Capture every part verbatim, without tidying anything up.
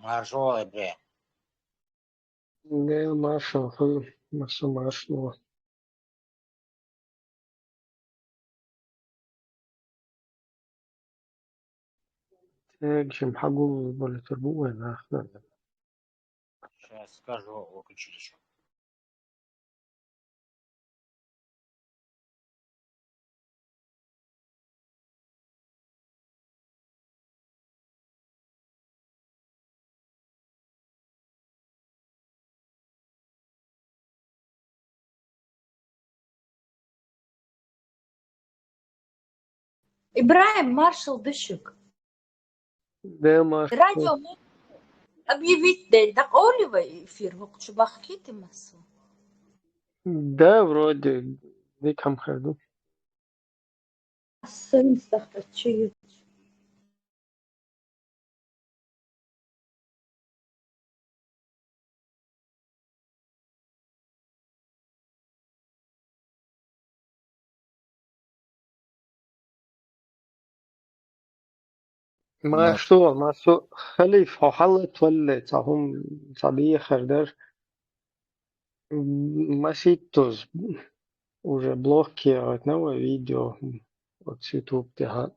Маршо, Ибрахим. Дела маршалла хуьлда, массо маршалла. Эгшим хьагулбалуьйтур бу вай нах. Сейчас скажу, выключили ещё. Ибрахим, маршалла ду шуьга. Дела маршалла. Радио мо-, объявить ден, дӀакъовлий вай эфир, хӀокху чу бахкийта массо? Да, вроде, дика хӀума хир ду. Сан сахьтаца чу ю. Маршалла, массо, Халиф, хьо хьалатвалле, цхьа хӀума, цхьа бехар дара. М, маситтаза уже блокировать на вай видео оцу YouTube тӀехь.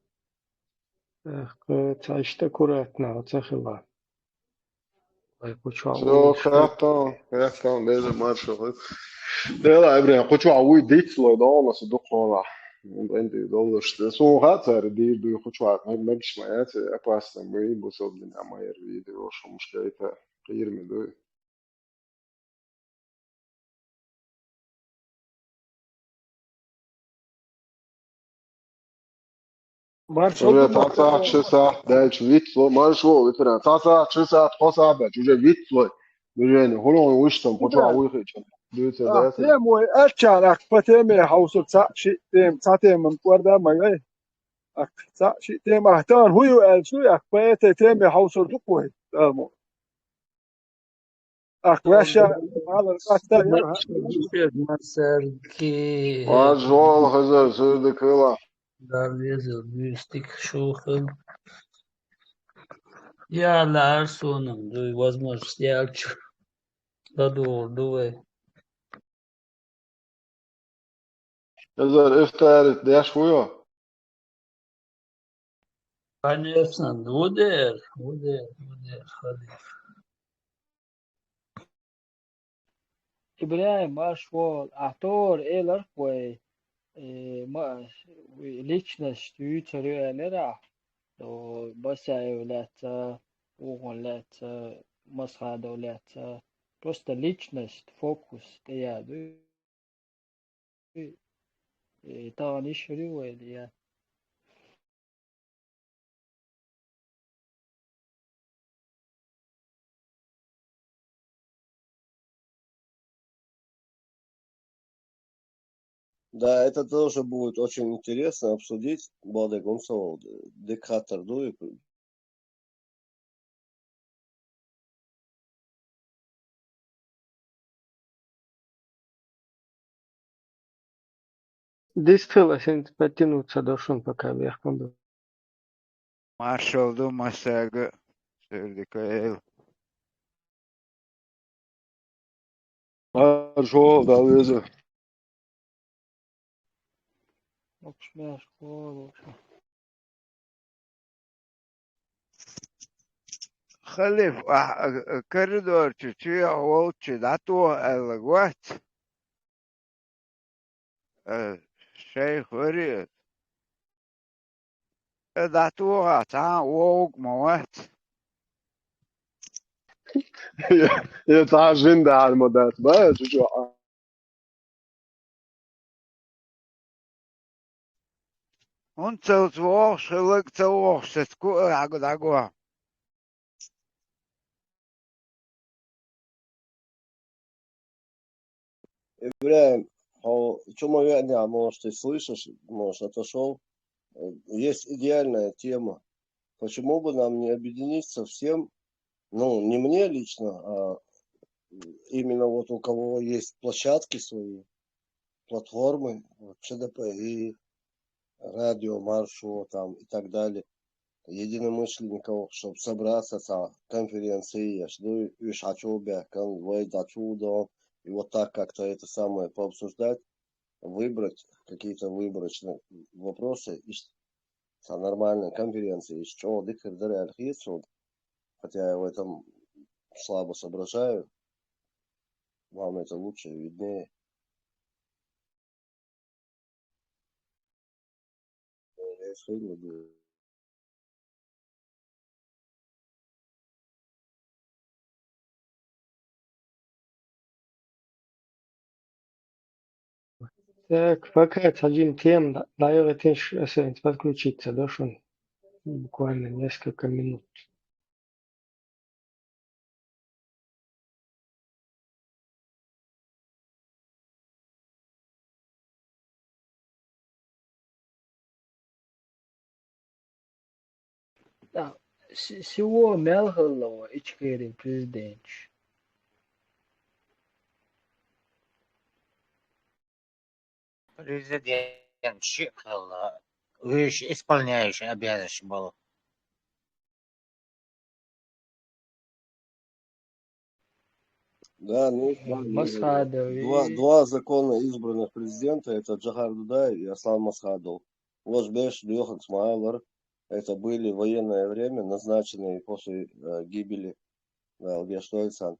Эх, кхы цхьа иштта аккуратно ца хила. Вай кху чохь Всё, вуй. Хаттам, хаттам, дела маршалла. Дела, Ибрахим, кху чохь вуй дицло, догӀна аса дукха хьолахь. БӀентий долларш. Суна хаьа цара дийр дуй кху чохь, мегаш ма яц, опасно буй, бусалба динехь ма яра видео, шумаш гайта, кхийраме дуй. Маршалла, уже цхьа сахьт, ши сахьт даьлча вицло, маршалла, ветеран. Цхьа сахьт, ши сахьт, кхо сахьт даьлча, уже вицло. Движение. ХӀун вуьйш там, кху чохь вуй хиъча. Дуьйцур дац. Тема вай аьлча, ах, по теме хьовсур цхьаъ шиъ тема, цхьа теман кӀорда ма вай. Ах, цхьаъ шиъ тема, ах, тахана хӀун ю аьлча, ах, по этой теме хьовсур ду-кх вай, тахана. Ах, ваьшша, малар, къаста, я, Масерки. Маршалла, Хазар, суьйдакала. Далла везар, буьйса дика шу хила. Я, лаьара суна-м дуй, возможность яьлча, ладугӀур ду вай. Хазар, ифтарит деш вуй хьо? Конечно, ву дера, ву дера, ву дера, Халиф. Ибрахим, маршалла, ахь тохара элира-кх вай, э, ма-, личность юьйцур ю аьллера ахь, о, Басаев лаьцна, вукхунна лаьцна, Масхадов лаьцна. Просто личность, фокус тӀеяду. Э, тахана йиш хир ю вай, я? Да, это тоже будет очень интересно обсудить. Баде гумсал, э, диктатор дуй. Дистхила синца подтянуться до шун пока вехкан ду. Маршалла ду массаьрга, суьйдакала. Маршалла, Далла везар. Халиф, ахь, а, а, коридор чу чуьйхьа волчу дӀатоха аьлла вац? Э, шайх вари аса. Э, дӀатоха, цхьа а вогӀург ма вац. Я, я цхьа а жин дахьар ма дац, ба, чу чу а. ХӀунда цалц вогӀуш хилларг ца вогӀуш саца ку а дӀаго, дӀаго. Ибрахим, хьо чу ма веанехь, может, ты слышишь, может, отошёл. Э, есть идеальная тема. Почему бы нам не объединиться всем, ну, не мне лично, а именно вот у кого есть площадки свои, платформы, вот, Ч Д П И, радио Маршо там и так далее. единомышленников, чтобы собраться, цхьа конференция еш, ну, уьш хьачу бехкан, вай дӀачу дон, и вот так как-то это самое пообсуждать, выбрать какие-то выборочные вопросы, и ш-, цхьа нормальная конференция, и чӀогӀа дика хир дара аьлла хета суна, хотя я в этом слабо соображаю, вам это лучше виднее. Так, пока, Саджин, тем, да, даёт это ш-, с-, подключиться, да, шун? Буквально несколько минут. Да, с-, всего мел хилла вай Ичкерин президенташ? Президент шиъ хилла, уьш исполняющий обязанности болу. Да, ну, два, Масхадов два, и два законно избранных президента, это Джохар Дудаев и Аслан Масхадов. Вож беш лехакс маалар, это были в военное время назначенные после э, гибели, да, Алгеш Тойцан,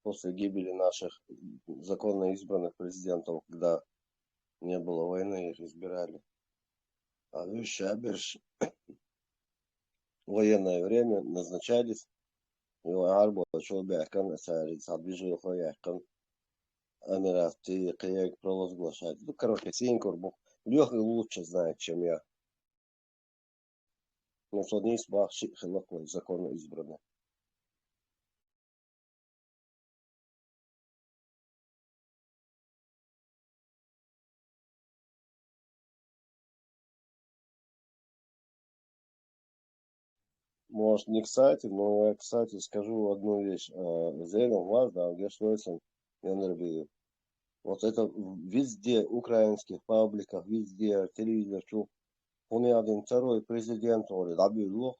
после гибели наших законно избранных президентов, когда не было войны, их избирали. А уьш шаберш военное время назначались, и арбо чу бехкан, цари цхьа движухо яьккан, Эмират, и кхег провозглашать. Ну, короче, синкур бух. Леха лучше знает, чем я. Ну, со нийса бах шиъ хилла вай законно избранный. Может, не кстати, но я, кстати, скажу одну вещь. Э, Зейнов Мазда, Гершлойсон, Яндарбиев. Вот это в- везде, украинских пабликах, везде, телевизор, чу. Он один второй президент, говорит, Абилов.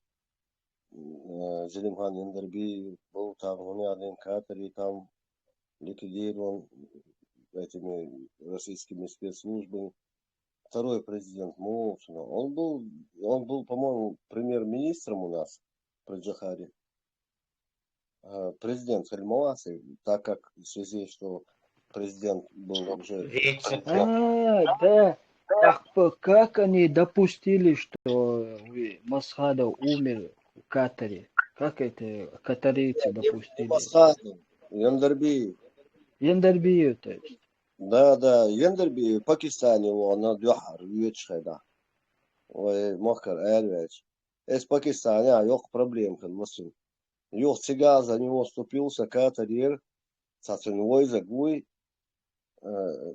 Э, Зелимхан Яндарбиев был там, он один Катари там ликвидирован этими российскими спецслужбами. Второй президент Молотова. Он был, он был, по-моему, премьер-министром у нас при Джохаре. Э, Президент Хельмаласы, так как в связи, что президент был уже... А, да. Как, как они допустили, что вы, Масхадов умер в Катаре? Как это катарийцы допустили? Масхадов, Яндарбиев. Яндарбиев, то есть. Да, да, Яндарбиев Пакистане вон, на духар, вечхайда. Ой, мохкар, эрвеч. Эс Пакистане, а йох проблем хилла син. Йох цигаз за него вступился Катарир, цацун войза гуй, э,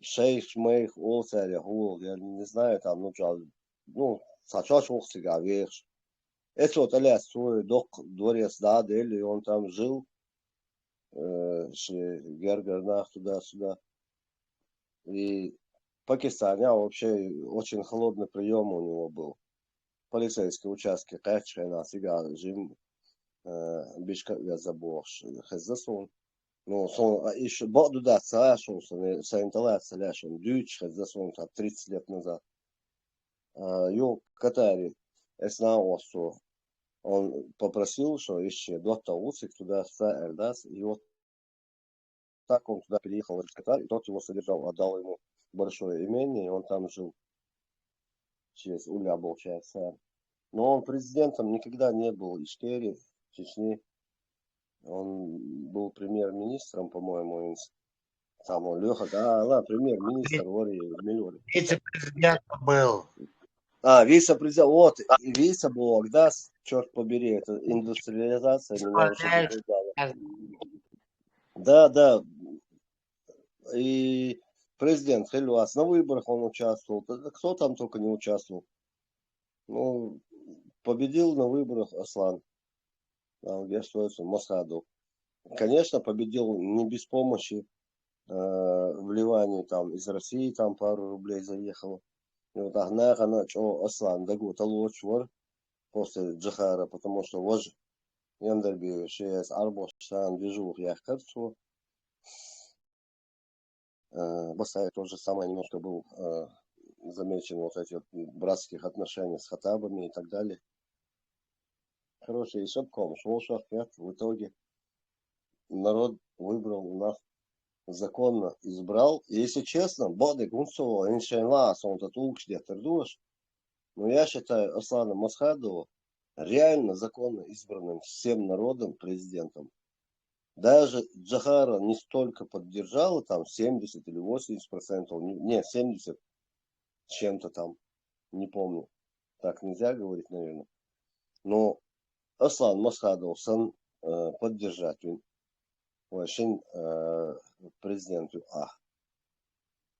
шейх, шмейх, олцаря, хул, я не знаю, там, ну, чё, ну, цачаш вох цига вехш. Эцо тӀалаьцна цо доккха дворец дӀаделли, и он там жил, э, ши гергар нах туда-сюда. И Пакистане вообще очень холодный приём у него был. Полицейский участке кхаьчча хенахь цига жим, э, бишка а веза бохуш хезна суна. Ну, сон, а, иш бакъду дац ца шун, сон, э, сайн тӀалаца лаьшун, дуьйцуш хезна суна, там, тридцать лет назад. А, ю Катари, эс нагӀо цо. Он попросил, что ищи доттагӀа вуцик туда-сюда, аьлла дац, и вот так он туда переехал, в Катар, и тот его содержал, отдал ему большое имение, и он там жил. Через Уля, получается. Но он президентом никогда не был Ичкерии, Чечни. Он был премьер-министром, по-моему, из самого Леха, да, ладно, премьер-министр, вори, миллион. Вице-президент был. А, вице-президент, вот, и вице-блог, да, черт побери, это индустриализация меня уже Исполняющий заблуждала. Да, да. И президент Хельвас, на выборах он участвовал. Да кто там только не участвовал. Ну, победил на выборах Аслан. А, я что это, Масхадов. Конечно, победил не без помощи, э, вливаний там из России, там пару рублей заехало. И вот ахьа нахана чӀо Аслан дагу талочвар. после Джохара, потому что вот же Яндарбиев шесть арбош сам движух я харцу. Э, Басаев тот же самый немножко был э, замечен вот эти вот братских отношений с хатабами и так далее. Короче, и шапком шел шахкет. В итоге народ выбрал у нас законно, избрал. И если честно, боды гунцово, иншаллах, сон тот улкш детер душ. Но я считаю Аслана Масхадова реально законно избранным всем народом президентом. Даже Джохара не столько поддержало, там семьдесят или восемьдесят процентов, не, не, семьдесят с чем-то там, не помню. Так нельзя говорить, наверное. Но Аслан Масхадов сан э, поддержать вин вай шин э, президенту а.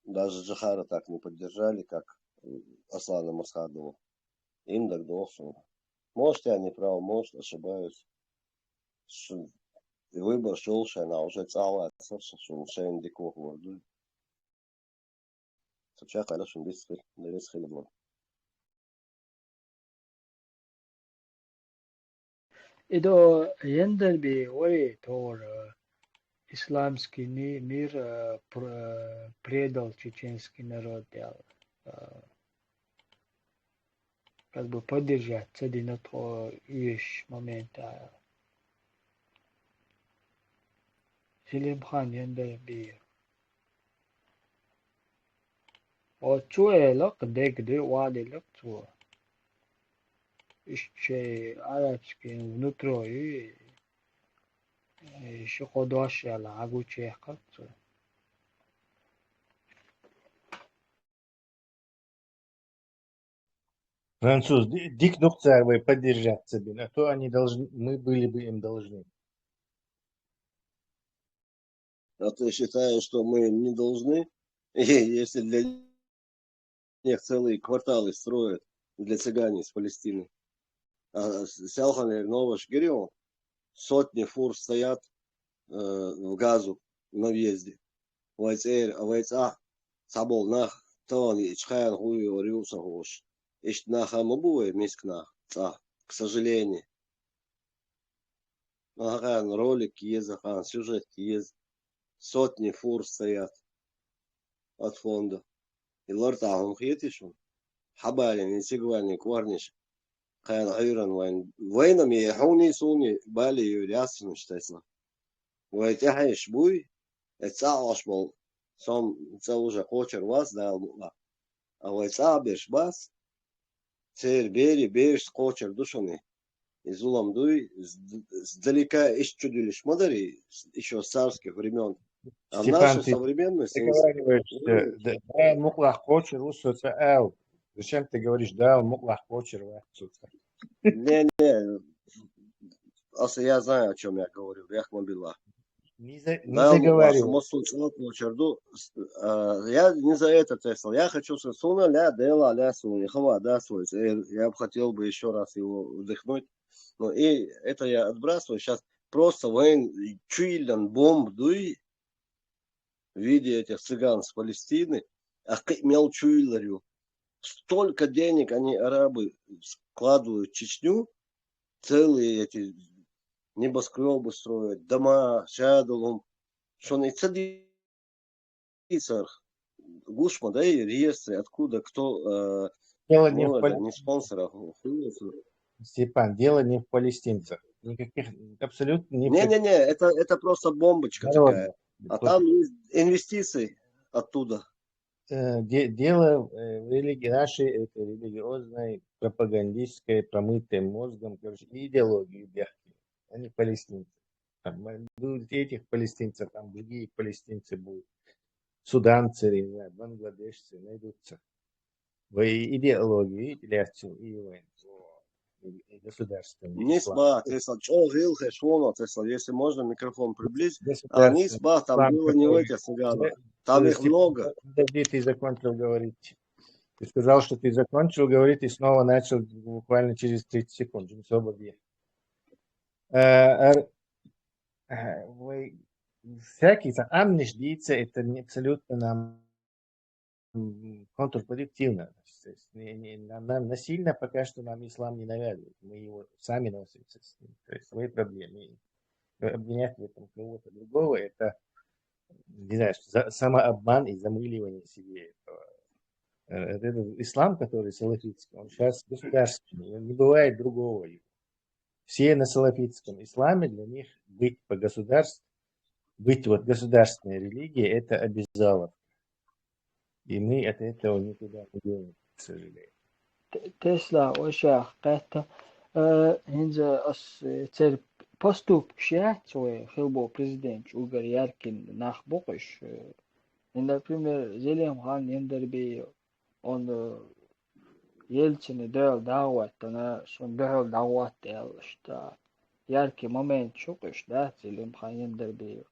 Даже Джохара так не поддержали, как э, Аслана Масхадова. Им так должен. Может, я не прав, может, ошибаюсь. Ш- И выбор шел, что она уже целая, что шел, что индиков ворду. Суча калашин бис хил, бис хил вор. Идо Яндарби вори тор э, исламский ми- мир э, пр- э, предал чеченский народ, дел. Э, Как бы поддержать цадина то вещь момента. Селимхан Яндарби. О чуэлок дегды валилок цу. Ишче арабский внутрой. Ши ходош яла агу чехкат цу. Француз, ди- дик нукцар вы поддержаться бин, а то они должны, мы были бы им должны. А ты считаешь, что мы им не должны? И если для них целые кварталы строят для цыгане из Палестины. А Сялхан Новаш Гирион, сотни фур стоят э, в Газу на въезде. Вайцер, а вайца, сабол нах, тон и чхаян хуй ориуса хош. Ишт наха мабуэ миск нах, ца, к сожалению. Ахаан ролик ез, ахаан сюжет ез. Сотни фур стоят от фонда. И лартахун хетишун. Хабалин, и сигвалин, кварниш. Кайл айран вайн. Вайнам и хуни суни бали ю рясун штайсна. Вай тяхеш буй, э цаош бол. Сом ца уже кочер вас дал мула. А вай ца беш бас. Цер бери беш кочер душуни. И зулам дуй, сд- сдалека ищ чудилиш мадари, еще с царских времен. А в Степан, нашу ты современность... Ты говоришь, э, да, да, муклах кочер, усоца эл. Зачем ты говоришь, да, муклах кочер, ва, суца? Не-не, Аса, я знаю, о чем я говорю, Ряхмабилла. Не, за, не Да, заговаривай. Мусу Чалатову Чарду, с- а, я не за это тестил. Я хочу Сосуна, ля, дела, ля, суни, хава, да, свой. Э, Я бы хотел бы еще раз его вдохнуть. Но и это я отбрасываю. Сейчас просто воен чуйлен бомб дуй в виде этих цыган с Палестины, а мел чуйларю. Столько денег они, арабы, складывают в Чечню, целые эти небоскребы строят, дома, шадулум, что не цади царх. Гушма, да, и реестры, откуда, кто, э, Дело не в ну, это, Палестине, не спонсоров, хуй его знает. Степан, дело не в палестинцах. Никаких, абсолютно не в Не-не-не, это, это просто бомбочка Здорово. такая. А Вот, там есть инвестиции оттуда. э, де- дело э, в религии нашей, это религиозной, пропагандистской, промытой мозгом, короче, идеологии бяхки, а не палестинцев. Там, э, будут этих палестинцев, там другие палестинцы будут, суданцы, я не знаю, бангладешцы найдутся. Вы идеологию, и реакцию, и войну, и, и государственный Не ислам. сба, Тесла, чё, Гилхе, Швоно, Тесла, если можно, микрофон приблизь. А Государственный не сба, там ислам было не в какой? этих цыганах. Подожди, Там их подожди, много. Подожди, ты закончил говорить. Ты сказал, что ты закончил говорить и снова начал буквально через тридцать секунд. Джимсо Бобби. Э, эр- э, вы- Всякий там амниш дийца, это не абсолютно нам м, контрпродуктивно. То есть не, не, нам, нам насильно пока что нам ислам не навязывают. Мы его сами носим с ним. То есть свои проблемы. И обвинять в этом кого-то другого, это, не знаю, за, самообман и замыливание себе этого. Э, Этот ислам, который салафитский, он сейчас государственный. Не бывает другого. Все на салафитском исламе, для них быть по государству, быть вот государственной религией, это обязаловка. И мы от этого никуда не денемся, к сожалению. Tesla, вообще, это, э, хӀинца ас, э, цер поступкаш яц вай хилбо президент угар яркин нах бокъуш. Э, например, Зелимхан Яндарбиев, он, э, Ельцина дуьхьал дӀахӀоттана, шун дуьхьал дӀахӀотта аьлла, иштта яркий момент шу кхуьш, да, Зелимхан Яндарбиев.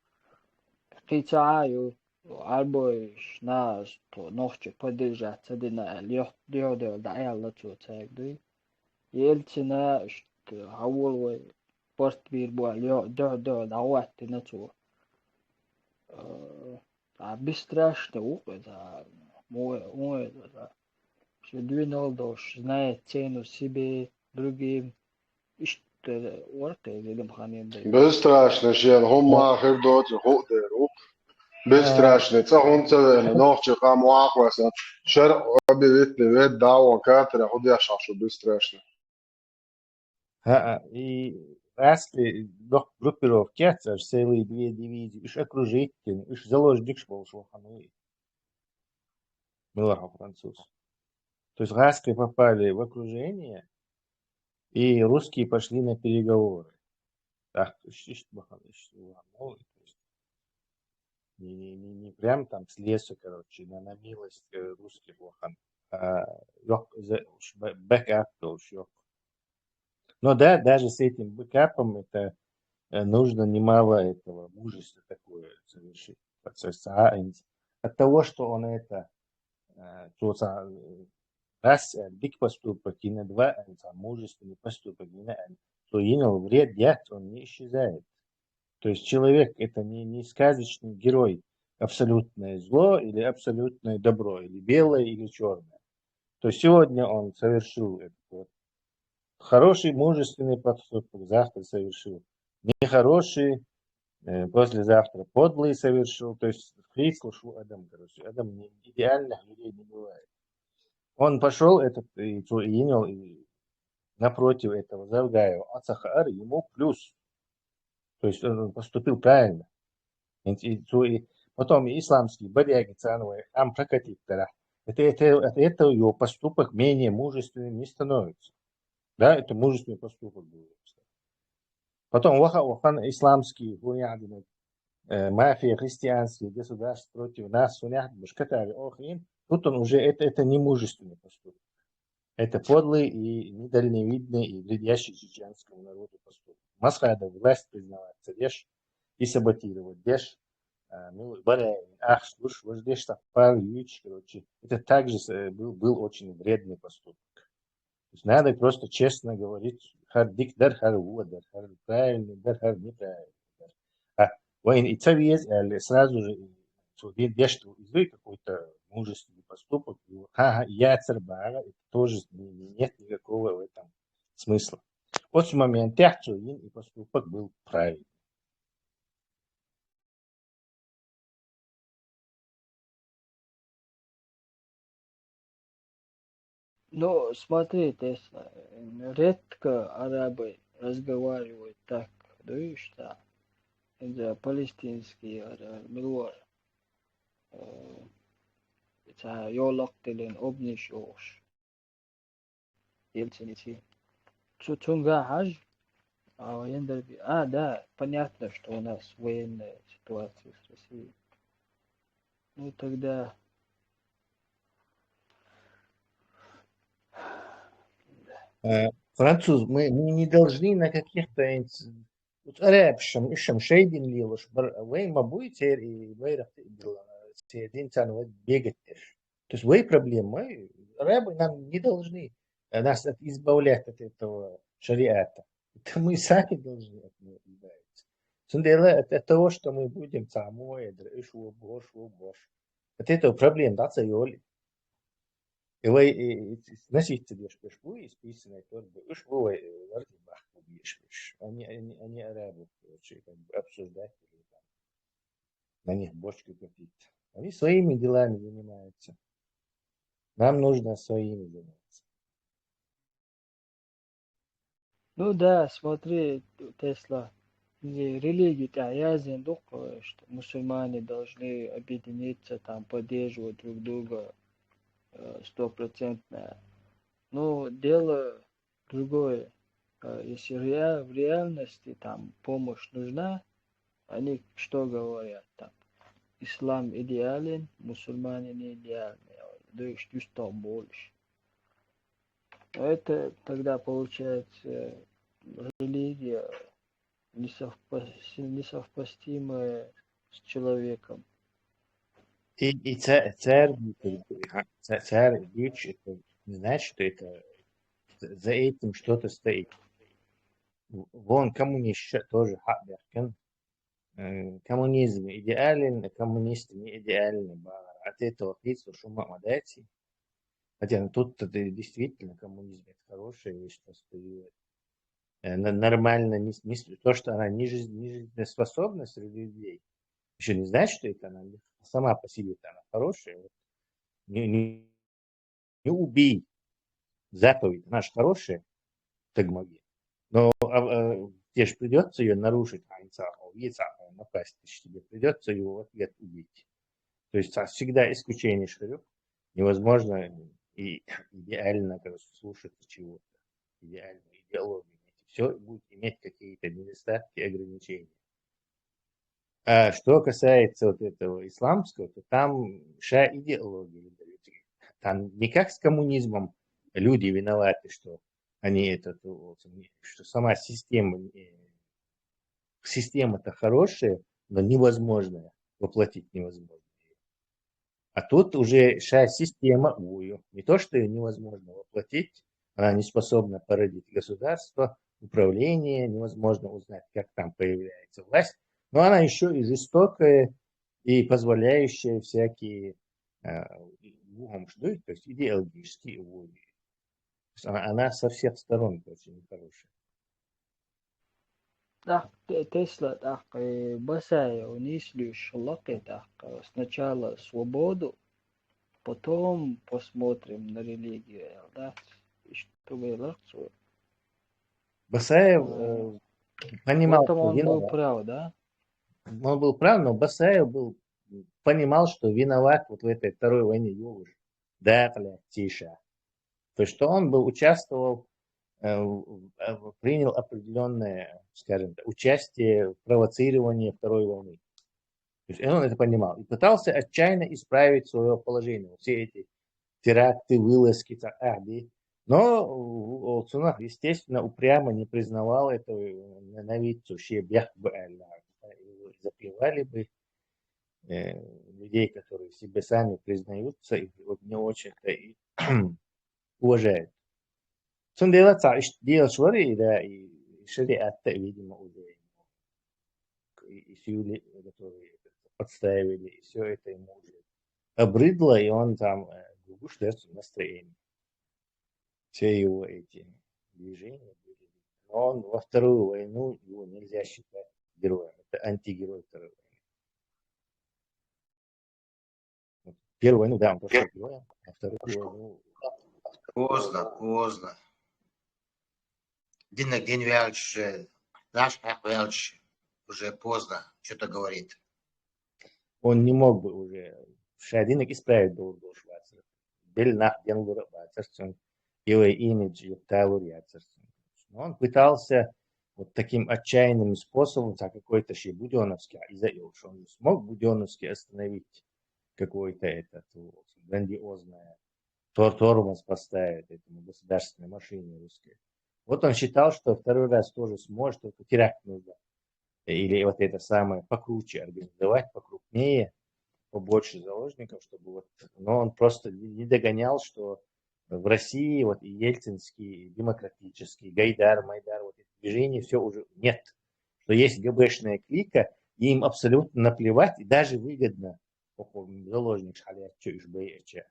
Кхин цхьа а ю, Ӏарбойш, нах, тхо нохчий поддержать ца дина аьлла, юха дуьхьал дӀааьлла цо цаьрга дуй. Ельцина, иштта, хьавола вай, барт бийр бу аьлла, юха дуьхьал дӀахӀоттина цо. Э, а бесстрашный ву-кх иза, мой, мой, иза. Ши дуьйнал долуш, знает цену себе, другим. Иштта вара-кх иза Зелимхан Яндарбиев. Бесстрашный шена хӀумма хир доцу хӀуъа дер ву-кх. Бесстрашный, цӀа хӀунда ца веана, нохчий къам вахаваса, шарӀ объявить вет дӀавон катара, хӀун деш хьо шу бесстрашный? ХӀаъ, и гӀаскхи доккха группировка яц, аш целые две дивизии, уьш окружить дина, уьш заложникаш болуш вахана ву и. Мила хьо француз. То есть гӀаскхи попали в окружение, и русские пошли на переговоры. Так, иштта, иштта бахана, иштта вахана, ну, то есть не, не, не, не прям там с лесу, короче, на, на милость э, русских вахана. А, йоккха, за, уж бэ- бэкап долуш, йоккха. Но да, даже с этим бэкапом это э, нужно немало этого мужества такое совершить. От того, что он это э, то са- э, раз э, big поступок и на два э, са- мужественный поступок и на э, то инал вред яц, он не исчезает. То есть человек это не, не сказочный герой, абсолютное зло или абсолютное добро, или белое, или черное. То есть сегодня он совершил этот вот хороший, мужественный поступок, завтра совершил нехороший, э, послезавтра подлый совершил. То есть хрицлуш ву адам, короче, адам не- идеальных людей не бывает. Он пошел этот и, цо- и инял, и напротив этого Завгаева, а цаха ар ему плюс. То есть он поступил правильно. И, и, цо- и потом и исламский бадяги цановой ам прокатит дара. Это, это, это, это его поступок менее мужественным не становится. Да, это мужественный поступок был. Потом ваха вахан исламский хуяхьдина э, мафия христианских государств против нас, хуняхьдина баш катари охин, тут он уже это, это не мужественный поступок. Это подлый и недальновидный и вредящий чеченскому народу поступок. Масхадов власть признавать ца деш и саботировать деш, а, ну, баря ахш луш, вож деш так пар юич, короче. Это также с- э, был, был очень вредный поступок. То есть надо просто честно говорить, хар дик дар, хар вуа дар, хар правильный дар, хар неправильный дар. А вайн и ца вез, или сразу же цо дин деш, что изой какой-то мужественный поступок, и вот, ха-ха, яцер бара, это тоже не- не- нет никакого в этом смысла. Вот с момента цо дин и поступок был правильный. Ну, смотри, Тесла, редко арабы разговаривают так, да и что? Это палестинский, э, милвар. Э, это ёлок тилин обниш ош. Ельцин ици. Цу цунга хьаж, а, Яндарби-, а, да, понятно, что у нас военная ситуация с Россией. Ну, тогда Э, Француз, мы, мы не должны на каких-то инц- вот арабшам, ишам шейдин лилуш, бар, вай ма буй цер и вай рахты идила, цер дин цан вай бегать деш. То есть вай проблема, вай арабы нам не должны э, нас от- избавлять от этого шариата. Это мы сами должны от него избавиться. Цундела от, от того, что мы будем цамой, эдр, иш ву бош, ву бош. От этого проблем, да, ца йоли. И вай, и, и, и носиться деш, деш бу, и списанный тот бы. Уж бу вай, э, варди бах бу беш беш. Они, они, они арабов, короче, как бы обсуждать или там на них бочку катить. Они своими делами занимаются. Нам нужно своими заниматься. Ну да, смотри, Тесла, религии-то язын дукха, что мусульмане должны объединиться, там, поддерживать друг друга э, стопроцентно. Но дело другое. Э, Если реа- в реальности там помощь нужна, они что говорят там? Ислам идеален, мусульмане не идеальны. То есть, что больше. Это тогда получается религия несовпо- несовпостимая с человеком. И, и царь, царь, ха, ца- царь Гуч, это не значит, что это за этим что-то стоит. Вон коммунист тоже хаберкен. Э, Коммунизм идеален, коммунисты не идеальны. Багара. От этого лица шума мадайти. Хотя ну, тут-то действительно коммунизм это хорошая вещь, просто и, э, на- нормально, не, не с- то, что она не, жизнь, не жизнеспособна среди людей, еще не значит, что это она не- сама по себе она хорошая. Вот. Не, не, не убей заповедь, она же хорошая, так могли. Но а, а, тебе же придется ее нарушить, а не сам, а, и сам, а, напасть, тебе придется его в ответ убить. То есть а, всегда исключение шарю. Невозможно и идеально, короче, слушаться чего-то. Идеальную идеологию. Все будет иметь какие-то недостатки, ограничения. А что касается вот этого исламского, то там ша идеология. Там не как с коммунизмом люди виноваты, что они это, то, вот, что сама система, э, система-то хорошая, но невозможная, воплотить невозможно. А тут уже ша система ую. Не то, что ее невозможно воплотить, она не способна породить государство, управление, невозможно узнать, как там появляется власть, но она еще и жестокая, и позволяющая всякие э, лугом ждут, то есть идеологические ую. То есть она, она со всех сторон очень нехорошая. Так, Те- Тесла, так, э, Басаев, он если уж лаке, так, э, сначала свободу, потом посмотрим на религию, да, и чтобы лакцию. Басаев э, понимал, Потом что он был виноват. Прав, да? Он был прав, но Басаев был понимал, что виноват вот в этой второй войне Йовыш. Да, бля, тише. То есть, что он был участвовал, э, в- в- принял определенное, скажем так, участие в провоцировании второй войны. То есть он это понимал и пытался отчаянно исправить свое положение. Все эти теракты, вылазки, та- а, да. Но Олцунов, естественно, упрямо не признавал этого, ненавидцу, вообще бег бы, а, его заплевали бы э, людей, которые себе сами признаются и вот не очень-то и уважают. Цундела ца иш дело швари, да, и шариат-то, видимо, уже и, и сюли, которые подставили, и все это ему уже обрыдло, и он там э, гугуш даёт настроение. Все его эти движения были. Но он во вторую войну, его нельзя считать героем. Это антигерой второй войны. Вот. Первую войну, да, он прошел героем, а вторую войну Поздно, поздно. Динек дин вяльче, наш хак вяльче, уже поздно что-то говорит. Он не мог бы уже шадинек исправить долго швацер. Бел нах ден лура бацер, и его имидж юктавур яцер. Но он пытался вот таким отчаянным способом, за какой-то ши Будённовский, а из-за его, что он не смог Будённовский остановить какое-то это вот грандиозное тор тормоз поставить этому государственной машине русской. Вот он считал, что второй раз тоже сможет, только теракт нужно. Или вот это самое покруче организовать, покрупнее, побольше заложников, чтобы вот... Но он просто не не догонял, что в России вот и ельцинский, и демократический, Гайдар, Майдар, вот эти движения, все уже нет. Что есть ГБшная клика, и им абсолютно наплевать, и даже выгодно, заложник шалят, что уж боеча.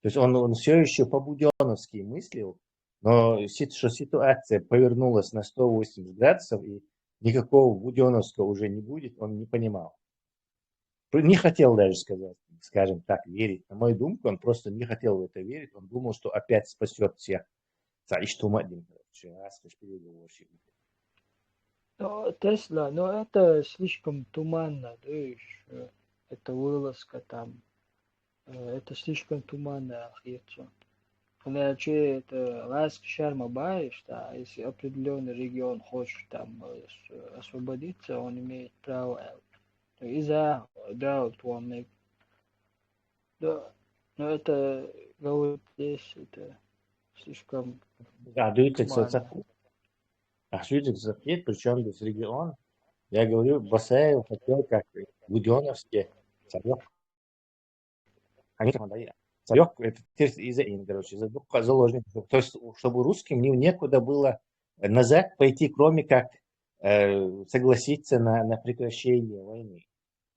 То есть он, он все еще по-буденовски мыслил, но сит- что ситуация повернулась на сто восемьдесят градусов, и никакого буденовского уже не будет, он не понимал. Не хотел даже сказать, скажем так, верить. На мою думку, он просто не хотел в это верить. Он думал, что опять спасет всех. Ца иштума один, короче, раз, короче, переговорщик. Но Тесла, но это слишком туманно, то есть э, это вылазка там, э, это слишком туманно, ахирцо. Иначе это ласк шарма баишта, если определенный регион хочет там э, с- освободиться, он имеет право. Из-за да, вот он, да, но это говорит здесь, это слишком Да, дуется туманно. Цицакет. А что это Цицакет? Причем здесь регион? Я говорю, Басаев хотел как буденовский царек. Они там, да, царек, это терс из-за ин, короче, за двух заложников. То есть, чтобы русским не, некуда было назад пойти, кроме как э, согласиться на, на прекращение войны.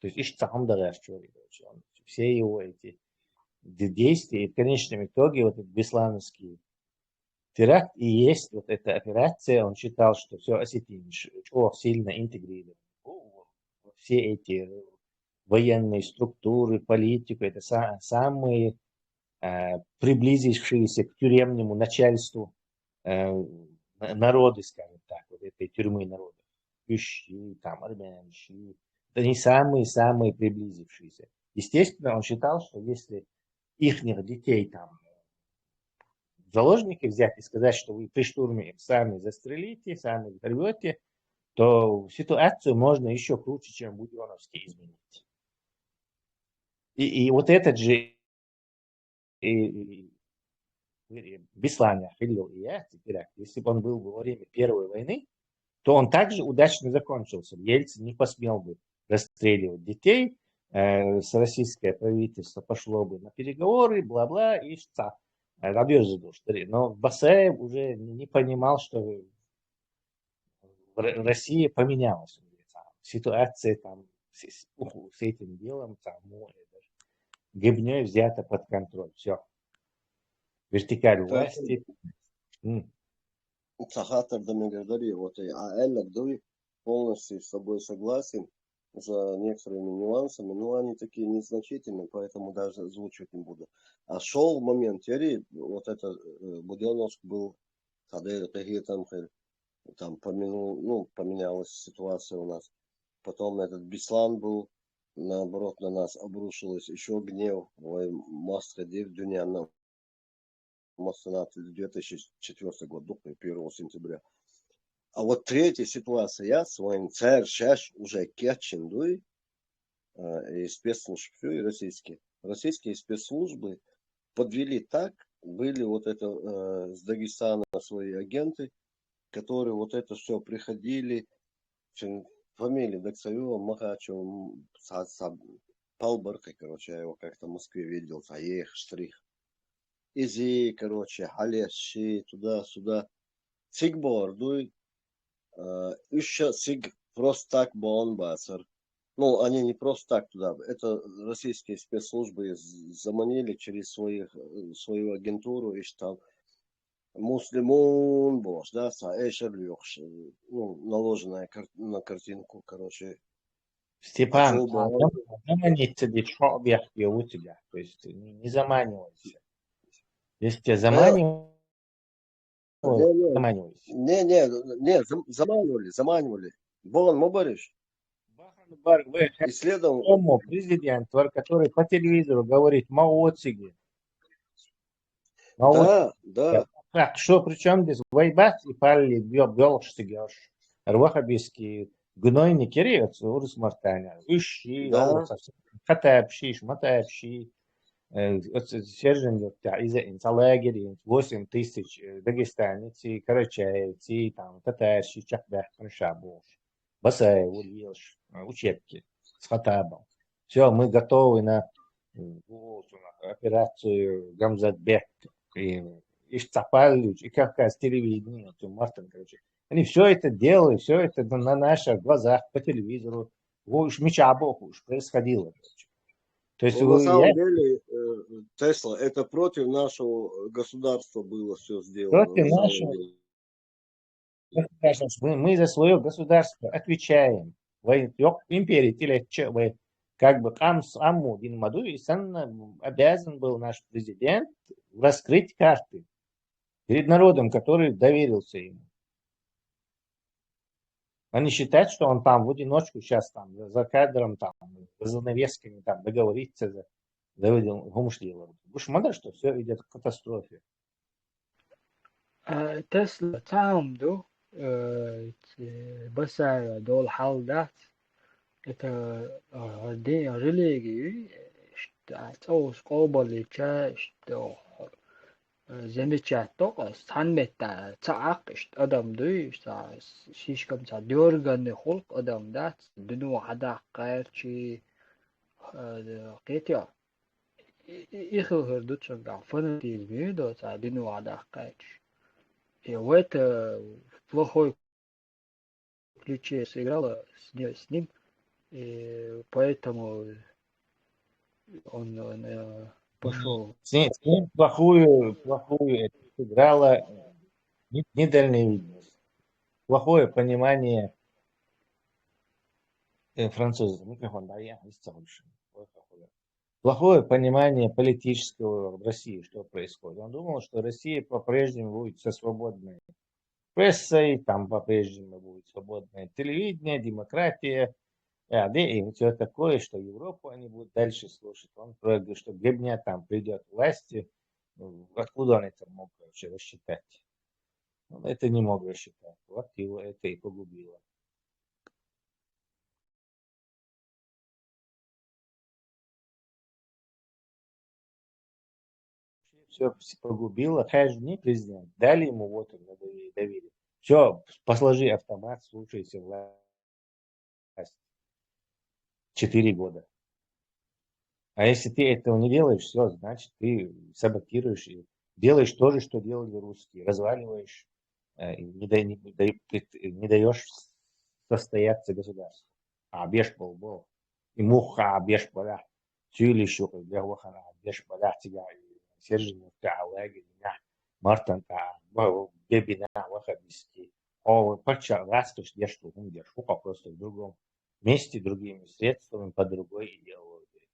То есть, иш цахам да, короче, он- все его эти де- действия, и в конечном итоге вот этот беслановский теракт и есть вот эта операция, он считал, что все осетины ш- очень сильно интегрированы. Все эти военные структуры, политику, это са- самые э, приблизившиеся к тюремному начальству э, на- народы, скажем так, вот этой тюрьмы народов. Кюши, там, армянши. Это они самые-самые приблизившиеся. Естественно, он считал, что если ихних детей там в заложники взять и сказать, что вы при штурме их сами застрелите, сами взорвете, то ситуацию можно еще круче, чем Буденовский, изменить. И, и вот этот же и, и- и Бесланя Хиллил и я, теперь, если бы он был бы во время Первой войны, то он также удачно закончился. Ельцин не посмел бы расстреливать детей, э, с российское правительство пошло бы на переговоры, бла-бла, и что. Радиозадуш. Но Басаев уже не понимал, что Р- Россия поменялась. Ситуация там с, с- уху- с этим делом, там, ну, это ж гибнёй взята под контроль. Все. Вертикаль Так. Власти. М. Цахатар да мегардали, вот и а Эллер Дуй полностью с тобой согласен. За некоторыми нюансами, но они такие незначительные, поэтому даже озвучивать не буду. А шёл момент, Терри, вот это э, Будённовск был, Хадер Кахир там хэр, там поменял, ну, поменялась ситуация у нас. Потом этот Беслан был, наоборот, на нас обрушилось еще гнев, ой, Москва, Дунья, на Москва, две тысячи четвёртый год, духлый первого сентября. А вот третья ситуация, я своим царь шаш уже кетчин дуй, э, и спецслужб, всё, и российские. Российские спецслужбы подвели так, были вот это э, с Дагестана свои агенты, которые вот это все приходили, фамилии Даксаюва, Махачева, Палбаркой, короче, я его как-то в Москве видел, Саех, Штрих. Изи, короче, Халеши, туда-сюда. Циг бордуй, еще циг просто так бон бацар. Ну, они не просто так туда. Это российские спецслужбы заманили через своих, свою агентуру, и там муслимун бос, да, са эшер лёхш, ну, наложенная кар- на картинку, короче. Степан, Особо. А заманить тебе что объект я у тебя. То есть не, не заманивайся. Если тебя заманивают, Не, не, заманивайся. Не, не, не, зам- заманивали, заманивали. Болон Мобариш. Баханбар, вы Исследовал. Тому президент, который по телевизору говорит, Маоцигин. Маоцигин. Да, да. Так, что причем здесь вайбат и палли бьёлш сигёш. Арвахабиски гнойный керец, урус мартаня. Уши, Да. Хатапши, Шматапши. Сержант из инца лагерь, восемь тысяч дагестанец, карачаевцы, там, татарши, чакбах, шабуш. Басаев, Ульелш, учебки. С Хатабом. Все, мы готовы на операцию Гамзатбек. И Ишцапаллич, и Кавказ телевидение, Мартин, короче. Они все это делали, все это на наших глазах по телевизору. Уж меча бог уж происходило, короче. То есть Ну, на вы- самом я- деле, э, Тесла, это против нашего государства было все сделано. Против на самом нашего деле. Государство, мы, мы за свое государство отвечаем. Вы ёк империи тилетче, вы как бы кам с аму дин маду, и сан обязан был наш президент раскрыть карты перед народом, который доверился ему. А не считать, что он там в одиночку сейчас там за- за кадром там за занавесками там договориться за за видео. Гумуш дело. Уж мадр, что все идет к катастрофе. Э, Тесла цаам ду, э, те- басара дол хьал дац. Это, э, де- религии, ишта, цаус къобалича, ишта, э, замечать токъас, цхьан метта цаакъ, ишта адам дуй, ишта, слишком ца дёрганный хулк адам дац, дуну хадах кайрчи, э, кетя. И, и, и хил хир ду чунга, фанатизм ю до ца дуну хадах кайрчи. И в это плохой ключе сыграла с, не- с ним, и поэтому он, он, э, пошел. С ним, с ним плохую, плохую это сыграла не- недальновидность. Плохое понимание э, французов. Микрофон, да, я не слышу. Плохое понимание политического в России, что происходит. Он думал, что Россия по-прежнему будет со свободной прессой, там по-прежнему будет свободное телевидение, демократия, э, да, и все такое, что Европу они будут дальше слушать. Он говорит, что Гебня там придет к власти. Ну, откуда он это мог вообще рассчитать? Он это не мог рассчитать. Вот его это и погубило. Все погубило. Хай же не президент. Дали ему вот он доверие. Все, посложи автомат, слушайся власть. Четыре года. А если ты этого не делаешь, все, значит, ты саботируешь и делаешь то же, что делали русские. Разваливаешь, э, и не, дай- не, дай- не даешь состояться государству. А беш бол, бол. И муха беш боля. Сюли шух, я вахана беш боля, тига сержинка, лагерь, Мартан, бебина, ваха биски. О, пача, раскаш, деш, хум, деш, хука просто в другом месте, другими средствами, по другой идеологии.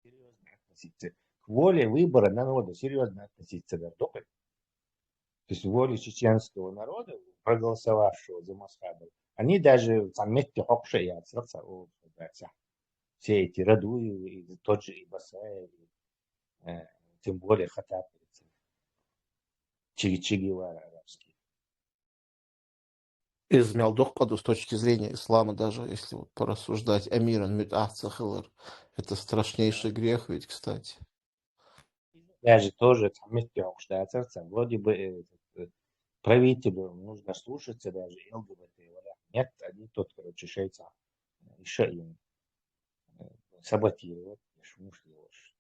Серьезно относиться. К воле выбора народа серьезно относиться, да, только. То есть воле чеченского народа, проголосовавшего за Масхадова, они даже там метте хокше и отсраться, о, да, вся. Все эти Радуевы, и тот же Ибасаев, и, э, тем более Хатапов, Че, Че Гевара арабский. Из мелдухкаду с точки зрения ислама, даже если вот порассуждать, амиран мутаат ца хилар, это страшнейший грех ведь, кстати. Даже тоже там метте хокше, да, отсраться. Вроде бы э, этот, э, правителю нужно слушаться даже ЛГБТ. Нет, они тут, короче, шейца. Еще им э, саботировать. Ишмуш делаешь.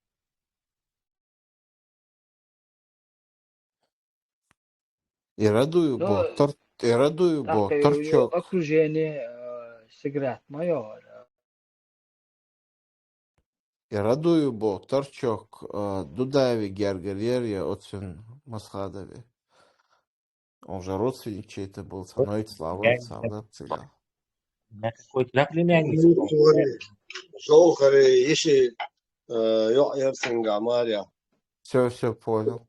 И радую Ну, бо, тор, и радую бо, Так, э, торчок. Окружение, э, сыграть майор. И радую бо, торчок, э, дудави гергарьер я оцин Масхадови. Он же родственник чей-то был, Вот но и слава я отца, да, цыган. На какой-то, на племянницу. Шолхари, иши, э, ё, Эрсинга, Мария. Все, все понял.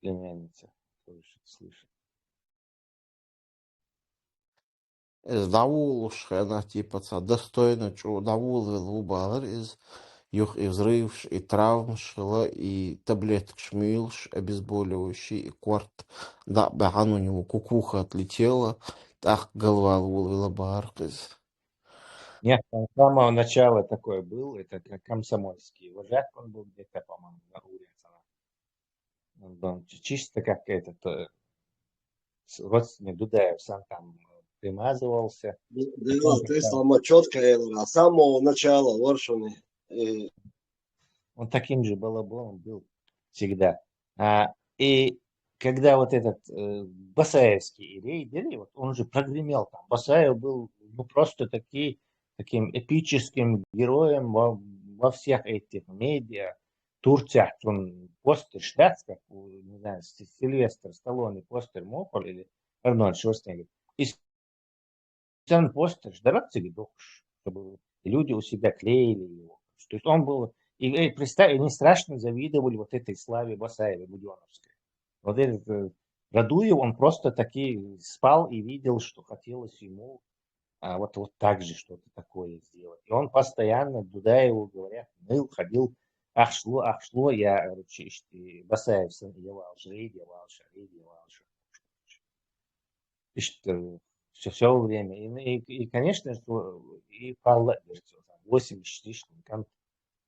Племянница. Слышит, слышит. Из давулуш хена, типа, ца достойно чу давулвел убалар из юх и взрывш, и травмш хила, и таблеткш милш, обезболивающий, и корт да бахану него кукуха отлетела, так голова лулвела барк из. Нет, он с самого начала такой был, это как комсомольский вожак, он был где-то, по-моему, на улице. Он был чи- чисто как этот э, с- родственник Дудаев, сам там э, примазывался. Да, да, Тесла, мы четко, а с самого начала, Варшавы. Э, Он таким же балаболом был всегда. А, и когда вот этот э, Басаевский рейд, вот он же прогремел там. Басаев был ну просто таки, таким эпическим героем во, во всех этих медиа. Турция, он постер штатс, как, не знаю, Сильвестр Сталлоне постер Мохол или Арнольд Шварценеггер. И он постер ждал, чтобы люди у себя клеили его. То есть он был... И, и представь, они страшно завидовали вот этой славе Басаева Буденовской. Вот этот э, Радуев, он просто таки спал и видел, что хотелось ему а, вот, вот так же что-то такое сделать. И он постоянно, Дудаеву говорят, ныл, ходил, ахшло, ахшло, я, короче, ишти, Басаев сын, я валш, рейд, я валш, рейд, я валш. Ишти, все, все время. И, и, и, конечно, что и Павла восемьдесят лишним там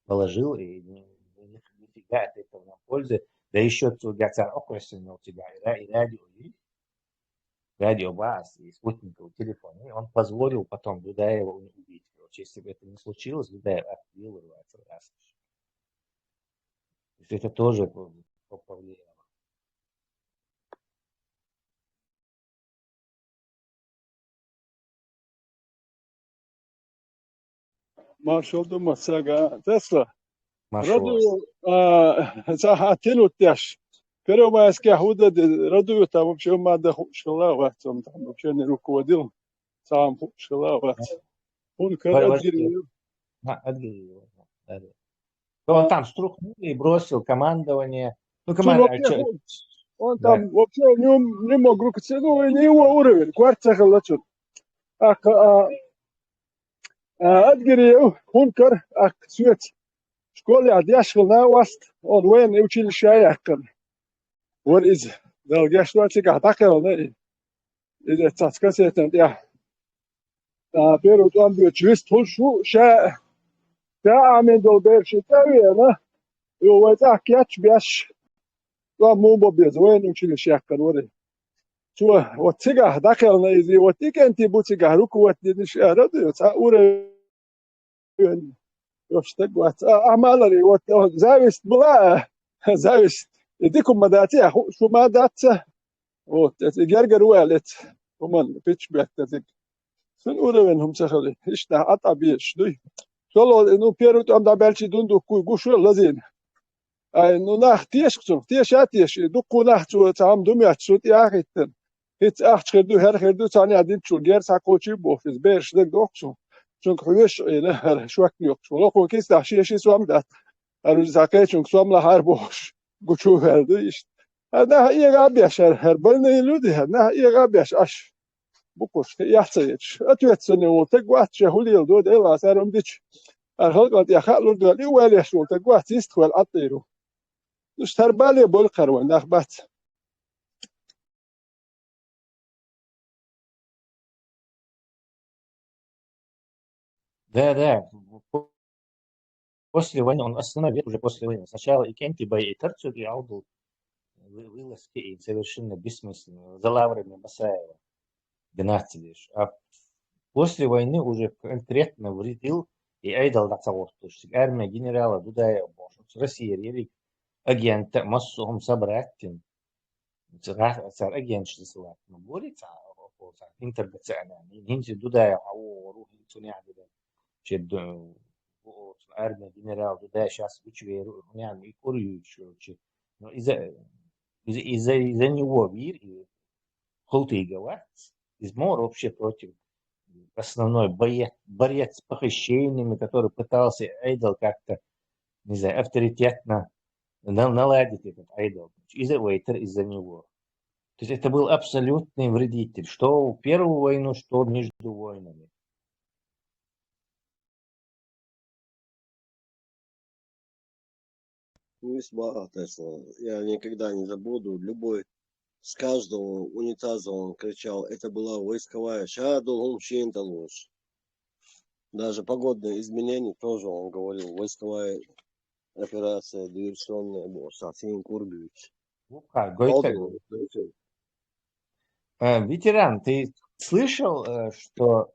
положил, и нифига от этого нам пользы. Да еще цугяцар окрестил тебя, и радио, и радио вас, и спутниковый телефон. И он позволил потом Дудаева убить. Короче, если бы это не случилось, Дудаев отбил его раз. То есть это тоже повлияло. Маршал ду массага. Тесла. Маршал. Радуев, а, ца хатин уттяш. Первомайская худа де Радуев там вообще мада хушкала ватсом там вообще не руководил. Сам хушкала ватс. Он кара дирил. На, адгирил. Он там струхнул и бросил командование. Ну, командование. Он там вообще не, не мог руководить, ну, не его уровень. Кварца халачут. Ах, а, адгирев, хункар, ах, свет. Школе адъяшхал на васт, он военный училище яхкан. Вар из, далгяш ваци гахтахел на и. Из цацка сетен, я. А, первый там бьет, чвист хул шу, ша, ша амин дол берши тавиена. И увайта кяч бяш. Там мумбо без военный училище яхкан вари. Цо, вот цигахь дӀакхелна иза, вот икӀентий бу цигахь руководитель, аьлла, цхьа уровень йолуш стаг вац. А, а маларе, вот, вот, зависть была, зависть. И дика ма дац, а ху-, шу ма дац. Вот, эца гергара ву аьлла, эца хӀуманна, пичча беттазиг. Цуьнан уровень хӀума ца хили, иштта Ӏа тӀе безаш дуй. ШолгӀа, ну, первый тӀом дӀабаьлчи дун дуккхуй гуш вара лазийна. Ай, ну, нах теша цунах, теша а теша, и дуккха нах цо цхьа хӀума ду моьттуш цунна тӀе а хӀиттина. ХӀинца ахча хир ду, хӀара хир ду, цхьаннех динчул герз схьакхочий бохуш, иза бераш дагадоху цунах. Цуьнга хьоьжуш Ӏийна хӀара шок йоккхуш волу. Окхо кистахь шен-шен сом дац. ХӀара иза схьакхечунга сом лахьара бохуш, гучу ваьлла ду иштта. ХӀара нах эгӀа а беш, хӀара, хӀара больный люди, хӀара нах эгӀа а беш Ӏаш. Букъурш, яц ца ечуш. Ответственный волу стаг вац, шен хӀун леладо, Дела, цара хӀума дича. ХӀара халкъана тӀехь хаа лур ду, и валеш волу стаг вац, йистхвелла Ӏаттийр ву. Уьш тхьара бале болу кхара вайн нах бац. Да, да. После войны он остановил, уже после войны. Сначала и кенти бои, и Турцию, и Алду вы-, вылазки, и совершенно бессмысленно. За лаврами Басаева. Гнать лишь. А после войны уже конкретно вредил и айдал дацагортуш. Армия генерала Дудаева бохуш. Россия рерик агента массо хӀума собрать дина. Цара, цара агенташ засылать. Ну, говорит, цара, цара интернациональный. ХӀинца Дудаев хьан вогӀур ву, хӀинца хӀун яхь дина. Че ду-, ву-, армия генерал Дудаев сейчас гучуверу, хӀун яхь, и кур юьйцуш, че. Ну, иза, иза, иза, иза него вир, и хултыга вац. Иза мор вообще против. Основной боец, борец с похищениями, который пытался Эйдел как-то, не знаю, авторитетно на-, наладить этот Эйдел. Иза вайтер из-за него. То есть это был абсолютный вредитель, что в первую войну, что между войнами. Весьма, так что я никогда не забуду. Любой с каждого унитаза он кричал. Это была войсковая. Ща долгом шин талуш. Даже погодные изменения тоже он говорил. Войсковая операция, диверсионная была. Сатин Курбич. Лука, Гойтек. Э, ветеран, ты слышал, э, что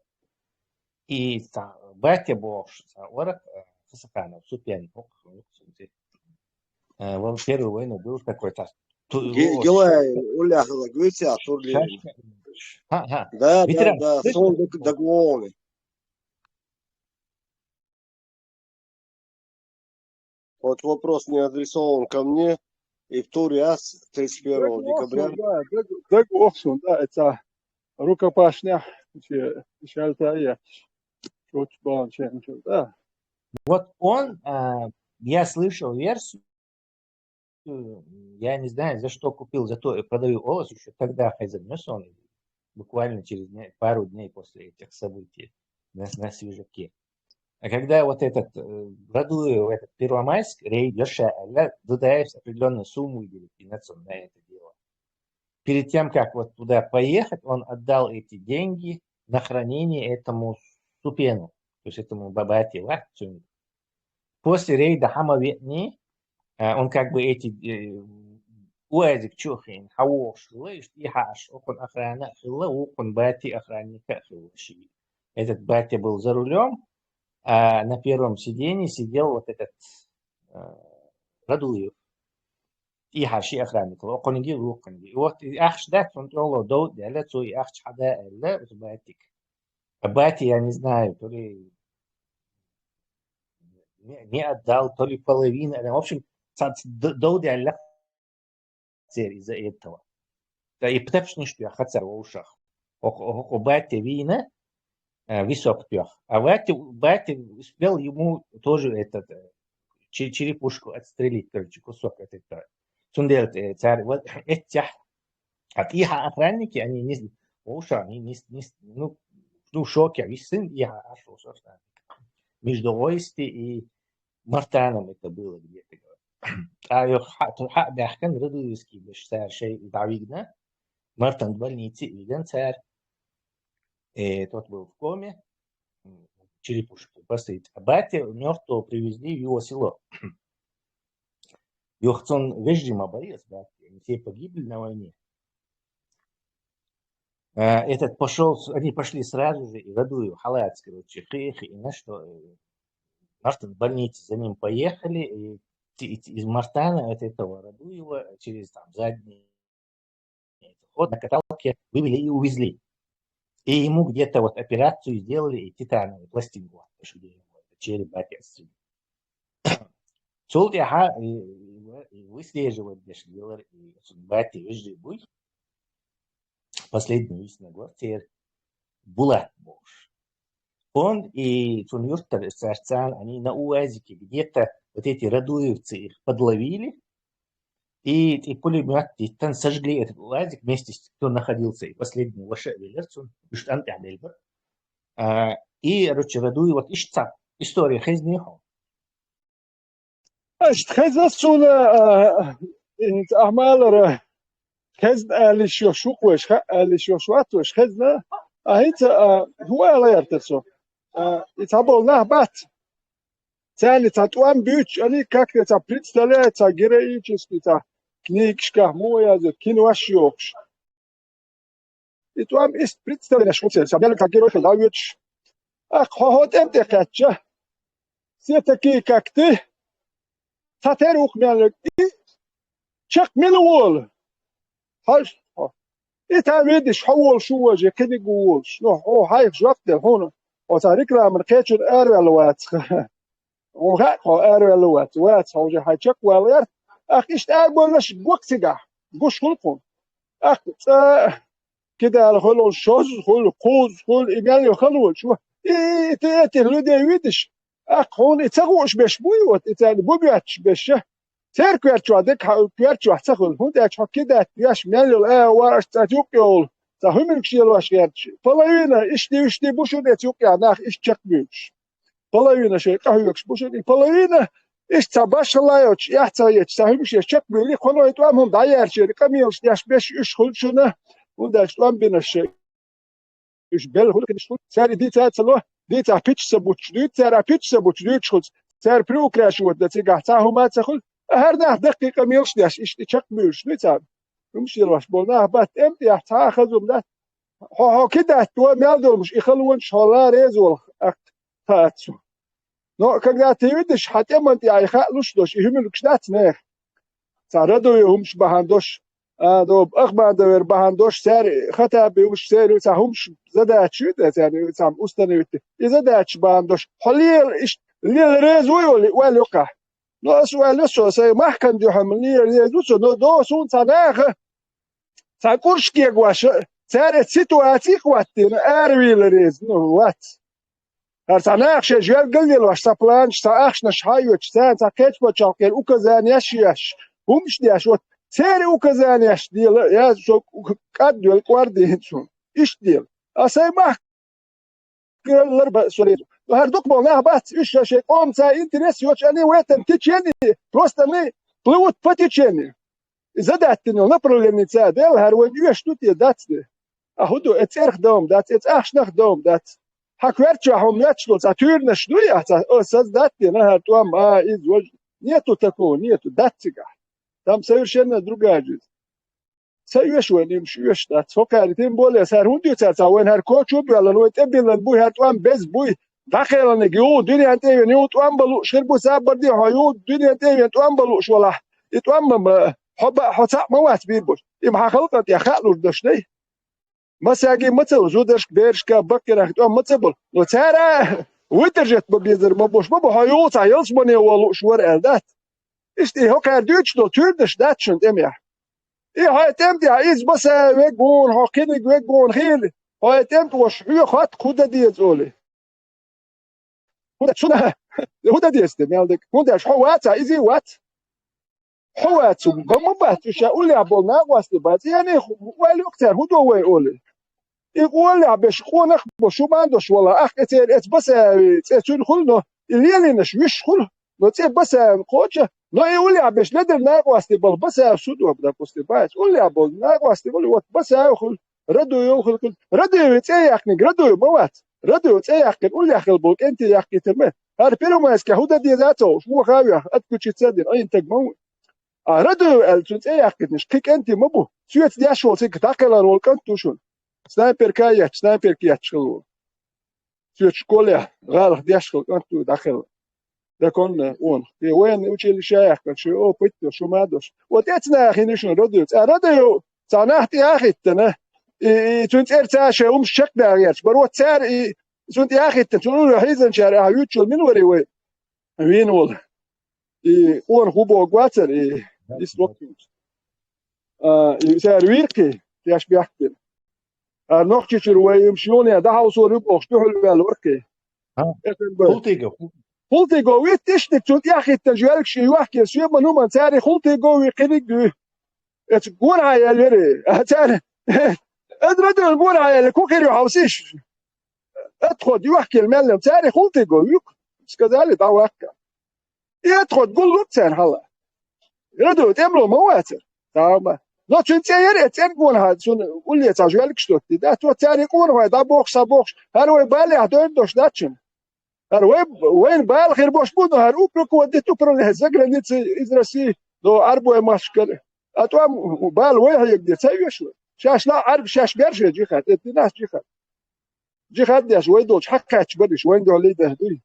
и та-, батя бохуш, та, Орак, э, Хасаканов, Супьян, ок, ок, сути. Э, во Первую войну был такой, так, Гилай уллехь хилла гуьйцех турлийна. Да, да, да, сон дагволу. Вот вопрос не адресован ко мне. И в тур яц тридцать первого декабря. Да, даг вохсун, да, это рукопашня, шальта я. Чуть баланченко, да. Вот он, а, я слышал версию, я не знаю, за что купил, зато продаю олус, еще тогда хай занёс он, буквально через пару дней после этих событий на, на свежаке. А когда вот этот э, Радуев, этот Первомайск, рейд, Дудаев определенную сумму выделил на это дело. Перед тем, как вот туда поехать, он отдал эти деньги на хранение этому Супену, то есть этому Бабате, ва, цуьнга. После рейда хӀама веъний, а, он как бы эти, э, уазик чу а хиъна, хьавогӀуш хилла, иштта и хьааш, окхун охрана а хилла, вукхун Бати охранника а хилла ши. Этот Батя был за рулем, а на первом сиденье сидел вот этот э, Радуев. И хьааш ши охранник хилла, окхуниг а, вукхуниг а. И вот и ахча дац, цунна тӀехула дов а даьлла, цо и ахча хьада аьлла, оцу Батига. А Батя, я не знаю, то ли не, не отдал, то ли половина, в общем, цхьацца д-, дов а даьлла церан из-за этого. Да и тапчанаш тоьхна цара вовшах. ХӀокху, хӀокху Батя вийна, э, высок тоьхна. А Батя, Батя успел, ему тоже этот, э, че-, черепушку отстрелить, короче, кусок от этого. Цундела, э, цара ва-, эццехь, а тӀехьа охранники, они не, вовшах, они не, не, ну, ну, в шоке, виссина тӀехьа Ӏаш вовшах. Между Ойсти и Мартаном это было где-то, говорит. Ткъа юха хьа-, хьа а баьхкина, Радуевский берш цара шоай дӀавигна, Мартан больнице а вигна цара. Э, тот был в коме, м, черепушка просто. А Батя мёртвого привезли в его село. Юха цун вежарий ма бара, Батя, они все погибли на войне. А, этот пошёл, они пошли сразу же, и Радуев халатского чехи, и на что, э, Мартан больницы за ним поехали, и ти-, и ти-, из Мартана от этого Радуева через там задний ход на каталке вывели и увезли. И ему где-то вот операцию сделали, и титановую пластинку, вот, что где ему это череп Бати отстрелили. Цул тӀаьхьа, э, э, выслеживать деш лелар, и Батин вежарий буй. Последний висина гор церан Булат бохуш. Он и цун юьртара царца, они на уазике где-то вот эти радуевцы их подловили, и, и пулемёт диттан сожгли этот уазик вместе с, кто находился, и последний ваша веллар цун, уьш тӀам тӀехь делбар. А, и, короче, Радуев, вот иштта история хезний хьо. Иштта хезна суна, а, и ахмалара хезна алиш йош ву кхуьш, ха алиш йош вац ваш хезна. А хӀинца, а, хӀу ала яртар со. А, и цхьаболу нах бац. Царна цхьа тӀом буьйцуш, они как-то цхьа представляют, цхьа героический, цхьа книгашкахь муха яздо, кинош йохуш. И тӀом ист представление шуьца, сан мел как герой хила вуьтуш. Ах, хьо хьо тӀем тӀе кхаьчча, все такие, как ты, цхьа тера ву-кх мел и чекх мила волу? Хьажа хьо. И та видиш, хьо волуш ву вожа, кхиниг ву волуш. Ну, хьо хьайх жоп дела, хьуна оцу рекламан кхечун араваьлла вац. Хьуна хаьа, хьо араваьлла вац. Вац, хьо уже хьайн чекхвалар. Ах, иштта арабевллаш гу-кх цигахь. Гуш хуьлу хьуна. Ах, цкъа кидала хуьлу, шозза хуьлу, кхузза хуьлу, и мел йо халонаш ву. И, и, и, этих людей видиш? Ах, хьуна и ца хууш берш буй, вот, и царна бу боьттуш берш. Церан коьртачохь дерг хьан коьртачохь ца хуьлу, хӀунда аьлча хьо кидатта веш мел йолу, а, вараш цӀа юкъ йолу, цхьа хӀуманигаш елош гӀерташ. Половина, иштта, иштта бу шуна эца юкъехь нах иштта чекхбуьйлуш. Половина шайн къахьоьгуш бу шуна, и половина, иштта цхьа башхалла йоцуш, эхь ца ечу, цхьа хӀуманаш еш чекхбуьйлий, кхоной тӀом хӀума дӀаяьржира, къамелаш деш берш уьш хуьлу шуна, хӀунда аьлча тӀом бинарш шайн. Уьш белла хуьлу кхидӀа хуьлу. Цара и дийца а ца ло, дийцахь пичча ца буттуш дуьйцу, цара а пичча ца буттуш дуьйцуш хуьлу. Цара приукрашивать дан цигахь цхьа хӀума а ца хуьлу. ХӀара нах даккхий къамелаш деш, иштта и чекхбуьйлуш дуй царна. ХӀумаш елош болу нах бац, тӀем тӀехь цхьа а хазум дац. Хьо, хьо кидатто, мел долуш и халонаш хьо ла реза волу акт хаьа цу. Но когда ты видишь, хьан тӀеман тӀехь и хаа луш долуш, и хӀуманигаш дац нехан. Цхьа Радуев хӀумаш бахьан долуш, а, до, Ахмадовер бахьан долуш, цара Хаттаби хӀумаш, церан цхьа хӀумаш задача ю, церан цхьа установить. И задача бахьан долуш, хьо лела, иштта, лела реза вуй олий, оьлла юкъахь. Но аса оьлла, со сайн махкана дуьхьал лела реза ву со, но до суна цхьа наха, цхьа кӀурш кегош, цара эцу ситуаци хӀоттийна, аравийла реза, ну, вац. ХӀара цхьа наха шайн жоьлгал лелош, цхьа планаш, цхьа ахчанаш хьаоьцуш, царна цхьа кхечу пачхьалкхера указанеш еш, хӀумаш деш, вот, церан указанеш дела, я со кӀад доьлла кӀордийна суна. Иштта дела. А сайн махкара ларба со реза. ХӀара дукха болу нах бац, уьш шайн къоман цхьа интерес йоцуш, они в этом течении, просто они плывут по течению. И задаттина йолу направленица дела, хӀара вайн оьшуш ду те, дац те? А хӀун ду, э, цӀерах дом дац, э, цӀахчанах дом дац. Хьан коьртачохь хьуна моьттуш долу цхьа туьйранаш дуй ахь, цхьа, о, создать дина хӀара тӀом, а, иза, важа. Нету такого, нету, дац цигахь. Там совершенно другая жизнь. Ца оьшу вайн, уьш оьшуш дац. ХӀокхаьрга, тем более, хӀара хӀунда ю цара цхьа вайна хӀара коча а боьллина, вай тӀебиллина буй, хӀара тӀом беза буй, дӀакхелхинарг юха дуьнен тӀе а веана, юха тӀом бан лууш хир бу, сабар де хьо, юха дуьнен тӀе а веана тӀом бан лууш валахь. И тӀом ма, хьо ба-, хьо цхьаъ ма вац бийр болуш. И ма хьан халкъана тӀехь хаа лур долуш дай? Массаьрга ма ца ло, зударшка, берашка, баккхийрахка тӀом ма ца бо. Но цара выдержать бан безар ма бу, ма бу, хьо юха цхьа ялсамане ван лууш вара аьлла дац. Иштта и хӀокхара дуьйцуш долу туьйранаш дац шуна тӀемехь. И хьайн тӀеман тӀехь иза Басаев веггуна, хьо кхиниг веггуна хили, хьайн тӀеман тӀехь хьоьга хатта кху дан деза олий. ХӀунда шуна, хӀун дан деза те, мел дерг? ХӀунда аьлча хьо вацахь, иза а вац. Хьо вац, бан ма бац, уьш ша уллехь болу накъостий бац. И яний ойла юкъа цара, хӀун до вай олий? И къонахаллехь беш къонах а бо, шу ма дош вала, ахь кхин церан эца Басаеви, цӀе цуьнан хуьлу, но и лелийнаш вуьш хуьлу, но цӀе Басаевна кхочу, но и уллехь беш ледара накъостий болу Басаев судо, допустим, бац. Уллехь болу накъостий болу, вот Басаев хуьлу, Радуев хуьлу, хуьлу. Радуеве цӀе яьккхинарг Радуев ма вац. Радуев цӀе яьккхина, уллехь хилла болу кӀентий яьккхийтира ма. ХӀара Первомайскехь хӀун дан деза а ца хууш, вохавех, отключиться а дина, Ӏийна таг ма ву. А Радуев аьлла, цуьнан цӀе яьккхийтинарш кхин кӀентий ма бу. Соьца деш волу цига дӀакхелхина волу кӀант ву шуна. Снайперка а етташ, снайперка етташ хилла волу. Соьца школехь гӀалах деш хилла кӀант ву дӀакхелхина. Законно, он. Те военный училище а яьккхина, шу опыт а, шу ма дош. Вот эцна а хин ю шуна Радуев. Цкъа Радуев цхьа нах тӀе а хӀиттина, и, и цуьнан цӀерца шайн хӀумаш чекхдагӀа гӀерташ бара. Вот цара и цунна тӀе а хӀиттина, цунна улло хьийзанчара ахьа вуьйцучул мила варий вай вийна волу? И къонах ву боху вацара, и, и слокхинчу. А, и цара вийрхий, теш бехк бина. А Нохчийчуьра вай уьмаш юхане дӀахьовсор ю бохуш, дуьхьал ваьлла вархий. А, ФНБ. Хултиго. Хултиго витта иштта цунна тӀе а хӀиттина жоьлгаш и йохкина, соьман хӀуман цара Хултиго вий кхиниг дуй. Эца гонахьа яьлла яра. А цара, аса радуьйла гонахьа яьлла, ку хир ю хьовсийша. Отход йохкийла мел лем, цаьрий хултий го вуьгу, сказали, дӀаваккха. И отход гуллуг цаьрна хьала. Радо тӀемло ма вацара. Тама. Но цуьнан цӀе яра, э, цӀен гонахьа, цунна улле цхьа жоьлгаш доттий. Да, то цаьрий къонахой, дӀабохуш, схьабохуш, хӀара вай балехь дойр дош дац шуна. ХӀара вай, вайна бала хир бош бу, но хӀара упрек ван диту управление за границей из России, но Ӏарбой махкара. А тӀом бала вай хьега де, ца веш вай. Шаьш ла Ӏарб, шаьш берш ве джихад, э, динас джихад. Джихад деш вай долчу хьакхаьчча бариш, вайн дуьхьа лийдеш дуй.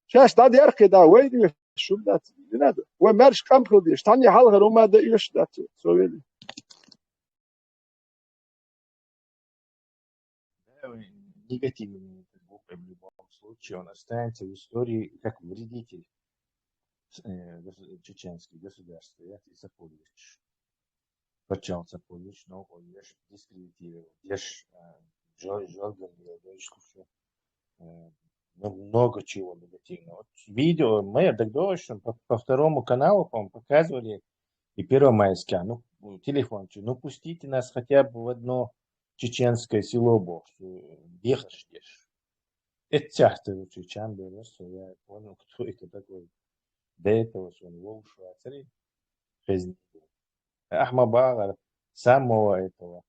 Шаьш дӀадерхке да, вай веш шун дац, не надо. Вай маьрша къам хила деш, цхьанне хьалхара хӀума дан оьшуш дац, со вели. Да, негативный этот букв в любом случае, он останется в истории как вредитель, э, гос-, чеченской государства, я тебе запомню. Причём Сапулич, ну, он, я ж дискредитировал, я ж, э, жё-, жёлган делал, я ж кучу, э, ну, много чего негативного. Вот видео, мы, я так думаю, что по, по второму каналу, по-моему, показывали и Первомайская, ну, телефончик, ну, пустите нас хотя бы в одно чеченское село, бо, что, э, ехать ждешь. Это часто звучит, Чамбер, что я понял, кто это такой. До этого, что он вовший, а царь, жизнь. Ахьа ма бахара самого этого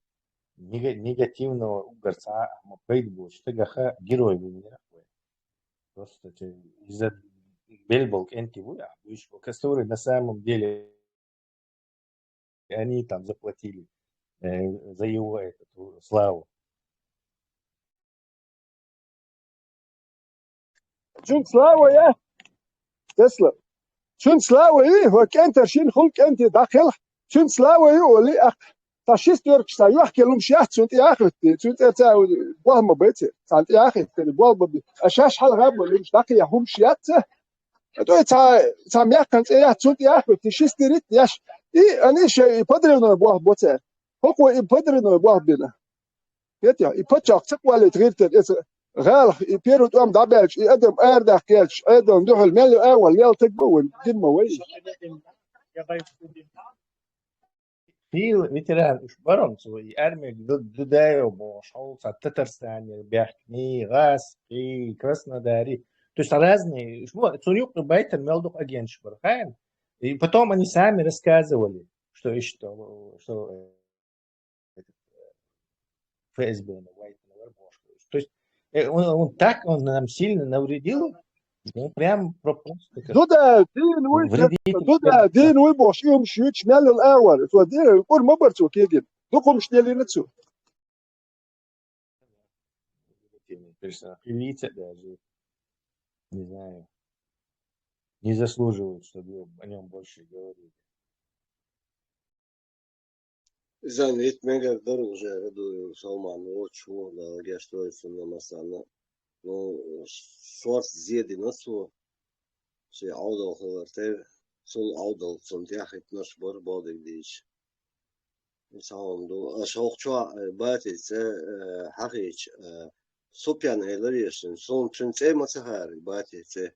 нега-, негативного угорца, ахьа ма пайда боцу стагаха герой ву мера вай. Просто те иза белбал кӀентий ву, а, вуьш, который на самом деле они там заплатили, э, за его эту славу. Джун слава я? Тесла. Цуьнца лаво ю, хӀо кӀентар шина хула кӀенте дӀакхелха, цуьнца лаво ю олий, ах, цхьа шестёркаш цхьа йохкелла хӀумаш яц цунна тӀе яхийтти, цуьнан цӀе ца болх ма бай церан, цхьана тӀе яхийтти, болх ма бай. А шаьш хьалха а болу хӀумаш дӀакхехьа хӀумаш яц церан. А то цхьа, цхьа мехкан цӀе яц цунна тӀе яхийтти, шестьдесят яш. И, они шай, и подрывной болх бо церан. ХӀокхо и подрывной болх бина. Хетий, и паччахь ца кхоллийта гӀиртира, иза гӀалах, и первый тӀом дӀабаьлча, и адам арадаккха гӀерташ, Ӏедална дуьхьал мел ю агӀор, лела таг ба вайн, дин ма вай. Хийла ветеран уж барамца вай, и армега ду-, Дудаев бохуш, хьо цхьа Татарстанера баьхкиний, гӀазкхий, Краснодарий. То есть разные, уж бу-, цунна юккъе байтар мел дукха агенташ бара, хаьий? И потом они сами рассказывали, что иштта, что, э, этот, э, ФСБ на Уайтона вара бохуш. То есть, э, он, он так, он нам сильно навредил, ну, прям про-, просто как Дуда, дийна вуй, вредитель. Дуда, дийна вуй бохуш, и хӀумаш юьйцуш мел йолу агӀор. Цо дийна, кӀур ма бара цо кегийна. Дукха хӀумаш делийна цо. Интересно, и лица даже, не знаю, не заслуживают, чтобы о нём больше говорили. Иза вит мегар дара уже, Радуев Салман, вочу, Дала гечдойла цунна массарна. Ну, сорт зедина цо, шен Ӏовдал хилар тера, цул Ӏовдал цунна тӀехь хӀиттинарш бара, бохург дийцича. Цхьа хӀума ду. Аша хӀокху чохь, э, Батин цӀе, э, хьахийча, э, Супьян элира ешна, суна цуьнан цӀе ма ца хаьара, Батин цӀе.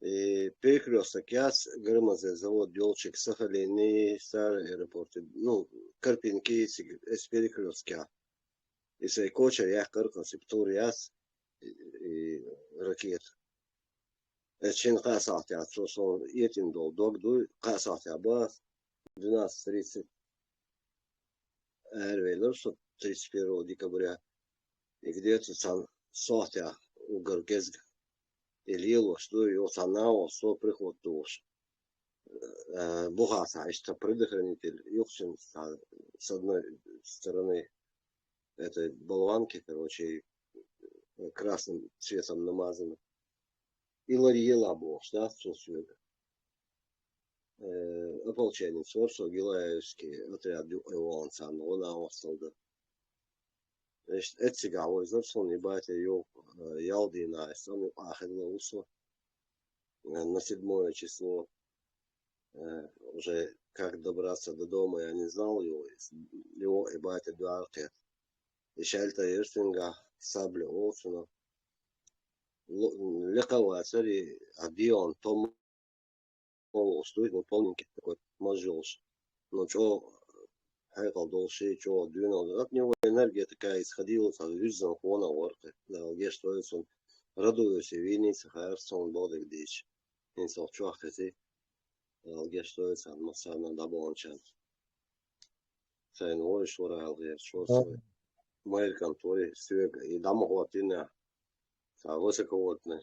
И перекрёсток яц, Громозой завод йолчуьнга Сахалиний, Старый аэропорт, ну, Карпинки, цига, эс перекрёстке. И сайн кочара яьккхира кхо, цига тур яц, и, и ракета. Эс шина кхаа сахьтехь цо суна этӀина долу дог дуй, кхаа сахьтехь бац, двенадцать тридцать. Аравелира со тридцать первого декабря. И где-то цхьана сохьтехь уггар кӀезиг и лелош ду, и оцу цхьана нахана со приход дохуш. Э, бухахь цхьа иштта предохранитель юхучун цхьа с одной стороны этой болванки, короче, красным цветом намазано. И ларъела бохуш, да, цо соьга. Э, ополченец вара со, Гилаевский отряд юккъе вахана царна гӀо накъосталла дан. Иштта эццигахь вайзара суна и батьа юкъа, э, ял дийнахь, и цунна юкъахь хилла ву со. Э, на седьмое число, э, уже как добраться до дома, я не знал его, его и батьа дуьхьал кхетта. И шаьлта йира цуьнгахь, сабля олу цунах. Ло-, лекха вацара и, а Дион Том волуш дуй, ну, полненький такой, маж йолуш. Ну, чӀогӀа хьекъал долуш и чӀогӀа доьналла. От него энергия такая исходила, цхьа вуьззина къонах вара кхин. Дала гечдойла цунна. Радуевс вийний ца хаьара, цунна бохург дийцича. ХӀинца хӀокху чохь хезий. Дала гечдойла царна массарна а дӀабаханчарна. Сайн вовшашка вара аьлла гӀерташ вара со. Майра кӀант вара и соьга, и дӀа ма хӀоттийна, цхьа высоковольтный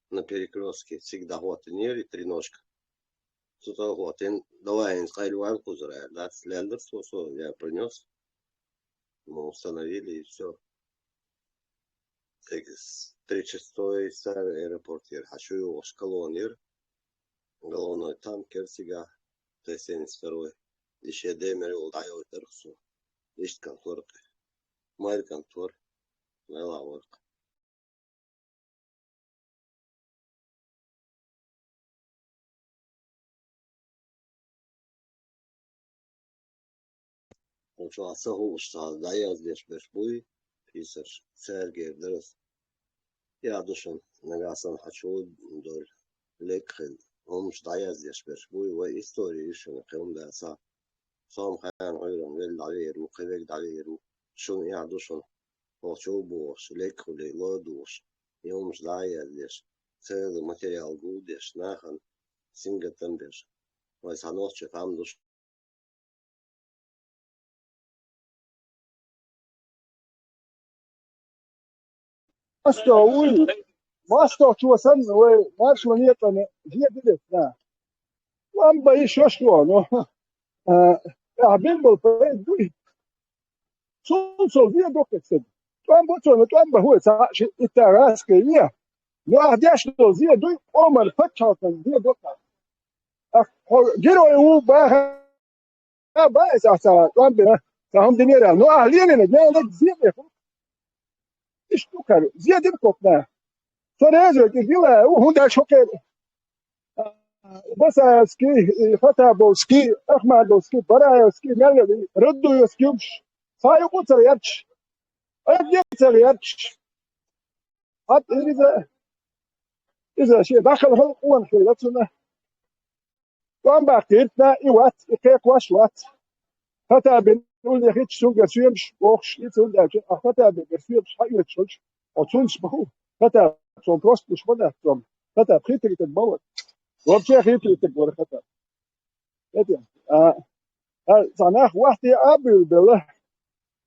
на перекрёстке цига дӀахӀоттийнера и треножка. Цу тӀе а хӀоттийна, давай хӀинца къайлаваьлла кхузара аьлла, дац, леллара цо, со я принёс. Мы установили и всё. Цига с-, тридцать шестой Старый аэропорт яра, хьан шу йогӀуш колонна яра. Головной танк яра цигахь, Т семьдесят второй. И шен Д мер йолу дӀайойтара цо. Иштта кӀант вара кхин. Майра кӀант вара. Вела вара кхин. Оцу чохь ца хууш цхьа дӀаяздеш берш буй, писарш, цаьргара дара ас. Яа ду шуна, нагахь санна хьан чу а дойла, лекха хила, хӀуманаш дӀаяздеш берш буй, вай истори ю шуна, кхин хӀума дацахь. Со-м хьенан Ӏуьйранна велла дӀавер ву, кхин верг дӀавер ву, шуна эхь ду шуна. Хьо чу а бохуш, лекха хуьлий, ладугӀуш, и хӀуманаш дӀа а яздеш, церан материал гулдеш, нахана сингаттам беш. Вай цхьа нохчи къам ду шу. МостагӀчо санна вай маршо некъана зен дилира, да. ТӀом бан йиш йолуш ду, ну, а, ахь бен болу пайда дуй. Цунна со зен до кхин стаг. ТӀом бо цо, ну, тӀом бан хӀу ца хьаъ ши итта гӀаскхий ве. Ну, ахь деш долу зен дуй, Ӏумар пачхьалкхан зен до кхин. Ахь хьо герой ву баха, баьс ахь цхьа тӀом бина, цхьа хӀума динера. Ну, ахь лелийна, геннад зен беху. Иштта ду кара, зен дина кхокхна. Со реза вег, и дила, у, хӀунда аьлча хӀокхеран Басаевский, и Хатабовский, Ахмадовский, Бараевский, мел вели, Радуевский уьш. Цхьа юкъа ца гӀерташ. Ай, де ца гӀерташ. ХӀаьта иза, иза шен бахьал хӀалкъ ван хилла цунна. ТӀом баккхийртна и вац, и кхекхош вац. Хатабин уллехь хӀитта цуьнгара соьмаш бохуш, и цунна даьлча, а Хатабингара соьмаш хьаоьцуш хилча, хьо цунца баху. Хатаб цунна просто гуш ма дац цунна. Хатаб хитрый стаг ма вара. Вообще хитрый стаг вара Хатаб. ХӀета, а, а, цхьа нах вахте а буьйлу белла.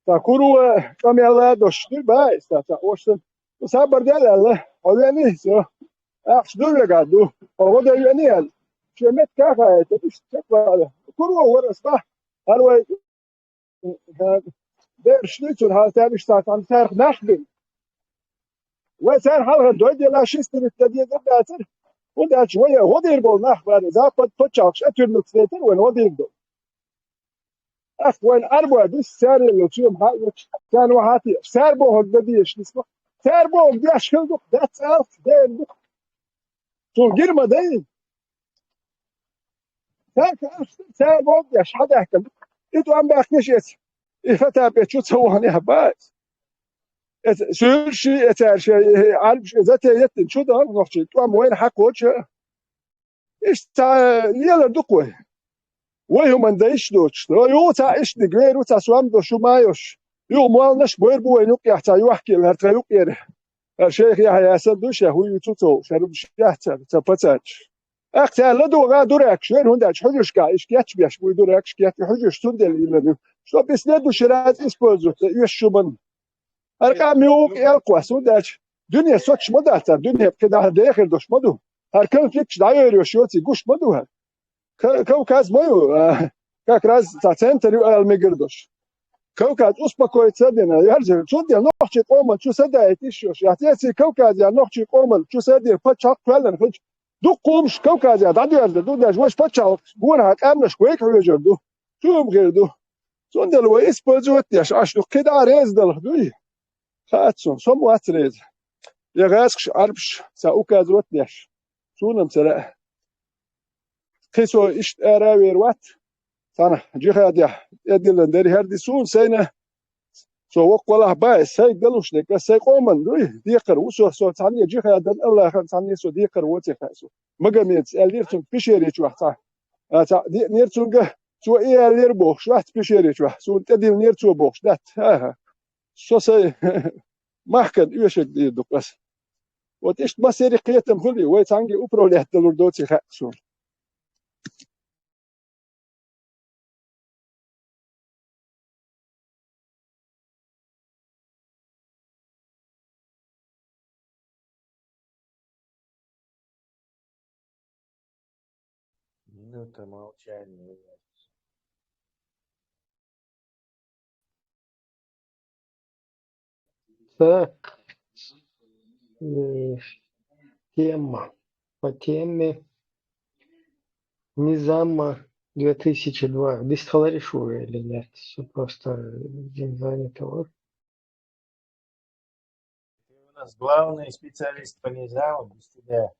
Цхьа куро къамел а дош дуй баьс, цхьа, цхьа ош сан. Сабар дел аьлла, хьо вений со? Ахча дуй вегахь ду, хьо гӀо дан вений аьлла. Шен меттах а хаийта, иштта чекхвала. Куро вара ас бахь, хӀара вай, э, бераш дуьйцур хьал цаьрга иштта цхьа цхьана царах нах бина. Вай царна хьалха дойдела ши стирит дан дезар дацара, хӀунда аьлча вай гӀо дийр болу нах бара, запад пачхьалкхаш а туьрнуц дайтара вайна гӀо дийр долу. Ахь вайна Ӏарбой дис, царел йолу соьма хьаоьцуш, царна вахьа а теша, цара бохург дан дезаш нисбо. Цара бохург деш хила ду-кх, дац алц, дера ду-кх. Цунна гира ма дай. Цара, цара бохург деш, хьадаьккхина ду-кх. И тӀом баьхкинарш эца, и Хатаб эца чу ца ваханехь бац. Эца суьйлуш ший, эца цара шайн, э, Ӏарбаш, э, зате еттина чу дан нохчий тӀом вайна хьакхочу. Иштта цхьа лелар ду-кх вай. Вай хӀуманна дан иштта доцуш. Вай ю цхьа иштаниг вер ву, цхьа сом долуш ю ма йолуш. Юха молланаш а бойр бу вайна юккъехь цхьа йохкийла хӀара тхан юккъера. ХӀара шайх Яхьъя санна ду шех, хӀун ю цу цо, шаьрмаш яц цара, ца пацанчаш. ТӀаккха цара ладогӀа дуракаш вер, хӀунда аьлча хьуьжаршкахь иштта кечбеш буй дуракаш, кечбеш хьуьжарш цундела йиллина ю. Чтоб и следующий раз использовать дан, оьшуш шу ма. ХӀара къам ю вукху элкхос, хӀунда аьлча дуьне соцуш ма дац цара, дуьне кхидӀа дехар долуш ма ду. ХӀара конфликташ дӀайойр йолуш йоций гуш ма ду хӀара. Ка-, Кавказ ма ю, а, как раз цхьа центр ю ала мегар долуш. Кавказ успокоиться а дина, яржар, цундела нохчий къоман чу садаийта йиш йолуш. Яц эций Кавказехь нохчий къоман чу садийр пачхьалкх кхоьллина хилча, дуккха хӀумаш Кавказехь дӀадоьрзур ду, даже вайша пачхьалкх гонахьа къаьмнашка вайга хьоьжур ду. Чу хир ду. Цундела вай использовать деш Ӏаш ду, кхидӀа реза далахь дуй? Хаьтту суна, со ма вац реза. Я гӀаьскаш, Ӏарбаш, сан указывать деш. Суна-м ца лаьа. Кхин со иштта ара а вер вац. Цхьана джихадехь тӀедиллина дерриг хӀара ди суна сайна. Со воккхалахь баьс, сайга далуш дерг, ас сайн къоман дуй, декхар ву со, со цхьанне джихадан Аллахьан цхьанне со декхар воций хаьа со. Магомедас аьллера цунга Пещеречохь цхьа. А, цхьа деънера цунга, цо и аьллера бохуш вац Пещеречохь, суна тӀедиллинера цо бохуш дац. ХӀа-хӀа. Со сайн махкана оьшург дийр ду-кх ас. Вот иштта массеран кхетам хуьлий, вай цхьаьнгге управлять далур доций хаьа суна. Минута молчания. Так. Э, тема. По теме Низама две тысячи два. Дистхалариш ву или нет? Всё просто, э, день занятого. Ты у нас главный специалист по низаму, без тебя,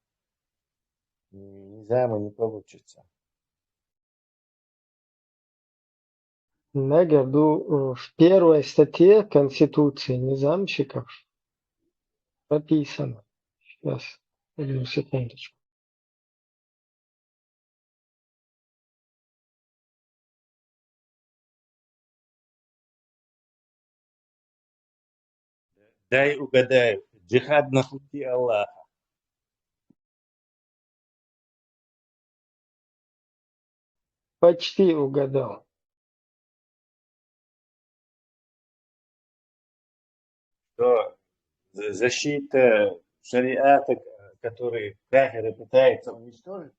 м, низаму не получится. Нагар ду, э, в первой статье Конституции низамщиков прописано. Сейчас, одну секундочку. Дай угадаю. Джихад на пути Аллаха. Почти угадал. Что за-, защита шариата, который кафиры пытаются уничтожить?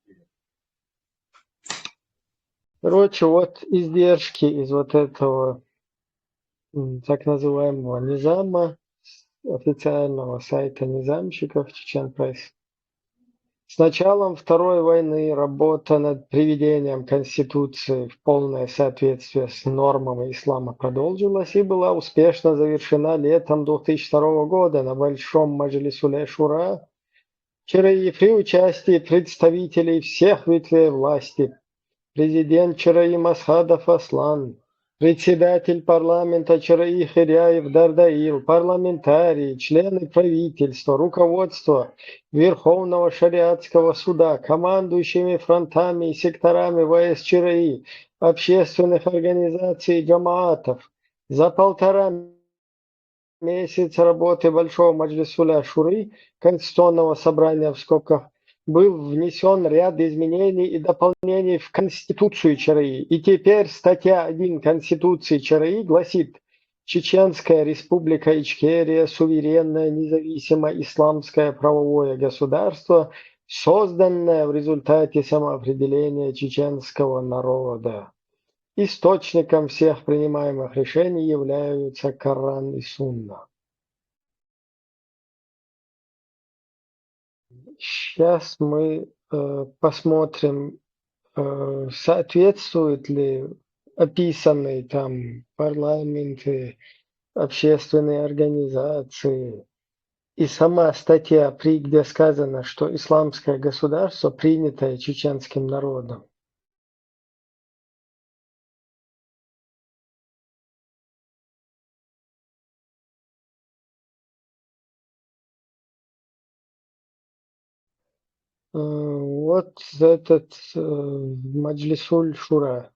Короче, вот издержки из вот этого, м, так называемого низама, с официального сайта низамщиков Чечен Пресс. С началом Второй войны работа над приведением Конституции в полное соответствие с нормами ислама продолжилась и была успешно завершена летом две тысячи второго года на Большом Маджлисуле Шура ЧРИ при участии представителей всех ветвей власти. Президент ЧРИ Масхадов Аслан, председатель парламента ЧРИ Хиряев Дардаил, парламентарии, члены правительства, руководство Верховного шариатского суда, командующими фронтами и секторами ВСЧРИ, общественных организаций и джамаатов. За полтора месяца работы Большого Маджлисуля Шуры, Конституционного собрания в скобках, был внесен ряд изменений и дополнений в Конституцию ЧРИ. И теперь статья один Конституции ЧРИ гласит: «Чеченская Республика Ичкерия — суверенное, независимое исламское правовое государство, созданное в результате самоопределения чеченского народа. Источником всех принимаемых решений являются Коран и Сунна». Сейчас мы э, посмотрим, э, соответствуют ли описанные там парламенты, общественные организации и сама статья ПРИ, где сказано, что исламское государство, принятое чеченским народом. Э, Вот этот э, Маджлисуль Шура,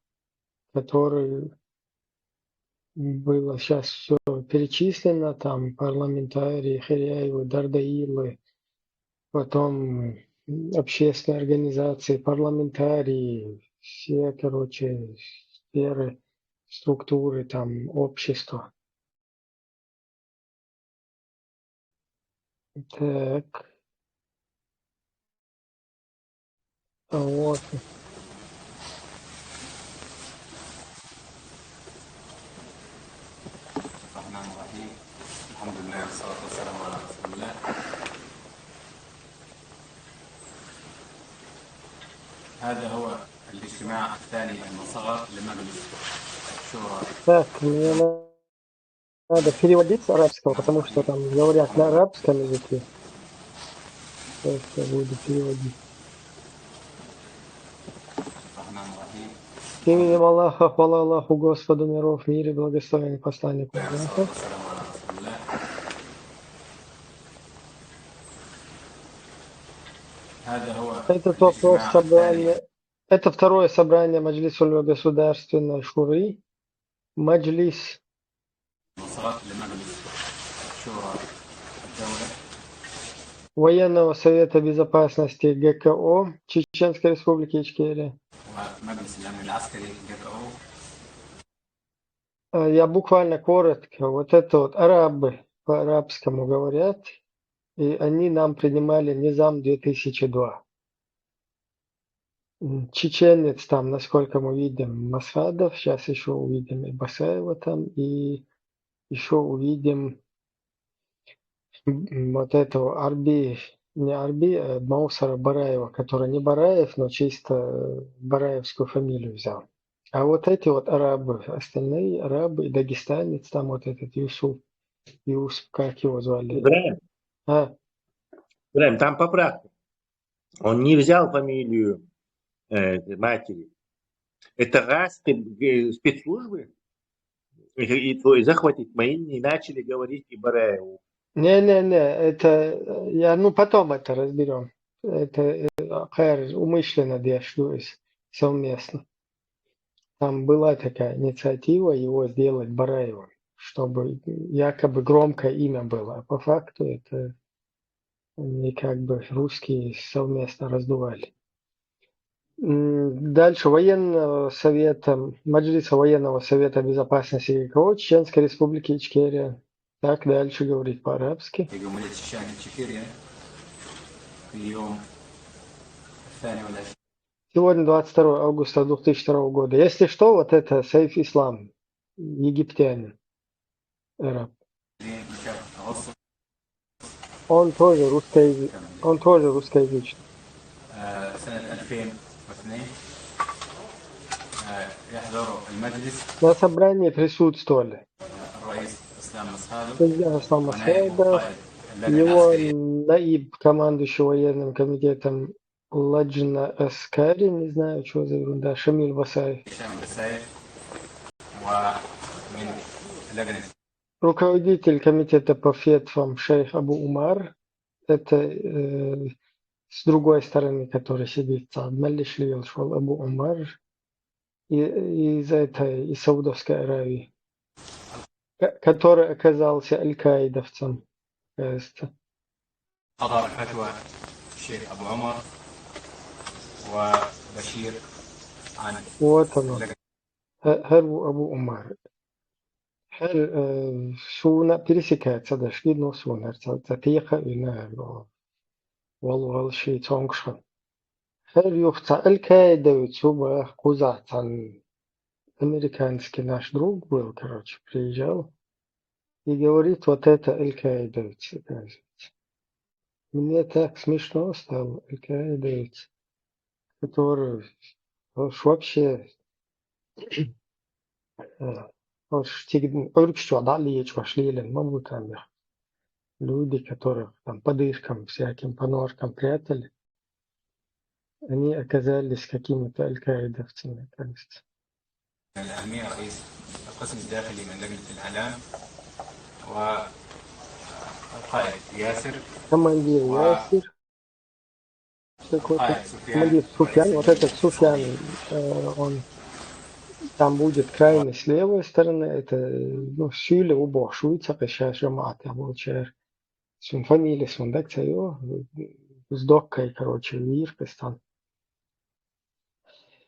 который было сейчас все перечислено, там парламентарии, Хиряевы, Дардаилы, потом общественные организации, парламентарии, все, короче, сферы, структуры, там, общества. Так. А вот. الرحمن الرحيم. الحمد لله والصلاة والسلام على رسول الله. هذا هو الاجتماع الثاني المصغر لمجلس الشورى. Так, мне надо переводить с арабского, потому что там говорят на арабском языке. Сейчас я буду переводить. الرحمن الرحيم. Именем Аллаха, хвала Аллаху, Господу миров, мир и благословение посланнику Аллаха. Этот вопрос собрания, это второе собрание Маджлисуль государственной шуры, Маджлис военного совета безопасности ГКО Чеченской Республики Ичкерия. А, я буквально коротко. Вот это вот арабы по-арабскому говорят, и они нам принимали низам две тысячи два. М, Чеченец там, насколько мы видим, Масхадов, сейчас еще увидим и Басаева там, и еще увидим м, вот этого Арби, не Арби, а Маусара Бараева, который не Бараев, но чисто бараевскую фамилию взял. А вот эти вот арабы, остальные арабы, и дагестанец, там вот этот Юсуф, Юсуф, как его звали? Ибраим, А, Ибраим, там поправка. Он не взял фамилию э, матери. Это гасты, э, спецслужбы и, и, и захватить мы не начали говорить и Бараеву. Не-не-не, это, э, я, ну, потом это разберем. Это э, Хайр умышленно деш совместно. Там была такая инициатива его сделать Бараевым, чтобы якобы громкое имя было, а по факту это они как бы русские совместно раздували. М, Дальше военного совета, Маджлиса военного совета безопасности ГКО Чеченской Республики Ичкерия. Так дальше говорит по-арабски. في جمهورية شيشان إتشكيريا في يوم الثاني والعشرين Сегодня двадцать второго августа две тысячи второго года. Если что, вот это Сайф Ислам, египтянин, араб. من شهر أغسطس Он тоже русскоязычный. Он тоже русскоязычный. آه، سنة ألفين واثنين، آه، يحضر المجلس На собрании присутствовали الرئيس إسلام مسخادم президент Ислам ونائب Масхадов, قائد اللجنة его العسكرية наиб, командующий военным комитетом Ладжна Аскари, не знаю, что за ерунда, Шамиль Басаев. هشام بسايف، ومن اللجنة Руководитель комитета по фетвам шейх Абу Умар, это э, с другой стороны, который сидит, Саад Маллиш Лиел шел Абу Умар, и, из этой, из Саудовской Аравии, ко- который оказался аль-Каидовцем, кажется. حضر فتوى الشيخ أبو عمر وبشير عن Вот оно. اللجنة Хэ- Хэр у Абу Умар. Хэр э, суна пересекается, да, шли, но суна, ца- ца тихо и на вал вал ши цонгшхан. Хэр юхца аль-Каидовец уба кузацан американский наш друг был, короче, приезжал и говорит, вот это аль-Каидовец, оказывается. Мне так смешно стало, аль-Каидовец, который уж вообще э, уж тигн- уж чё, да, лечь вошли или маму там, да. Люди, которых там по дышкам всяким, по ножкам прятали, они оказались какими-то аль-Каидовцами, кажется. الأهمية، رئيس القسم الداخلي من لجنة الإعلام، والقائد ياسر، Командир و- Ясир, такой قائد سفيان، командир Суфьян, رئيس вот этот اللجنة Суфьян, الإقتصادية. э, он там будет крайне с левой стороны, это, ну, Сюля убо, Шуйца, сейчас жамат, я был чер. Сун фамилия, сун дак цаё, с доккой, короче, вир, там.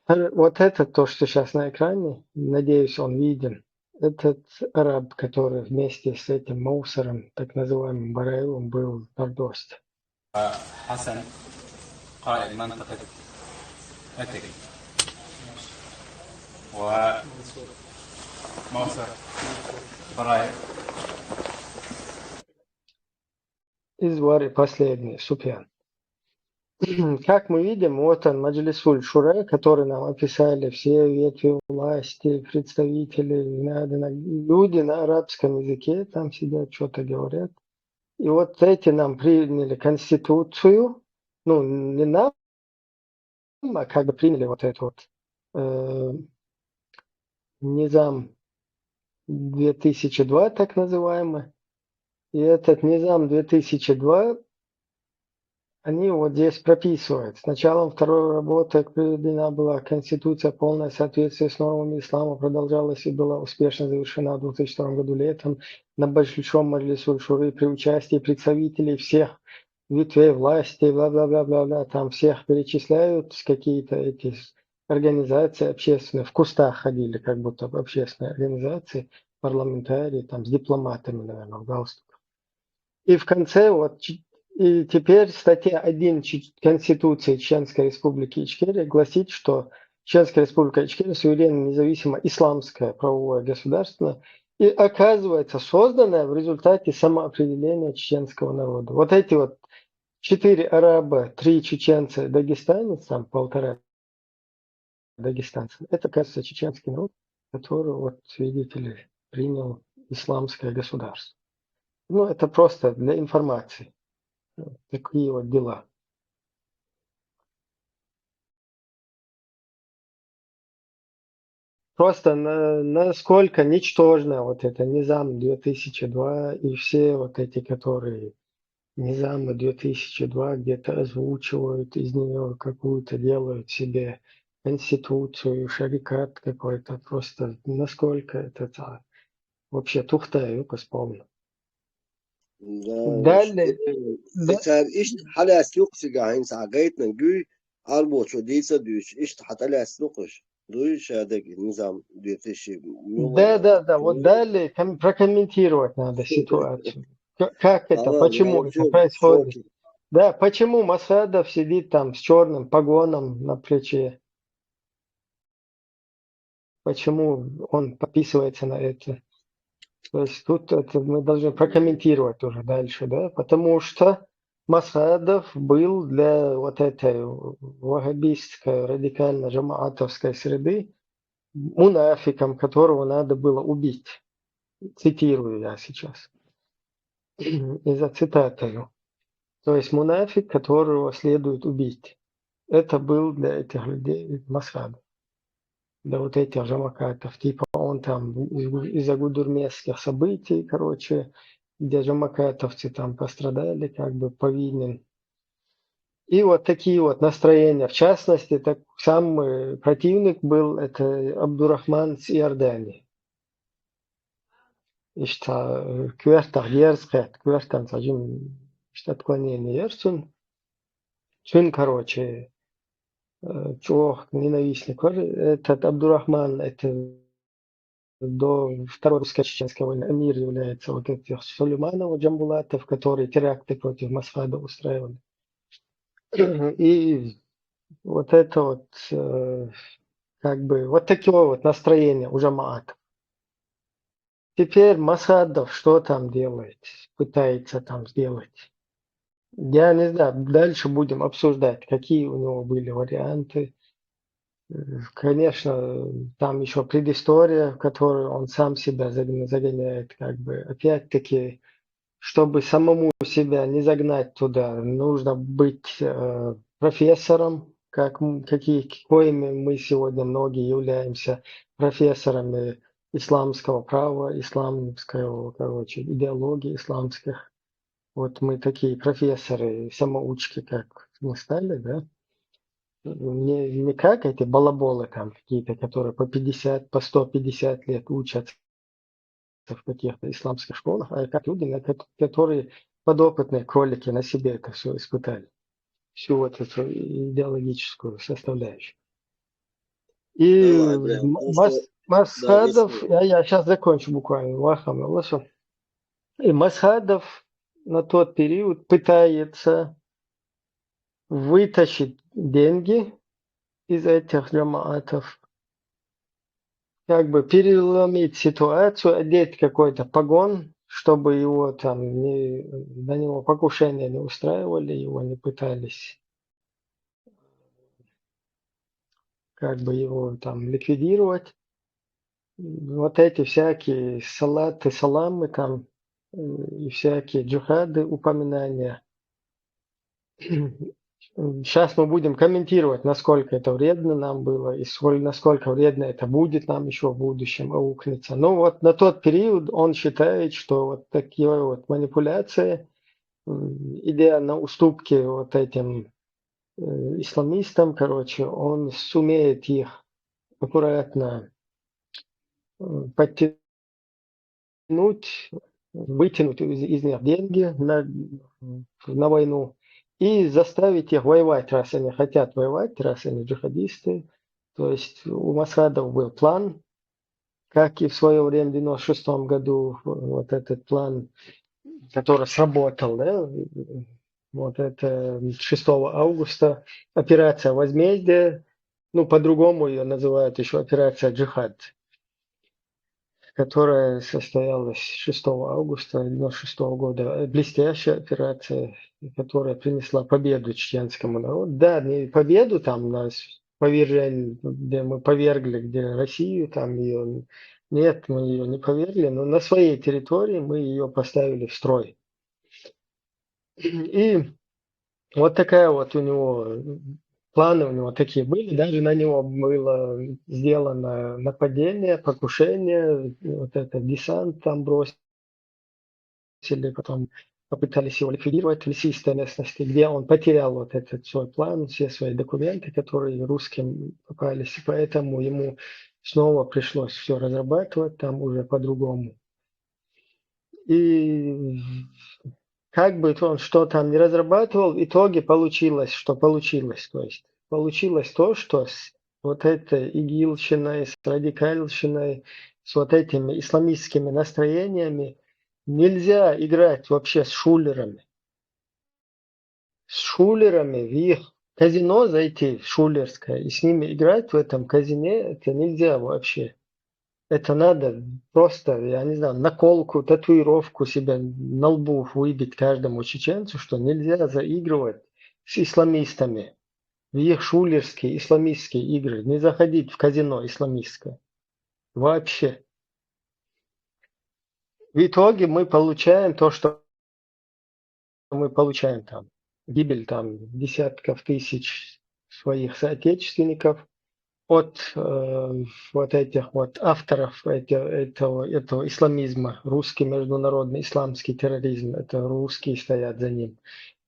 Э, Вот это то, что сейчас на экране, надеюсь, он виден. Этот араб, который вместе с этим Маусером, так называемым Бараевым, был Нордост. حسن، قائد منطقة أتري، وموسر براير. Из Вари последний, Суфьян. Как мы видим, вот он, Маджлисуль Шура, который нам описали все ветви власти, представители, надо на- люди на арабском языке там сидят, что-то говорят. И вот эти нам приняли конституцию, ну, не нам, а как бы приняли вот эту вот э, низам две тысячи два, так называемый. И этот низам две тысячи два, они вот здесь прописывают. С началом второй работы приведена была конституция, полное соответствие с нормами ислама продолжалась и была успешно завершена в две тысячи втором году летом на Большом Маджлисуль Шуры при участии представителей всех ветвей власти, бла-бла-бла-бла-бла, там всех перечисляют, с какие-то эти организации общественные, в кустах ходили, как будто бы общественные организации, парламентарии, там с дипломатами, наверное, в галстуках. И в конце вот, ч- и теперь статья один Ч- Конституции Чеченской Республики Ичкерия гласит, что Чеченская Республика Ичкерия суверенное, независимое исламское правовое государство, и оказывается созданное в результате самоопределения чеченского народа. Вот эти вот четыре араба, три чеченца, дагестанец, там полтора дагестанца. Это, кажется, чеченский народ, который, вот, видите ли, принял исламское государство. Ну, это просто для информации. Такие вот дела. Просто на- насколько ничтожно вот это низам две тысячи два и все вот эти, которые низамы две тысячи два где-то озвучивают, из нее какую-то делают себе конституцию, шарикат какой-то. Просто насколько это та- вообще тухта юкъас полна. Да, Далее, да. Цар ишт хьалаьцлу кхы цигахьин сагайтна гуй, арбочо дийца дуьйш, ишт хьаталяьцлу кхыш. Дуй шадаг низам две тысячи. Да, да, да, вот далее ком- прокомментировать надо ситуацию. К- Как это, почему это происходит? Да, почему Масхадов сидит там с черным погоном на плече? Почему он подписывается на это? То есть тут это мы должны прокомментировать уже дальше, да? Потому что Масхадов был для вот этой ваххабистской радикально-джамаатовской среды мунафиком, которого надо было убить. Цитирую я сейчас. И зацитатую. То есть мунафик, которого следует убить. Это был для этих людей Масхадов. Для вот этих джамакатов. Типа он там из-за гудермесских событий, короче, где джамакатовцы там пострадали, как бы повинен. И вот такие вот настроения. В частности, так самый противник был это Абдурахман с Иордании. Ишта, э, квертах дерзкет, квертан сажим, ишта отклонение ерсун. Чун, короче, э, чух ненавистник. Этот Абдурахман, это до Второй русско-чеченской войны эмир является вот этих Сулейманова, Джамбулатов, которые теракты против Масхада устраивали. И вот это вот, э, как бы, вот такое вот настроение у джамаат. Теперь Масхадов что там делает, пытается там сделать. Я не знаю, дальше будем обсуждать, какие у него были варианты. Э, Конечно, там еще предыстория, в которую он сам себя загоняет, как бы, опять-таки, чтобы самому себя не загнать туда, нужно быть э, профессором, как, какие, коими мы сегодня многие являемся профессорами исламского права, исламского, короче, идеологии исламских. Вот мы такие профессоры, самоучки, как мы стали, да? Не, не как эти балаболы там какие-то, которые по пятьдесят, по сто пятьдесят лет учатся в каких-то исламских школах, а как люди, которые подопытные кролики на себе это все испытали. Всю вот эту идеологическую составляющую. И Масхадов, я, я сейчас закончу буквально, Вахам, и Масхадов на тот период пытается вытащить деньги из этих джамаатов, как бы переломить ситуацию, одеть какой-то погон, чтобы его там не, на него покушение не устраивали, его не пытались как бы его там ликвидировать. Вот эти всякие салаты, саламы там и всякие джихады, упоминания. Сейчас мы будем комментировать, насколько это вредно нам было и сколь, насколько вредно это будет нам еще в будущем аукнется. Ну вот на тот период он считает, что вот такие вот манипуляции, идея на уступки вот этим э, исламистам, короче, он сумеет их аккуратно э, подтянуть, вытянуть из, из них деньги на, на войну и заставить их воевать, раз они хотят воевать, раз они джихадисты. То есть у Масхадов был план, как и в свое время в девяносто шестом году вот этот план, который сработал, да, вот это шестого августа, операция возмездия, ну, по-другому ее называют еще операция джихад, которая состоялась шестого августа девяносто шестого года. Блестящая операция, которая принесла победу чеченскому народу. Да, не победу там на повержение, где мы повергли, где Россию, там ее нет, мы ее не повергли, но на своей территории мы ее поставили в строй. И вот такая вот у него планы у него такие были, даже на него было сделано нападение, покушение, вот это десант там бросили, потом попытались его ликвидировать в лесистой местности, где он потерял вот этот свой план, все свои документы, которые русским попались, и поэтому ему снова пришлось все разрабатывать там уже по-другому. И как бы он что там не разрабатывал, в итоге получилось, что получилось. То есть получилось то, что с вот этой игилщиной, с радикальщиной, с вот этими исламистскими настроениями нельзя играть вообще с шулерами. С шулерами в их казино зайти, в шулерское, и с ними играть в этом казине, это нельзя вообще. Это надо просто, я не знаю, наколку, татуировку себе на лбу выбить каждому чеченцу, что нельзя заигрывать с исламистами в их шулерские исламистские игры, не заходить в казино исламистское. Вообще. В итоге мы получаем то, что мы получаем там. Гибель там десятков тысяч своих соотечественников от э, вот этих вот авторов эти- этого, этого исламизма, русский международный исламский терроризм, это русские стоят за ним,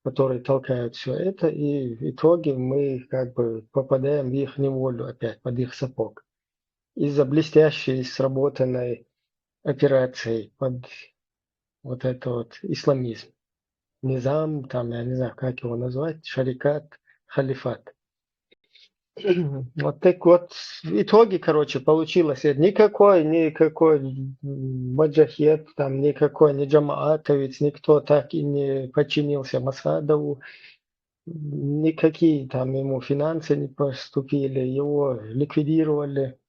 которые толкают все это, и в итоге мы как бы попадаем в их неволю опять, под их сапог. Из-за блестящей сработанной операции под вот это вот исламизм. Низам, там, я не знаю, как его назвать, шарикат, халифат. Вот так вот, в итоге, короче, получилось, э, никакой, никакой м, маджахет, там, никакой, не джамаатовец, никто так и не подчинился Масхадову, никакие там ему финансы не поступили, его ликвидировали.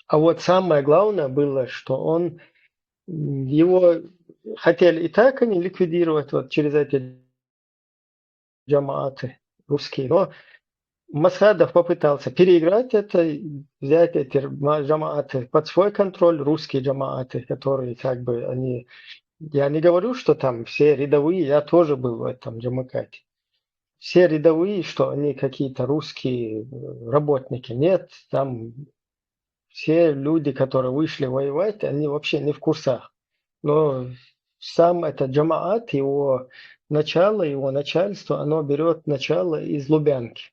А вот самое главное было, что он, м, его хотели и так они ликвидировать вот через эти джамааты русские, но Масхадов попытался переиграть это, взять эти ма- джамааты под свой контроль, русские джамааты, которые как бы они... Я не говорю, что там все рядовые, я тоже был в этом джамакате. Все рядовые, что они какие-то русские э, работники, нет, там все люди, которые вышли воевать, они вообще не в курсах. Но сам этот джамаат, его начало, его начальство, оно берет начало из Лубянки.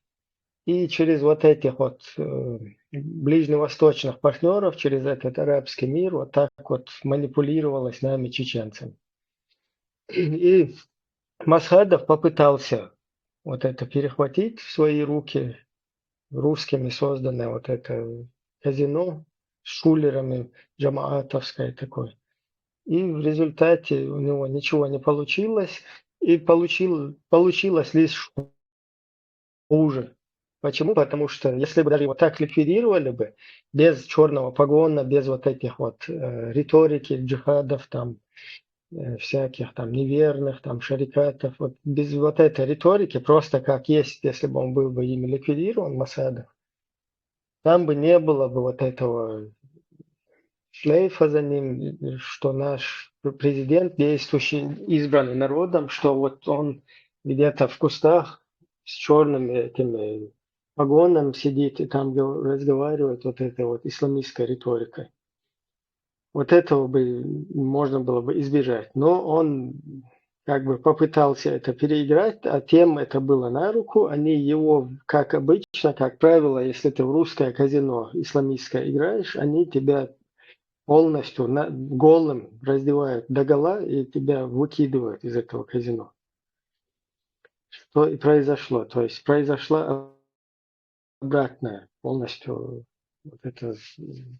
И через вот этих вот э, ближневосточных партнеров, через этот арабский мир, вот так вот манипулировалось нами, чеченцами. И Масхадов попытался вот это перехватить в свои руки, русскими созданное вот это казино с шулерами, джамаатовское такое. И в результате у него ничего не получилось, и получил, получилось лишь хуже. Почему? Потому что если бы даже его так ликвидировали бы, без черного погона, без вот этих вот э, риторики, джихадов, там, э, всяких там неверных, там, шарикатов, вот без вот этой риторики, просто как есть, если бы он был бы ими ликвидирован, Масхадов, там бы не было бы вот этого шлейфа за ним, что наш президент, действующий, избранный народом, что вот он где-то в кустах с черными этими погонами сидит и там разговаривает вот этой вот исламистской риторикой. Вот этого бы можно было бы избежать. Но он как бы попытался это переиграть, а тем это было на руку. Они его, как обычно, как правило, если ты в русское казино исламистское играешь, они тебя полностью на, голым раздевают догола и тебя выкидывают из этого казино. Что и произошло. То есть произошла обратная полностью вот эта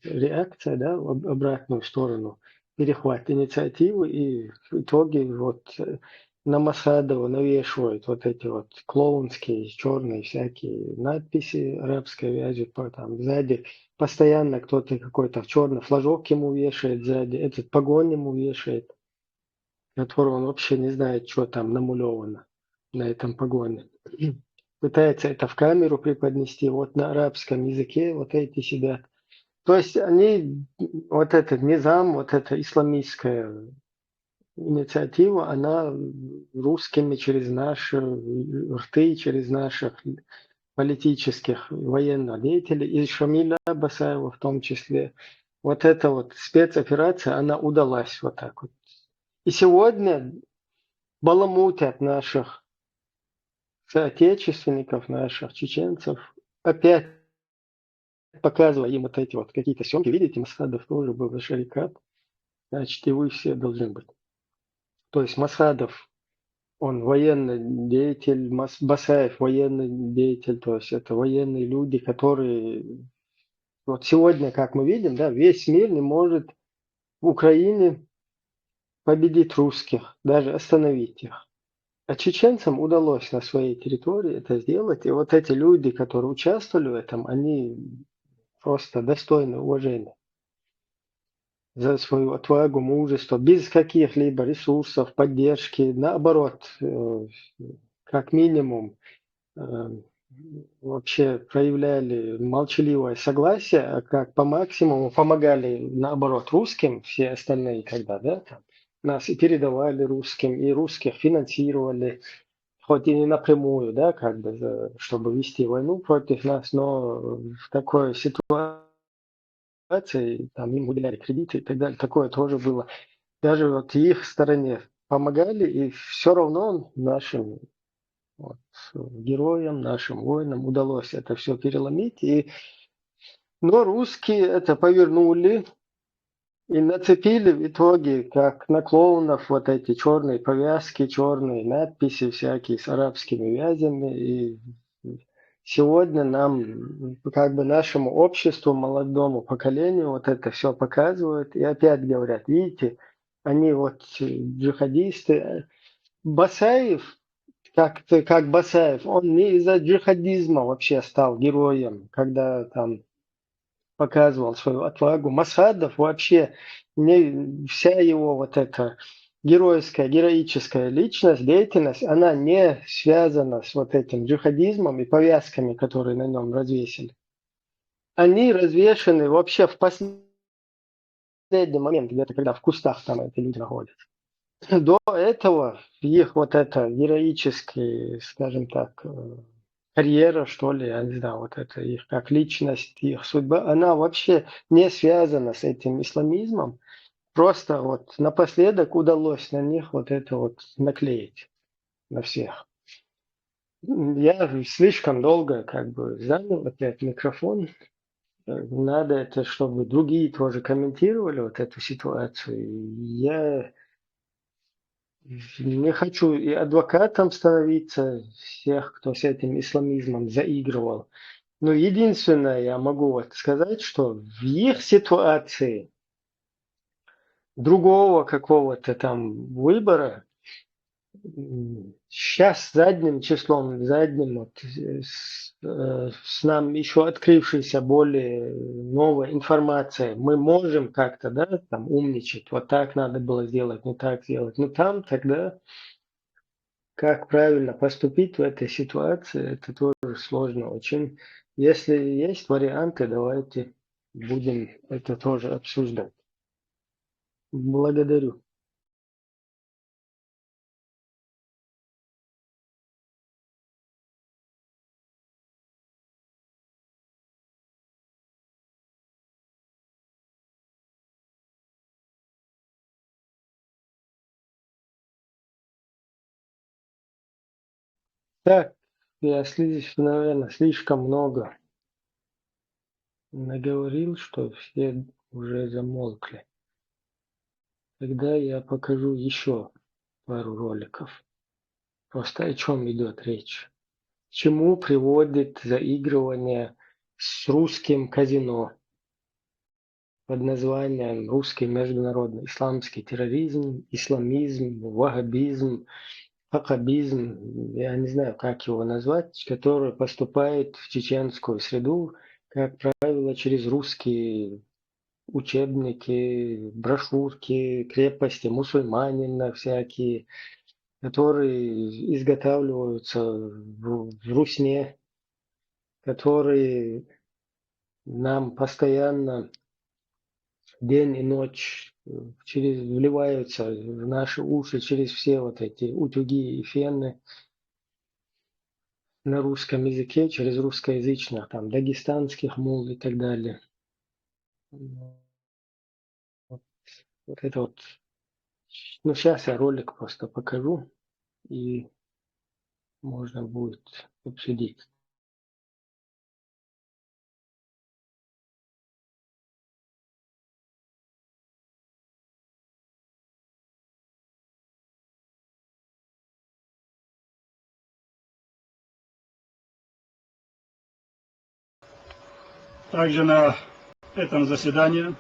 реакция, да, в обратную сторону, перехват инициативы, и в итоге вот э, на Масхадова навешивают вот эти вот клоунские, черные всякие надписи арабской вязью, там сзади постоянно кто-то какой-то черный флажок ему вешает сзади, этот погон ему вешает, который он вообще не знает, что там намулевано на этом погоне. Пытается это в камеру преподнести, вот на арабском языке вот эти сидят. То есть они, вот этот низам, вот эта исламистская инициатива, она русскими через наши рты, через наших политических, военных деятелей, и Шамиля Басаева в том числе, вот эта вот спецоперация, она удалась вот так вот. И сегодня баламутят наших соотечественников, наших чеченцев, опять показывая им вот эти вот какие-то съемки, видите, Масхадов тоже был, Шарикат, значит, и вы все должны быть. То есть Масхадов, он военный деятель, Басаев военный деятель, то есть это военные люди, которые... Вот сегодня, как мы видим, да, весь мир не может в Украине победить русских, даже остановить их. А чеченцам удалось на своей территории это сделать, и вот эти люди, которые участвовали в этом, они просто достойны уважения. за свою отвагу, мужество, без каких-либо ресурсов, поддержки, наоборот, э, как минимум, э, вообще проявляли молчаливое согласие, а как по максимуму помогали, наоборот, русским, все остальные, когда, да, там, нас и передавали русским, и русских финансировали, хоть и не напрямую, да, как бы, за- чтобы вести войну против нас, но в такой ситуации, там, им выделяли кредиты и так далее, такое тоже было. Даже вот их стороне помогали, и все равно нашим вот, героям, нашим воинам удалось это все переломить. И, но русские это повернули и нацепили в итоге, как на клоунов, вот эти черные повязки, черные надписи всякие с арабскими вязями. И сегодня нам, как бы нашему обществу, молодому поколению вот это все показывают. И опять говорят, видите, они вот, э, джихадисты. Басаев, как, как Басаев, он не из-за джихадизма вообще стал героем, когда там показывал свою отвагу. Масхадов вообще, не, вся его вот эта геройская, героическая личность, деятельность, она не связана с вот этим джихадизмом и повязками, которые на нем развесили. Они развешены вообще в последний момент, где-то когда в кустах там эти люди находятся. До этого их вот эта героическая, скажем так, э, карьера, что ли, я не знаю, вот это их как личность, их судьба, она вообще не связана с этим исламизмом. Просто вот напоследок удалось на них вот это вот наклеить, на всех. Я слишком долго как бы занял опять микрофон. Э, Надо это, чтобы другие тоже комментировали вот эту ситуацию. Я не хочу и адвокатом становиться всех, кто с этим исламизмом заигрывал. Но единственное, я могу вот сказать, что в их ситуации другого какого-то там выбора сейчас задним числом, задним, вот, э, с, э, с нам еще открывшейся более новой информацией, мы можем как-то, да, там умничать, вот так надо было сделать, не так сделать. Но там тогда как правильно поступить в этой ситуации, это тоже сложно очень. Если есть варианты, давайте будем это тоже обсуждать. Благодарю. Так, я, наверное, слишком много наговорил, что все уже замолкли. Тогда я покажу еще пару роликов. Просто о чем идет речь. К чему приводит заигрывание с русским казино под названием русский международный исламский терроризм, исламизм, ваххабизм, хакабизм, я не знаю, как его назвать, который поступает в чеченскую среду, как правило, через русские учебники, брошюрки, крепости мусульманина всякие, которые изготавливаются в, в Русне, которые нам постоянно день и ночь, э, через, вливаются в наши уши через все вот эти утюги и фены на русском языке, через русскоязычных, там, дагестанских мул и так далее. Вот, вот это вот. Ну, сейчас я ролик просто покажу, и можно будет обсудить. Также на этом заседании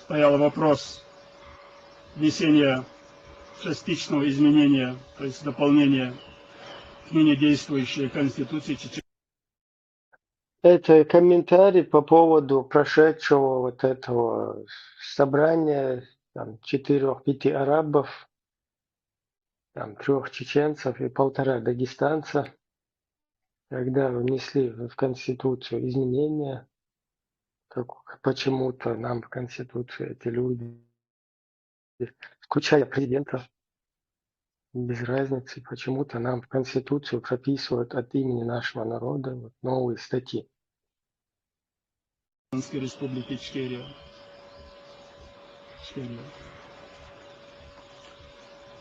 стоял вопрос внесения частичного изменения, то есть дополнения к ныне действующей Конституции Чечен- Это комментарий по поводу прошедшего вот этого собрания, там, четырех-пяти арабов, там, трех чеченцев и полтора дагестанца, когда внесли в Конституцию изменения, как почему-то нам в Конституцию эти люди, включая президента, без разницы, почему-то нам в Конституцию прописывают от имени нашего народа вот новые статьи. Республики Ичкерия. Ичкерия.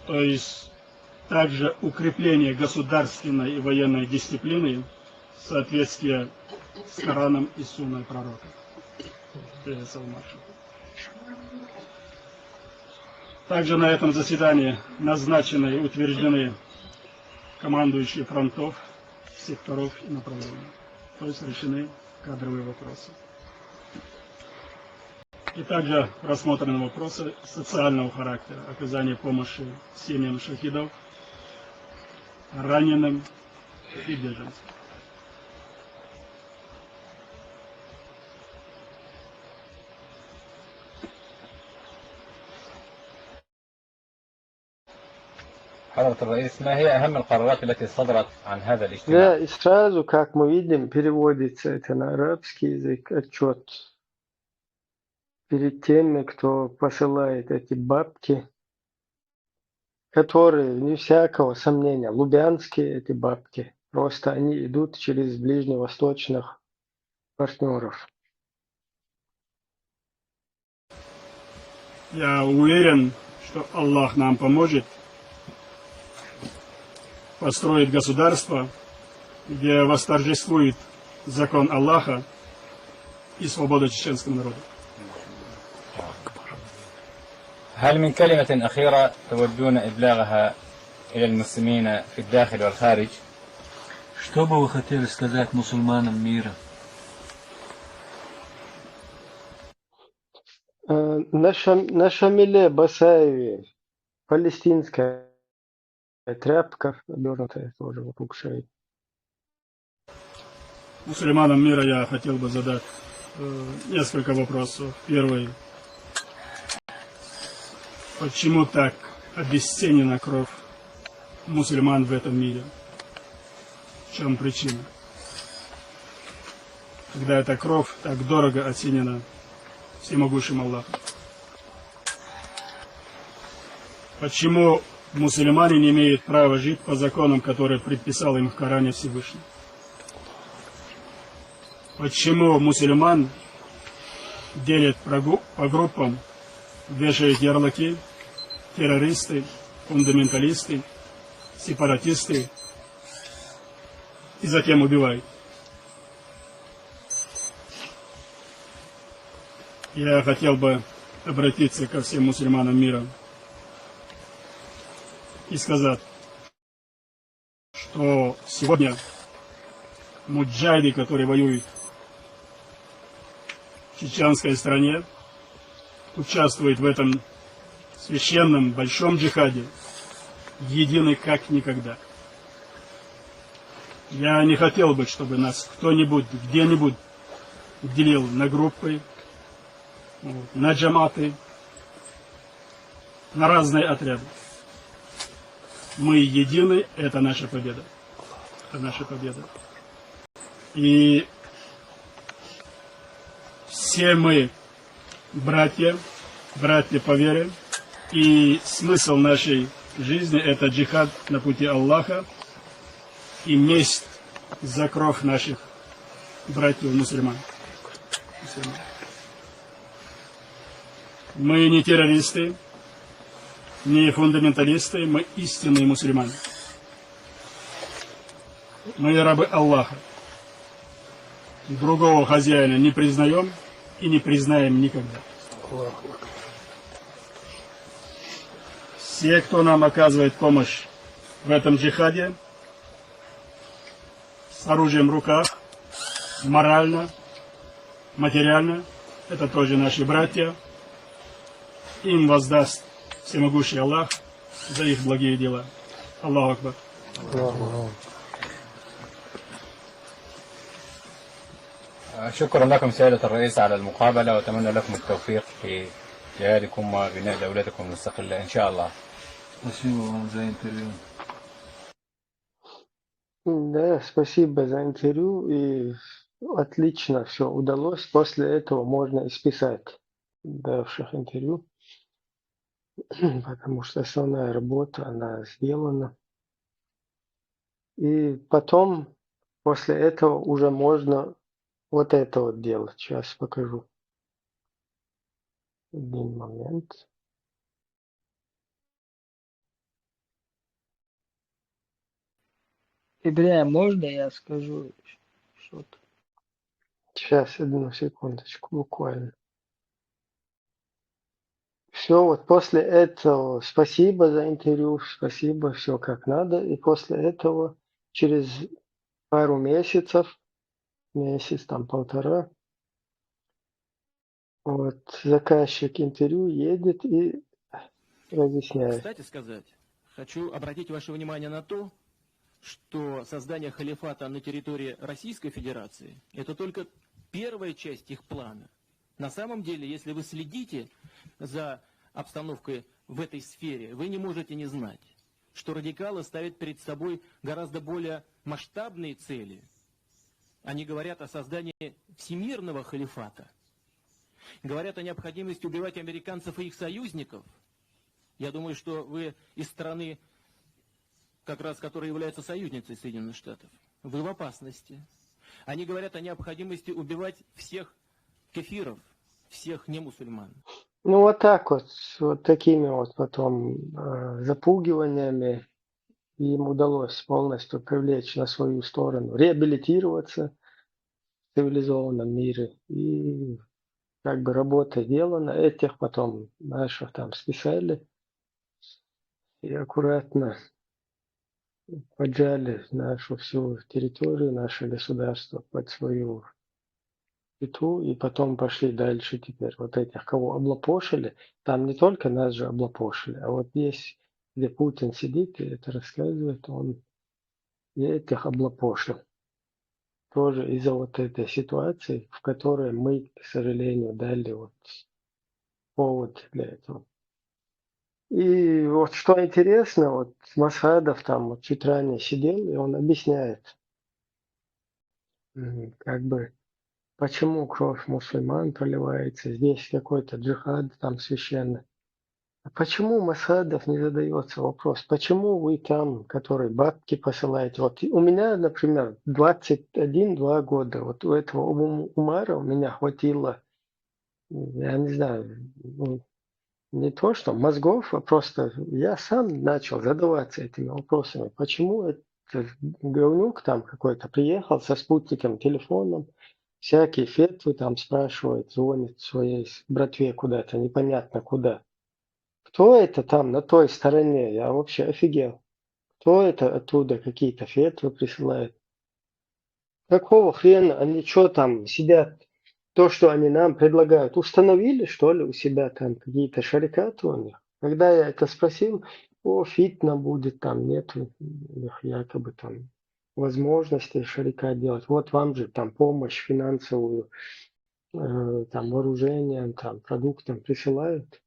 То есть также укрепление государственной и военной дисциплины в соответствии с Кораном и Сунной Пророка. Также на этом заседании назначены и утверждены командующие фронтов, секторов и направлений. То есть решены кадровые вопросы. И также рассмотрены вопросы социального характера, оказания помощи семьям шахидов, раненым и беженцам. حضرة الرئيس، ما هي أهم القرارات التي صدرت عن هذا الاجتماع؟ Да, и сразу, как мы видим, переводится это на арабский язык, отчет перед теми, кто посылает эти бабки, которые, вне всякого сомнения, лубянские эти бабки. Просто они идут через ближневосточных партнеров. Я уверен, что Аллах нам поможет построить государство, где восторжествует закон Аллаха и свобода чеченского народа. هل من كلمة أخيرة تودون إبلاغها إلى المسلمين في الداخل والخارج؟ Что бы вы хотели сказать мусульманам мира? Э, На, Шам, на Шамиле Басаеве палестинская тряпка, обернутая тоже вокруг шеи. Мусульманам мира я хотел бы задать э, несколько вопросов. Первый. Почему так обесценена кровь мусульман в этом мире? В чем причина? Когда эта кровь так дорого оценена всемогущим Аллахом. Почему мусульмане не имеют права жить по законам, которые предписал им в Коране Всевышний? Почему мусульман делят по группам, вешают ярлыки, террористы, фундаменталисты, сепаратисты, и затем убивают? Я хотел бы обратиться ко всем мусульманам мира и сказать, что сегодня муджайды, которые воюют в чеченской стране, участвуют в этом священном большом джихаде, едины как никогда. Я не хотел бы, чтобы нас кто-нибудь где-нибудь делил на группы, на джаматы, на разные отряды. Мы едины, это наша победа. Это наша победа. И все мы братья, братья по вере. И смысл нашей жизни — это джихад на пути Аллаха и месть за кровь наших братьев мусульман. Мы не террористы, не фундаменталисты, мы истинные мусульмане. Мы рабы Аллаха. Другого хозяина не признаем и не признаем никогда. Все, кто нам оказывает помощь в этом джихаде, с оружием в руках, морально, материально, это тоже наши братья. Им воздаст всемогущий Аллах за их благие дела. Аллаху Акбар. شكرا لكم سيادة الرئيس على المقابلة، وأتمنى لكم التوفيق في جهادكم وبناء دولتكم المستقلة إن شاء الله. Спасибо вам за интервью. Да, спасибо за интервью. И отлично все удалось. После этого можно исписать давших интервью, потому что основная работа, она сделана. И потом, после этого уже можно вот это вот делать. Сейчас покажу. Один момент. Ибря, можно я скажу что-то? Сейчас, одну секундочку, буквально. Все, вот после этого спасибо за интервью, спасибо, все как надо. И после этого через пару месяцев, месяц, там полтора, вот заказчик интервью едет и разъясняет. Кстати сказать, хочу обратить ваше внимание на то, что создание халифата на территории Российской Федерации — это только первая часть их плана. На самом деле, если вы следите за обстановкой в этой сфере, вы не можете не знать, что радикалы ставят перед собой гораздо более масштабные цели. Они говорят о создании всемирного халифата, говорят о необходимости убивать американцев и их союзников. Я думаю, что вы из страны, как раз которая является союзницей Соединённых Штатов. Вы в опасности. Они говорят о необходимости убивать всех кефиров, всех немусульман. Ну, вот так вот, вот такими вот потом э, запугиваниями им удалось полностью привлечь на свою сторону, реабилитироваться в цивилизованном мире. И как бы работа сделана, этих потом наших там списали и аккуратно поджали нашу всю территорию, наше государство под свою петлю, и потом пошли дальше теперь. Вот этих, кого облапошили, там не только нас же облапошили, а вот есть, где Путин сидит и это рассказывает, он и этих облапошил. Тоже из-за вот этой ситуации, в которой мы, к сожалению, дали вот повод для этого. И вот что интересно, вот Масхадов там вот чуть ранее сидел, и он объясняет, м, как бы, почему кровь мусульман проливается, здесь какой-то джихад там священный. А почему Масхадов не задается вопрос, почему вы там, который бабки посылаете? Вот у меня, например, двадцать один-два года, вот у этого Ум- Умара у меня хватило, я не знаю, ну, не то что мозгов, а просто я сам начал задаваться этими вопросами. Почему этот говнюк там какой-то приехал со спутником, телефоном, всякие фетвы там спрашивает, звонит своей с- братве куда-то, непонятно куда. Кто это там на той стороне? Я вообще офигел. Кто это оттуда какие-то фетвы присылает? Какого хрена они что там сидят? То, что они нам предлагают, установили, что ли, у себя там какие-то шарикаты у них? Когда я это спросил, о, фитна будет там, нету у них якобы там возможности шарикат делать. Вот вам же там помощь финансовую, э, там вооружением, там продуктом присылают.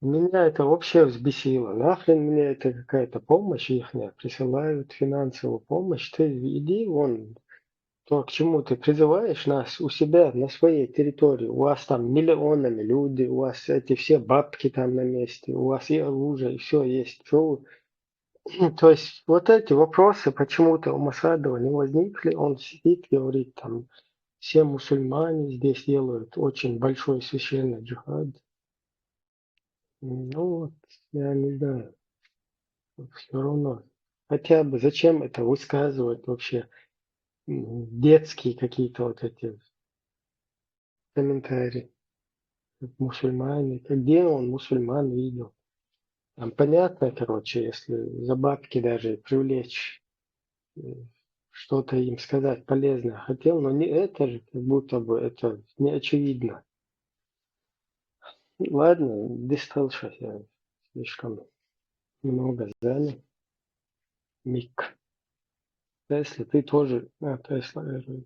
Меня это вообще взбесило. Нахрен мне это какая-то помощь ихняя, присылают финансовую помощь. Ты иди вон, то, к чему ты призываешь нас у себя на своей территории. У вас там миллионами люди, у вас эти все бабки там на месте, у вас и оружие, и все есть. Чё вы- То есть вот эти вопросы почему-то у Масхадова не возникли. Он сидит, говорит, там, все мусульмане здесь делают очень большой священный джихад. Ну вот, я не знаю. Все равно. Хотя бы зачем это высказывать вообще? М, Детские какие-то вот эти комментарии. Как мусульмане. Где он мусульман видел? Там понятно, короче, если за бабки даже привлечь, э, что-то им сказать полезное хотел, но не это же, как будто бы это не очевидно. Ладно, дістав щось, я слишком много занял. Мик. Если ты тоже... А, Тесла, я же-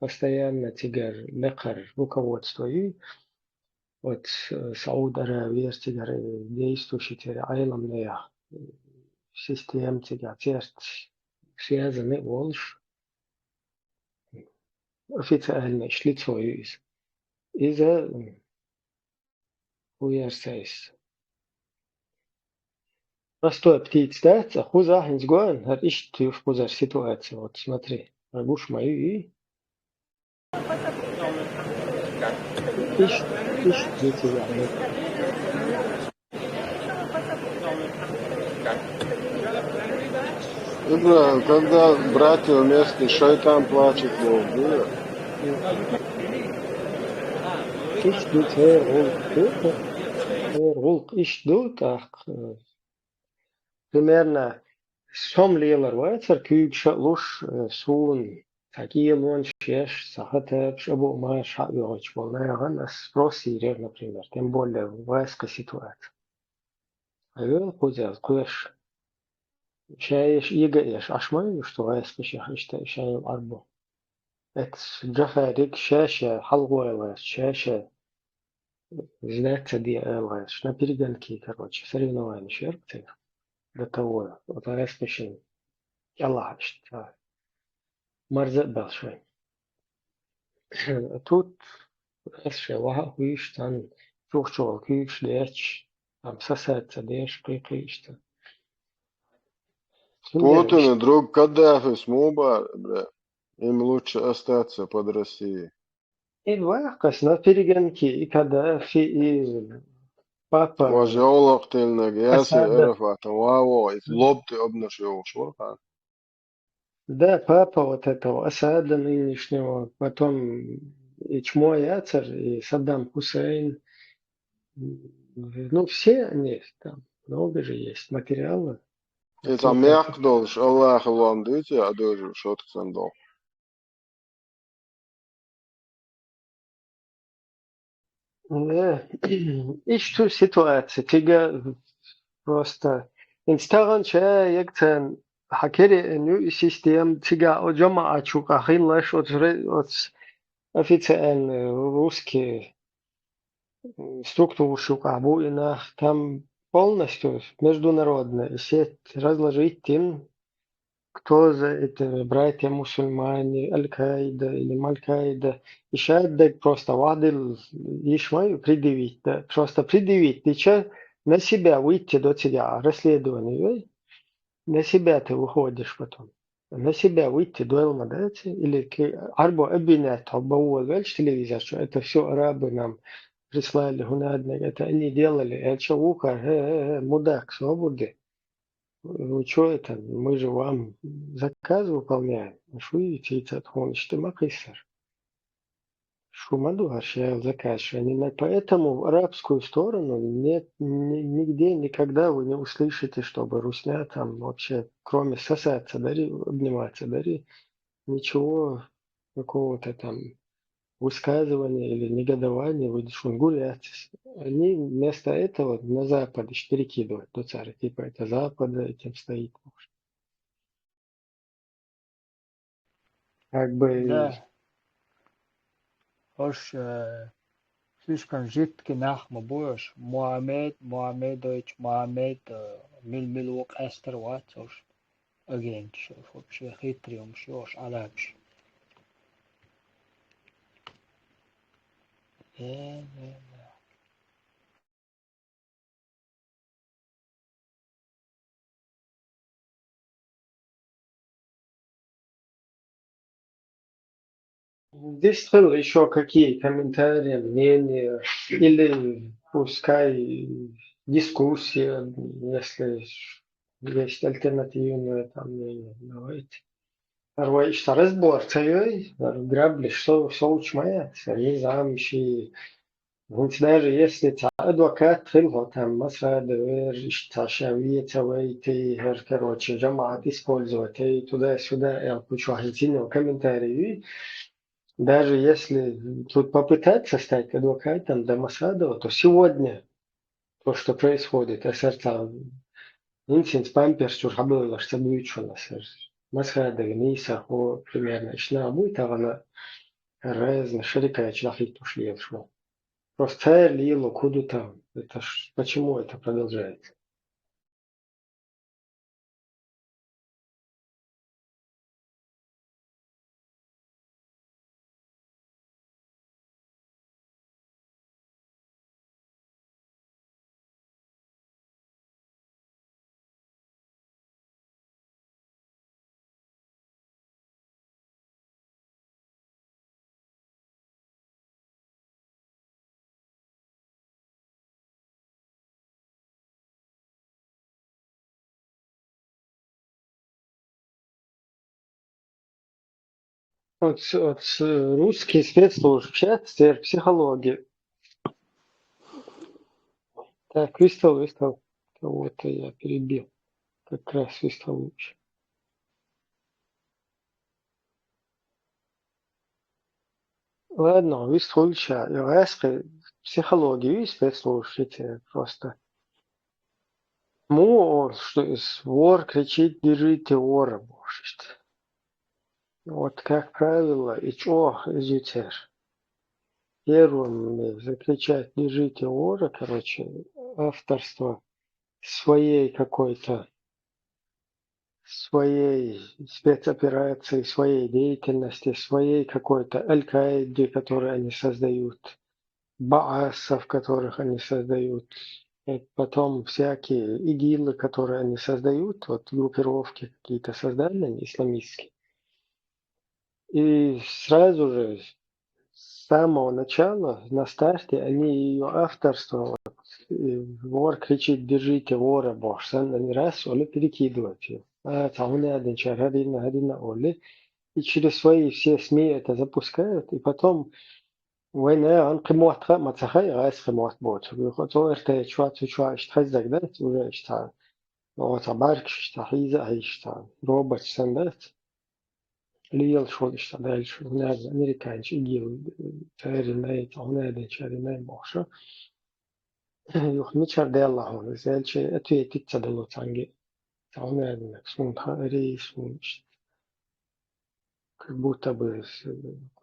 постоянно цигара лекхар руководство ю, оцу, э, Сауд Аравера цигара, э, действующий церан Ӏеламнаех, э, система цигахь церца связанный а волуш, официально иштта лицо ю иза. Иза, м, хӀун яра сайса? Простой птица дац, а кхузахь хӀинца гоьн, хӀара иштта юш кхузара ситуация. Вот смотри, хӀара гуш ма ю и? Иштта, иштта ю цигахь. Ибрахим, когда братья вместе, шайтан плачет, Бог, да? Иштта ду церан гӀуллакх ду, церан гӀуллакх иштта ду, тӀаккха, э, примерно со-м лелар вацара куьйгаш а луш, э, суна цхьа кӀелонаш еш, цхьа хатабаш а бу, маша хьаоьхуьйтуш болу нахана ас спрос йийр яра, например, тем более вайскан ситуация. Хьайвела кхузел кхоьруш. Ша еш, эга а еш, Ӏаш ма ю, что вайскашех иштта ша йолу Ӏарбо. Эцу Джафариг ша-ша хьалгӀойлац, ша-ша сдаться де алгӀац. На перегонки, короче, соревнованеш яра цигахь. До того, вот вайскашна кӀелахь иштта. Марза а баьлла шайн. Тут ас шайн ваха а хуьйш, царна чухчухула куьйгаш детташ, там сосаться деш, кхин-кхин иштта. Путина друг Каддафис муха бара, бля? Им лучше остаться под Россией. И ваккхас на перегонки, и Каддафи, и папа. Вож йовлакх тиллинарг, яси Асада. Арафата, ваво, и лоб ты обнаш йовлуш вара хьан. Да, папа вот этого Асада нынешнего, потом и чмо яцара, и Саддам Хусейн. Ну, все они, там много же есть материала. И там мягко долуш, Аллаха лом дуьйцу, а дожу шотка сан долу. Э, иштта ситуация, цига просто инстагӀан ча ягцан хьакере ю и система, цига о жамаӀат чу къахиллаш, оцу ре-, оцу официально русский структураш юкъахь бу и нах, там полностью международная сеть разложить дина, кто за это, братья мусульмане, Аль-Каида или Маль-Каида. И ша дерг просто вадил йиш ма ю предъявить, да. Просто предъявить дича на себя выйти до тебя, расследование, ой. На себя ты выходишь потом. На себя выйти дойла ма дац, или ки-, Ӏарбо обвинять хьо бан волавелча телевизор чу, это всё арабы нам прислали, хӀунаднаг, это они делали, аьлча вукхара, хӀе, хӀе, хӀе, мудак, собар де. Вы чё это? Мы же вам заказ выполняем. Шу йийца тхуна иштта ма кхиссара. Шу ма ду хӀара шел заказ шайна. Поэтому в арабскую сторону нет, ни-, нигде, никогда вы не услышите, чтобы русня там вообще, кроме сосаться дари, обниматься дари, ничего какого-то там высказывания или негодования, вы шунгурятся. Они вместо этого на Запад иштта перекидывают, ну, цара, типа, это Запада этим стоит. Как бы Да. Уж, э, слишком жидкий нах ма бу уж. Мухаммед, Мухаммедович, Мухаммед, э, мил-мил ву къаьстар вац уж. Агенташ, вообще хитрый хӀумаш ю уж, арабаш. Э, э, э. Здесь целый ещё какие комментарии, мнения, или пускай дискуссия, если есть альтернативное там мнение, давайте. Второй, что разбор ца йой, грабли, что, что учмая, не замши, ХӀинца даже если цхьа адвокат хилла хьо, там Масхадов вер, иштта цхьа ша вен ца вайти, хӀара, короче, жамаӀат использовать ай, туда-сюда, аьлла, кучу хӀинца йина комментарий ю. Даже если тут попытаться стать адвокатом до Масхадова, то сегодня то, что происходит, ас хӀара цхьа хӀинца-хӀинца памперс чуьра хьабевлларш ца буьйцу шуна ас хӀара. Масхадов нийса хӀо, примерно, иштта нах буй тахана. Реза, шерикайча дӀахӀиттош лелаш ву. Просто царел лело куду там. Это ж, почему это продолжается? Вот, с- вот с- русские спецслужбы, сейчас теперь психология. Так, Вистал, Вистал. Кого-то я перебил. Как раз Вистал лучше. Ладно, Вистал лучше. Я раска психологию и спецслужбы просто. Му, он, что из вор кричит: «Держите вора», может. Вот, как правило, и чё из ютер. Первым закричать: «Держите вора», короче, авторство своей какой-то, своей спецоперации, своей деятельности, своей какой-то Аль-Каиды, которую они создают, Баасов, которых они создают, э, потом всякие ИГИЛы, которые они создают, вот группировки какие-то создали они исламистские. И сразу же, с самого начала, на старте, они её авторство, вот, э, вор кричит: «Держите вора», бохьсан, они раз, оли, перекидывают её. А, цхьа хӀума аьлла, чара хӀарина, хӀарина, оли. И через свои все СМИ это запускают, и потом вайна ан кхин мотт ха ма ца хай, гӀайс кхин мотт боцу. Юха цо РТ чуа, цу чуа иштта хеззаг дац, уже иштта. Оха цхьа бӀаргаш иштта хьийза, хьийза иштта. Робот санна дац. Лелаш волу иштта даьллаш, хӀунда аьлча американча ИГИЛ, церан най, хӀунда аьлча церан най бохуш. Юха мичара даьлла хьуна, иза аьлча, ответить ца дало цхьаьнга. Цхьа хӀума аьлла, суна хаьара, суна иштта. Как будто бы с-,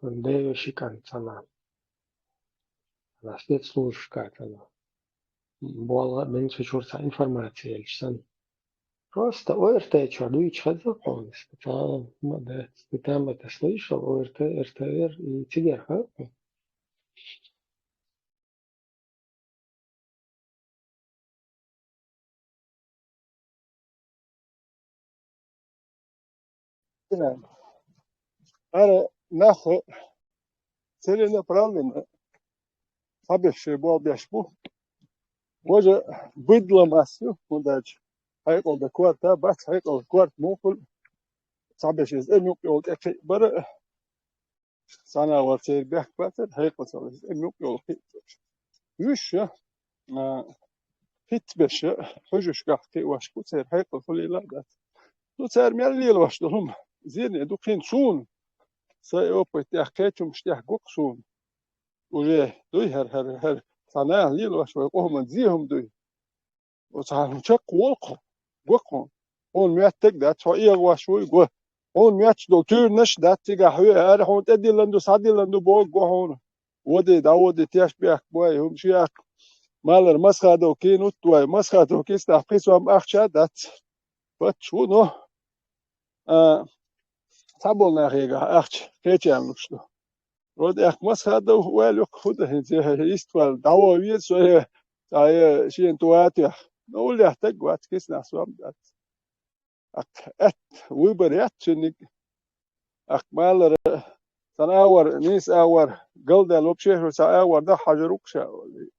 ДВШ-кан цхьана. Ана спецслужбашка цхьана. Болла бен цу чуьра цхьа информация елча санна. Просто ОРТ чуьра дуьйцуш хеза хьуна, цхьа ма дац. Ты там это слышал, ОРТ, РТР, и цигара хаьа хьуна. Ара нах целенаправленно цхьаберш шайн болх беш бу. Важа быдло масса ю, хӀунда аьлча хьекъал дан корта бац, хьекъал корта муха хуьлу. Цхьаберш иза тӀе мукъ йолу тӀе кхиъ бара. Санна вара церан бехк бацара, хьекъал ца вара, тӀе мукъ йолу кхиъ. Уьш, а, хӀинццаберш хьуьжаршкахь кхиош бу церан, хьекъал хуьлийла а дац. Ну, цара мел лелош долу хӀума, зене ду кхин суна. Сайн опыт тӀехь, кхечу хӀумаш тӀехь го-кх суна. Уже дуй хӀара, хӀара, хӀара, цхьа наха лелош вай къоман зе хӀума дуй. Оцу хьан чекх волу-кх, го-кх хьуна. Хьуна моьттург дац, хьо эгӀош вуй, го. Хьуна моьттуш долу туьйранаш а дац цигахь хьоьга, ара хьуна тӀедиллина ду, схьадиллина ду бохург го хьуна. Води, дӀаводи, теш бехк бой, хӀума шех. Малар Масхадов кийна утт вай, Масхадов киснахь пхи сом ахча а дац. Паччахь ву, но, а, цхьаболу нахе ахча кхечарна луш ду. Вай тӀаккха Масхадов ойла ю-кх, хӀун дан хӀинца, иствал дӀавоьду веза со, я, цхьа я шена тӀе ватех. Но уллехь стаг вац, киснахь сом дац. Аккха аьтта выбор яц цуьниг. Аккха малара, сан агӀор, нийса агӀор, галдаьлла вообще хӀума сан агӀор даха хьажар ву-кх ша, олий.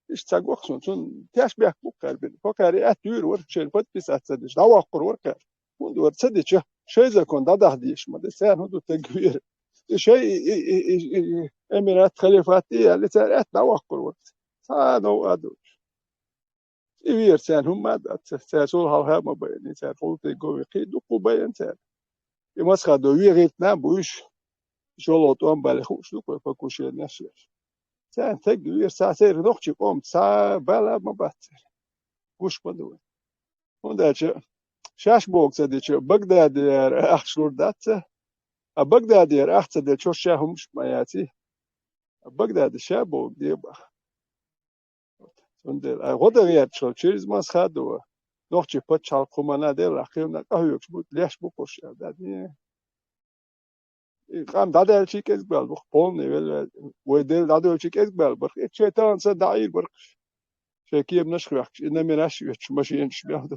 Иштта ца го-кх суна, цунна теш бехк бу-кх кхаьрбина. Кхо кхаьрий аьтта юьйр вара, шайна подписаться ца дича, дӀавоккхур вара кхаьр. ХӀунда вара ца дича, шайн закон дӀадахьа дезаш ма ду, царна хӀун ду тегга вера. И шай, и, и, и, и, и, эмират, халифат, и аьлла, цара аьтта дӀавоккхур вара. Цхьа а новкъа а долуш. И вера царна хӀумма а дац, цара цул хьалха а ма байна, цара хӀуллатий гове кхин дуккха а байна цара. И Масхадов вен гӀиртина а бу уьш, шолгӀа тӀом бале хууш ду-кх вай покушенеш еш. Царна тегга вера цхьа а, церан нохчийн къоман цхьа а бала а ма бац церан. Гуш ма ду вай. ХӀунда аьлча шаьш бохург ца дича, Багдаде яра ахча лур дац цара. А Багдадера ахча ца делча, ша хӀумаш ма яций. А Багдади ша боху дебах. Цундела, а гӀо дан гӀерташ хилча, через масхадо, нохчийн пачхьалкх хӀуманна делахь, кхелна къахьоьгуш бу, леш бу кхуш аьлла, да, не. И къам дӀадаьлча кӀезиг баьлла бу-кх, полный велла, вай Дела дӀадоьлча кӀезиг баьлла бара-кх. И шайтӀанца дӀаийр бара-кх. Шайн кеманаш а хьоькхуш, и номераш а оьцуш, машенаш мел ду.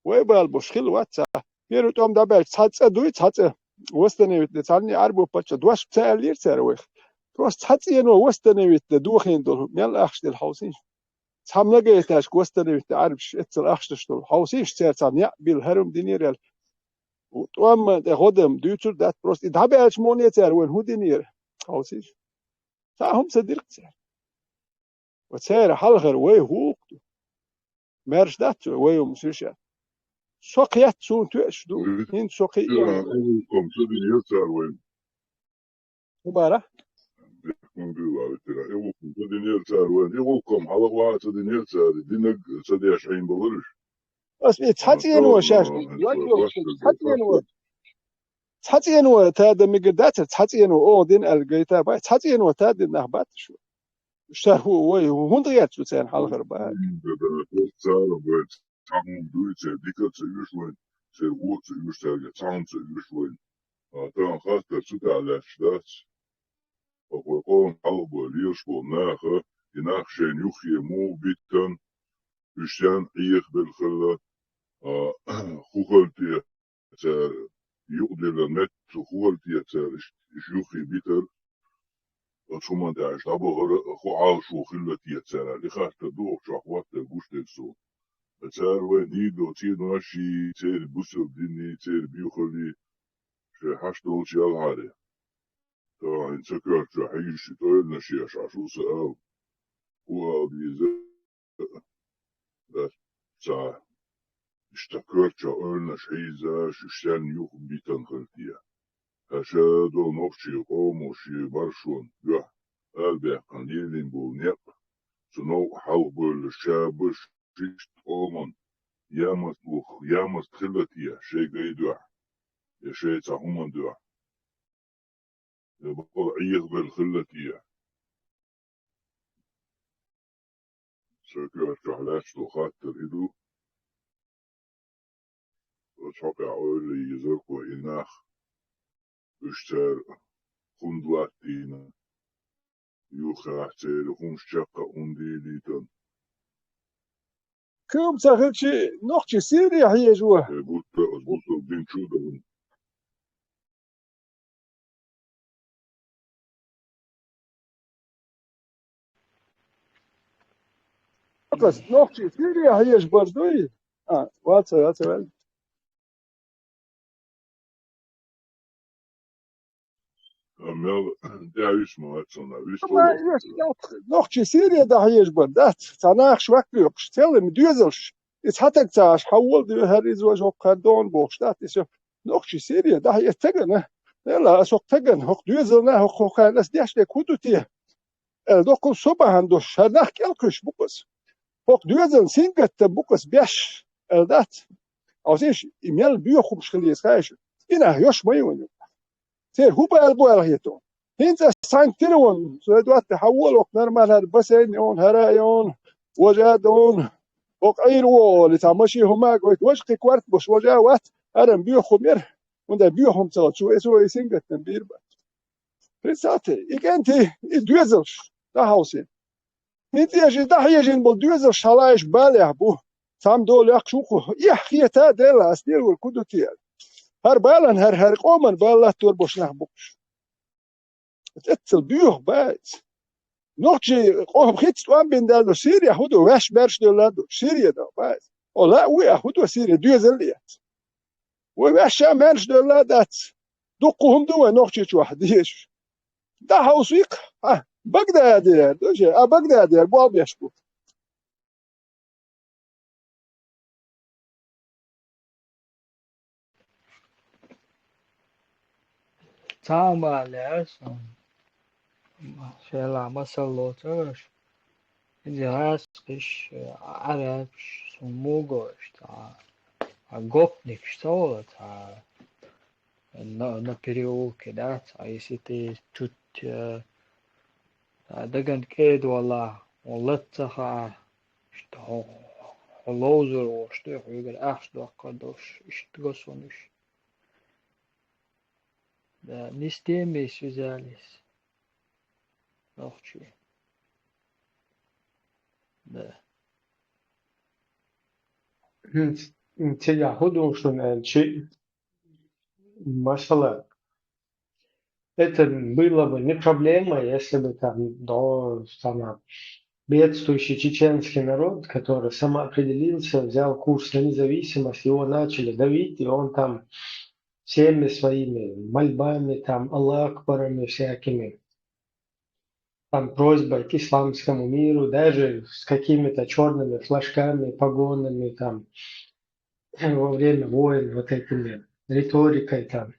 Вай бала болуш хилла вац цхьа. Первый тӀом дӀабаьлча, цхьа цӀа дуй, цхьа цӀа восстановить дан, цхьанне Ӏарбо паччахьо дош ца аьллера цара вайх. Просто цхьа цӀено восстановить дан дохийна долу, мел ахча делла хьовсийша. Цхьа многоэтажка восстановить дан Ӏарбаша эццал ахчанаш долу. Хьовсийша, цара цхьа неӀ билла хӀара хӀума динера аьлла. ТӀом тӀе гӀо дан дуьйцур дац, просто и дӀабаьлча муха цара вайна хӀун динера? Хьовсийша. Цхьа хӀума ца дира-кх цара. Ва церан хьалхара вай хӀуллакх ду. Маьрша дац вай, вай хӀума суьша. Со кхетта суна тоьаш ду. ХӀинца со кхиъна. Эгулком ца динера цара вайна. ХӀун бара? Эгулком ца динера цара вайна. Эгулком хьалха а ца динера цара. Динарг ца деш хьийна балараш. Ас и цхьа цӀено шаьш, цхьа цӀено. Цхьа цӀено та дан мегар дацара, цхьа цӀено оха дина аьлла гайта бай, цхьа цӀено та дина нах бац шу. Ша хӀу-, вай, хӀунда гӀерта шу царна хьалхара бай? Цара вай цхьа хӀума дуй, церан дика а ца оьшу вайна, церан вон а ца оьшу, цаьрга цхьа хӀума ца оьшу вайна. А, тахана хаттар цу тӀехь лаьтташ дац. Оха вай къоман хьалха бой лелаш болу наха, и нах шайна юххе муха биттан, уьш стенна Ӏехабелла хилла, а, хӀун хилла те цара юкъадиллина метта, хӀун хилла те цара иш, иш юххе битар, оцу хӀуманна тӀехь иш дӀабахара, хӀун Ӏалашо хилла те цара, и хаттар ду оха чохь хӀоттар гуш дерг суна. Цара вай дийр долу цӀенош а, церан бусалба дин а, церан боьхалла а, шайн хьашт долчу ялхьара. Тахана ца коьртачохь хьийзаш и ойланаш еш Ӏаш ву сан ала. ХӀун ала деза? Дац цхьа. Иштта коьртачохь ойланаш хьийзаш, уьш стенна юха битан хилла те. Ткъа ша долу нохчийн къомо шен маршонна дуьхьа арабаьккхина лелийна болу некъ, цу новкъа хьалхабевлла шабаш, иштта къоман ямарт ву-, ямарт хилла те шайн гай дуьхьа, я шайн цхьа хӀуманна дуьхьа? Я бакъал Ӏехабелла хилла те? Сан коьртачохь лаьтташ долу хаттар и ду. Оцу хьокъехь ойла езарг вай и нах, уьш цара хӀунда латтийна, юххехь церан хӀумаш чекх а хӀунда йийлийтан. Кхин хӀума ца хилча, нохчий Сирия хьежо. Э, гуттар а, оцу гуттар а дин чу а дахана. Акхас нохчий Сирия хьежа бар дуй? А, вац, вац, вац. А мел тӀаьхьа вис ма вац цунна, вис. Ма, тхо вац. Еш, нохчий Сирия дӀахьежа бар дац, цхьа нахаш ваьхьа лоькхуш, целлан доьзалш. И цхьа таг ца Ӏаш, хьан вола дуьххьара иза важа хӀокхара догӀун бохуш дац, и со нохчий Сирия дӀахьежа тагана. Делла, ас хӀокху тагана, хӀокху доьзална, хӀокху хенна ас деш дерг хӀун ду те? Аьлла, доккхул со бахьана долуш, хӀара нах кӀелкхуьйсуш бу-кх ас. ХӀокху доьзална сингаттам бу-кх ас беш, аьлла дац. Ас иштта, и мел боьха хӀумаш хила еза хаьий шуна. И нах йош ма ю вайн юкъахь. Церан хӀун бала бу аьлла хета хьуна? ХӀинца ас цхьаьнга тира вон, со доттагӀа хьан вола хӀокху нормально хӀара бассейн йона, хӀара а йона, важа а дона, хӀокху Ӏийр вон олий, цхьа машен хӀума а гойту, важа кхин корта болуш важа а вац, хӀара-м боьха хӀума яра, хӀунда боьха хӀума ца хилча, цо и сингаттам бийр бац. Представьте, и кӀентий, и доьзалш дӀахьовсийна. ХӀинца эши дӀахьежийна болу доьзалш хьалаеш балехь бу. Цхьамма дола яккхаш ву кху. Эхь хета а, Делла, ас дийр вара, хӀун ду те аьлла. ХӀара балан, хӀара, хӀара къоман бала латтор болуш нах бу-кх уьш. Эццал боьха бац. Нохчий къоман хӀинца тӀом бина даьлла ду, Сирия хӀун ду, ваьш маьрша девлла ду, Сирия ду бац. О, лаа ву а, хӀун ду Сирия, доьзал а яц. Вай ваьш а маьрша девлла а дац. Дуккха хӀума ду вай нохчий чохь дезаш. ДӀахьовсийкх, а, Багдадера, ду ше, а, Багдадера болх беш бу. Цхьа а ма лаьа сан. Шайла масал лоцур аш. Иза гӀаскхиш, Ӏарабаш, сумугаш, цхьа, а, гопникаш ца вала, цхьа. на, на переулке, да, а если ты чуть, э, а, даган кӀеда вала, хьуна лаца ца хаа, иштта хьо, хьо ловзар волуш ду, хьоьгара ахча доккхур долуш, иштта го суна уьш. Да, ни с теми связались. Нохчий. Да. М, м, цигахь хӀун ду шуна аьлча, масала, это было бы не проблема, если бы там до, там, бедствующий чеченский народ, который самоопределился, взял курс на независимость, его начали давить, и он там всеми своими мольбами, там, Аллаху Акбарами всякими, там, просьбой к исламскому миру, даже с какими-то чёрными флажками, погонами, там, во время войн, вот этими риторикой, там.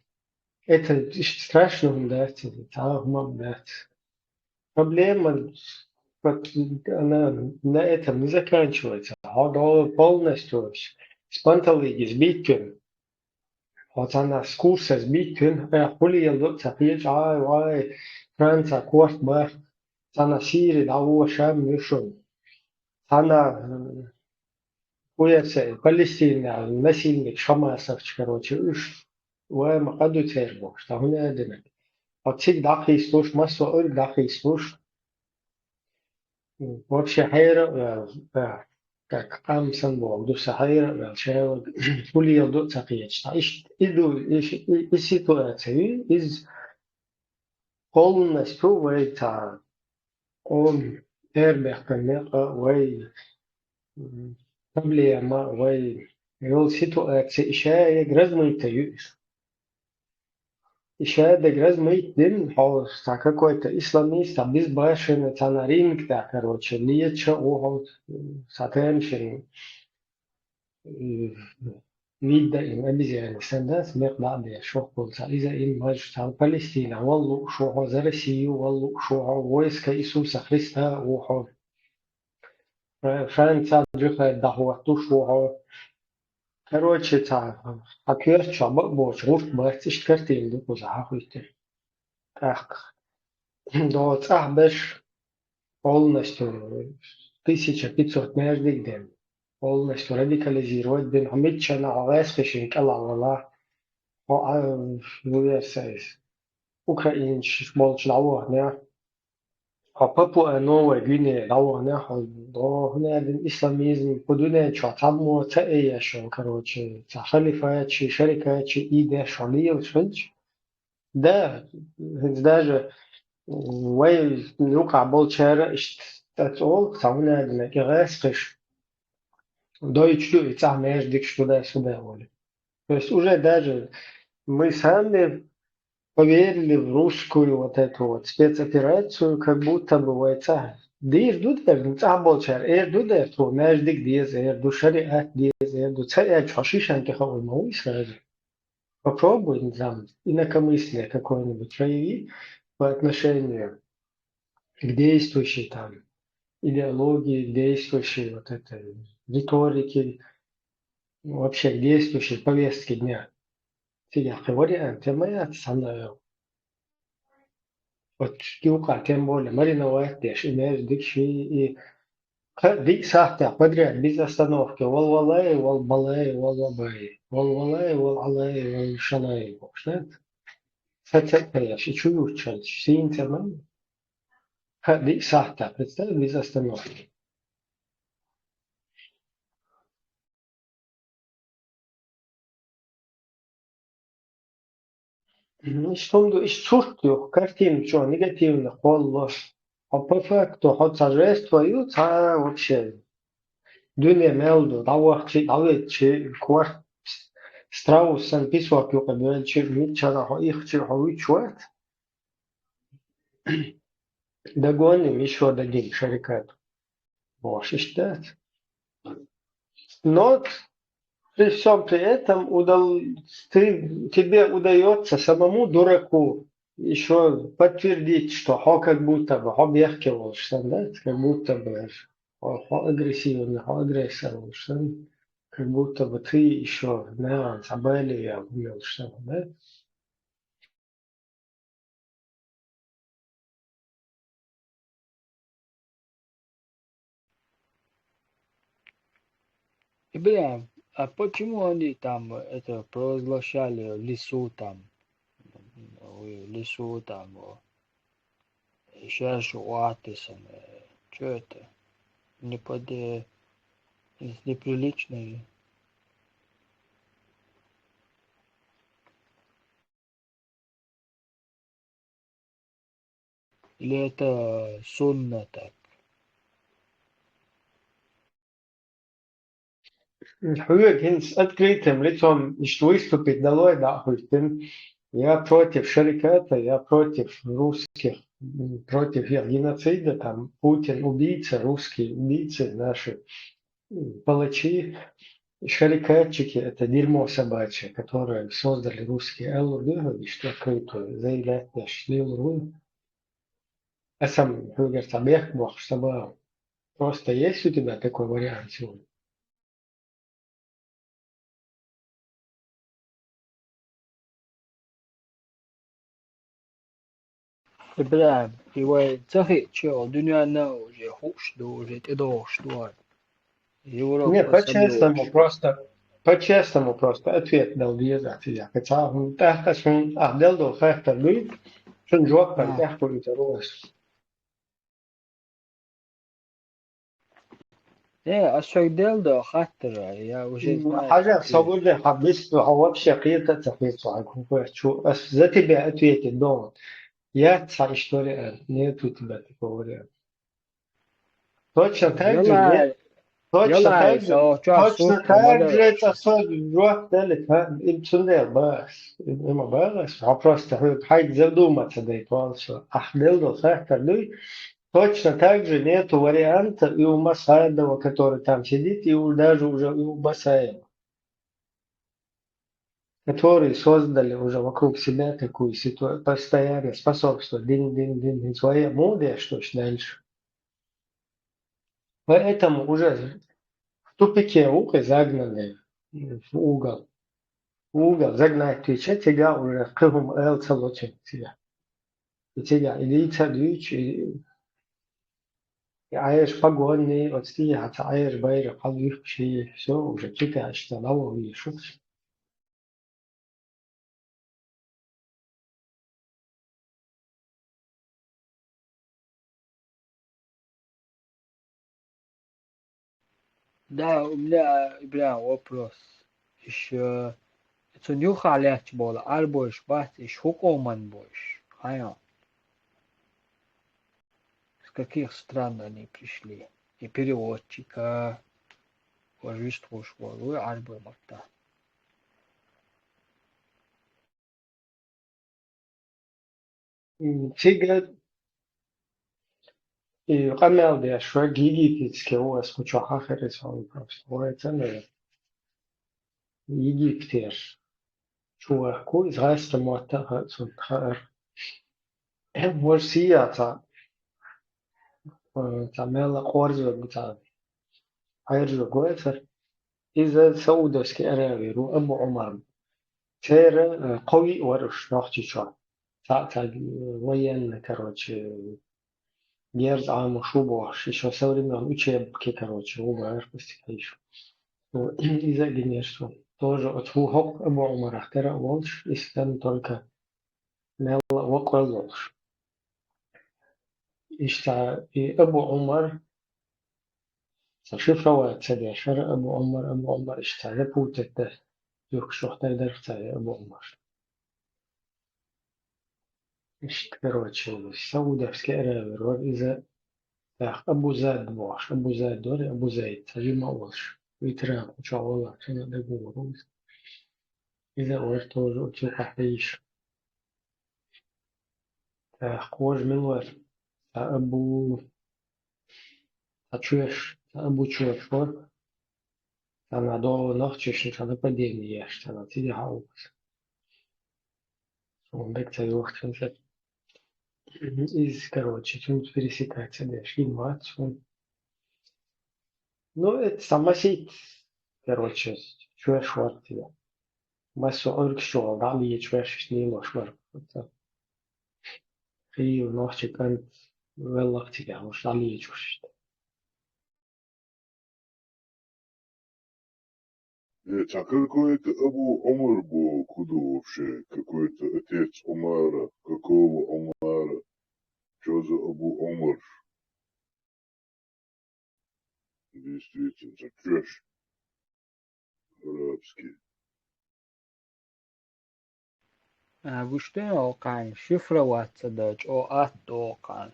Это страшно, да, это, да, да. Проблема, вот, она на этом не заканчивается. А до полностью с панталыги сбить. Хьо цхьаннахь с курса сбиттина, айхьа хӀун леладо а ца хеташ, ай, вай, Франца корта бахка, цхьаннахь Сири дӀагӀо, Шам ю шуна. Цхьаннахь, э, хӀун яц, Палестина, насильник Хамасовч, короче, уьш, вай ма къа ду церан бохуш, цхьа хӀун а динарг. Хьо цига дӀакхийсалуш, массо а Ӏуьрг дӀакхийсалуш, вообще хьайра а ваьлла, да, как къам санна боху ду, сан хьайра а ваьлла, шайла хӀун леладо а ца кхеташ. Ткъа иштта и ду, и, и, и ситуация ю, иза полностью вай цхьа къоман эрабехкан некъа, вай, м, проблема, вай йолу ситуация, и ша яга размыта ю иза. И ша дерг размыйта дина, хьо цхьа какой-то исламист, цхьа безбашенный, цхьана ринг тӀехь, короче, леташ а ву хьо, цхьа тайна шина, м, вида им обезьяна санна дац, мекх дӀа а деш, хӀокхул цхьа иза ин маж, цхьа Палестина вала лууш ву хьо, за Россию вала лууш ву хьо, войска Иисуса Христа а ву хьо. Фра-, Францехь джихад дӀахӀоттуш ву хьо. Короче, цхьа, хьан коьрта чохь бакъ боцуш гӀурт бац, иштта картина ду кхузахь хӀуьттина. ТӀаккха догӀу цӀахь берш полностью тысяча пятьсот маьждиг ден, полностью радикализировать бина, хьо миччана хьо гӀаьскхишна кӀелахь валахь, хьо, а, вуьверсайс, украинцаш болчу дӀаваханехь, хьо Папуа Новая Гвинея дӀаваханехь, хьо догӀу хӀун аьлла, исламизм, кху дуьнен чохь цхьаммо ца а еш, короче, цхьа халифатчий, шарикатчий, и деш хьо лелаш хилча, да, хӀинца даже вай юкъахь болчара иштта цӀа цӀолу, цхьа хӀун аьлла, кӀе гӀаьскхиш дойчу ю и цӀахь маьждигаш туда-сюда волу. То есть уже даже мы сами поверили в русскую вот эту вот спецоперацию, как будто бы вай цӀа дийр ду дер, цӀахь болчара эр ду дер, тхо маьждиг деза эр ду, шариат деза эр ду, ца аьлча хьо шишан тӀе хаур ма вуй сразу. Попробуй, не знаю, инакомыслие какое-нибудь прояви по отношению к действующей там идеологии, к действующей вот этой риторике, вообще к действующей повестке дня. Цигахь кхин вариант ма яц, цхьана, вот юкъа, тем более, мариновать деш, и маьждигаш, и, и кхин диъ сахьтехь подряд без остановки: вал валай, вал балай, вал вабай, вал валай, вал Ӏалай, вал шалай, бохуш, да? Ца ца а ца еш, и чу юьрташ хилча, сийна ца ма ю. Кхин диъ сахьтехь, представь, без остановки. Иштта хӀума ду, иштта сурт ю, картина чӀогӀа негативно кхоллалуш. Хьо по факту, хьо цхьа жертва ю, цхьа вообще дуьне мел ду, дӀавахчи, дӀаветтачи, корта страус санна песок юкъа боьлчи, миччара хьо ихчи, хьо вуьтуш вац. Догоним, ещё дадим шарикат. Бохуш иштта дац. Но при всём при этом удал-, ты, тебе удаётся самому дураку ещё подтвердить, что хьо как будто бы, хьо бехке волуш санна, да? Как будто бы хьо, хьо агрессивный, хьо агрессор волуш санна. Как будто бы ты ещё, наверное, заболел, умелуш санна, да? И, блин, а почему они там это провозглашали в лесу там? В лесу там, о, шерсть у Атиса, э, чё это? Не под, э, неприлично. Или это сунна так? Хьоьга хӀинца открытым лицом иштта выступить далой дӀа а хӀуьттина. Я против шариката, я против русских, м, против их геноцида, там, Путин убийца, русские убийцы, наши, м, палачи, шарикатчики, это дерьмо собачье, которое создали русские. Аьлла дуьхьал иштта открыто заявлять деш лелар ву. Аса-м хьоьгара цхьа бехк бохуш ца боху. Просто есть у тебя такой вариант сегодня? Ибрахим, и вай ца хиъча, дуьненна уже хууш ду, уже тӀедогӀуш ду вай. Европа. Не, по-честному просто, по-честному просто ответ дала деза цига. Кхин цхьа хӀума тӀаккха шун ахь делла долу хаттар дуй, шун жоп тӀаккха хуьлуьйтур ву ас. Э, ас шайга делла до хаттара, я уже знаю. Хьажа, со гур де, хьан бисту, хьо вообще кхета а ца кхета со хьан хӀун хӀоьтту. Ас за тебя ответить долу. Яц цхьа история, нету у тебя такого варианта. Точно так же, нет? Точно так же, точно так же, цхьа со жоп делла, ха, им цундела бахас. Им, им а бахас. Хьо просто хьоьга хьайга задуматься дай полностью. Ахь делла долу хаттар дуй. Точно так же нету варианта и у Масхадова, который там сидит, и у-, даже уже и у Басаева, которые создали уже вокруг себя такую ситуацию, постоянно способствуют, дин, дин, дин, дин, свои мудрые, что ж дальше. Поэтому уже в тупике ухо загнанные в угол. В угол загнать тече, тебя уже кхы хӀума эл ца лочу тебя. И цига и дийца дуьйцу, и, и Ӏаьржа погонный, оцу тӀехьа цхьа Ӏаьржа байракх хьалуьйхкуш, и всё, уже цу тӀехь иштта дӀавахийша. Да, у меня, Ибрахим, вопрос. Ишо, цунна юххехь лаьтташ болу Ӏарбойш бац, иш хӀун къоман бу иш? Хьан йо? С каких стран они пришли? И переводчика, важуьстхуш волу Ӏарбой маттахь. М, цига и къамел деш вай египетский у ас кху чохь хахар иза хьуна просто. Вай ца мера. Египтера чу ваьхку, иза гӀазкхийн мотт а хаьа цунна, хаьара. Важа сиятахь, э, цхьа мелла къорза вега цхьа Ӏаьржа вега вацара. Иза Саудовский Аравия ву, Абу Ӏумар. Церан, э, кхо виъ вара уьш Нохчийчохь. Цхьаъ цхьа, э, военный, короче, герз Ӏамош ву бохуш, ишо со времён учебки, короче, ву бара, пусть хьийша. Иза а гинера цо. Тоже оцу ву хӀокху Абу Ӏумарах тера а волуш, и стенна только мелла а вакъа а волуш. Иштта и Абу Ӏумар, цхьа шифровать ца деш, хӀара Абу Ӏумар, Абу Ӏумар, иштта запутать деш, юхкуш вахтар дара цхьа и Абу Ӏумар. Иштта, короче, Саудовский Аравия вара иза, тӀаккха Абу Зад бохуш, Абу Зад вара, Абу Зайд, цхьа жима а волуш, ветеран кху чохь валлахь, шайна дагавогӀур ву иза. Иза а вара тоже оцу юкъахь хьийша. ТӀаккха кхожа мила вара? Цхьа Абу, цхьа Чоьш, цхьа Абу Чоьш вара. Цхьана догӀу нохчашна цхьа нападение еш, цхьана цига хьаухуш. Суна дага ца йоху цуьнца. Иза, короче, цуьнца пересекаться деш гина вац суна. Ну, это самосить, короче, чоьш вара те. Массо а Ӏуьргаш чу вала дӀа а лечвеш, лелош вара. Хийла нохчи кӀант веллакх цигахь, уьш дӀа а лечвеш. Э, цхьа какой-то Абу Омар бу, куда вообще? Какой-то отец Омара, какого Омара? Чё за Абу Омар? Действительно, чё ж арабский. А, гуштен окъан шифроваться да, чӀо атта окъан.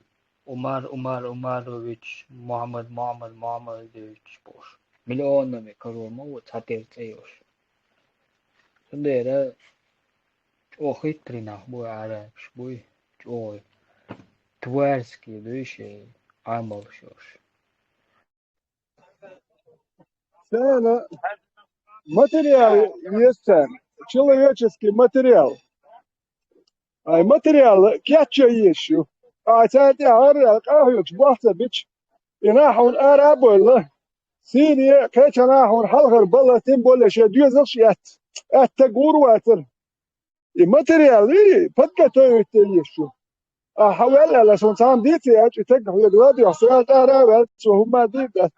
Умар, Умар, Умарович, Мухаммад, Мухаммад, Мухаммадович бош. Миллионами карор ма ву цхьатера цӀе йош. Цундера чӀо хитрый нах буй, арабаш буй, чӀо тварский дуй шей Ӏамал шош. Царна материал есть царна, человеческий материал. Ай материал кечъян езаш ю. Ай царна тӀехьа ара къахьоьгуш бохца бича, и нах хьуна ара а бовла, сийна кхеча нах хьуна хьалхара бала, тем более шен доьзалш а эц, аьттаг гӀур вацара. И материал и подготовить езаш ю. А хьавел аьлла, сон цхьамма дийца яьча, и таг хьоьга ладоьгӀ, со аьлла, тӀара а ваьлла, цо хӀумма дийр дац.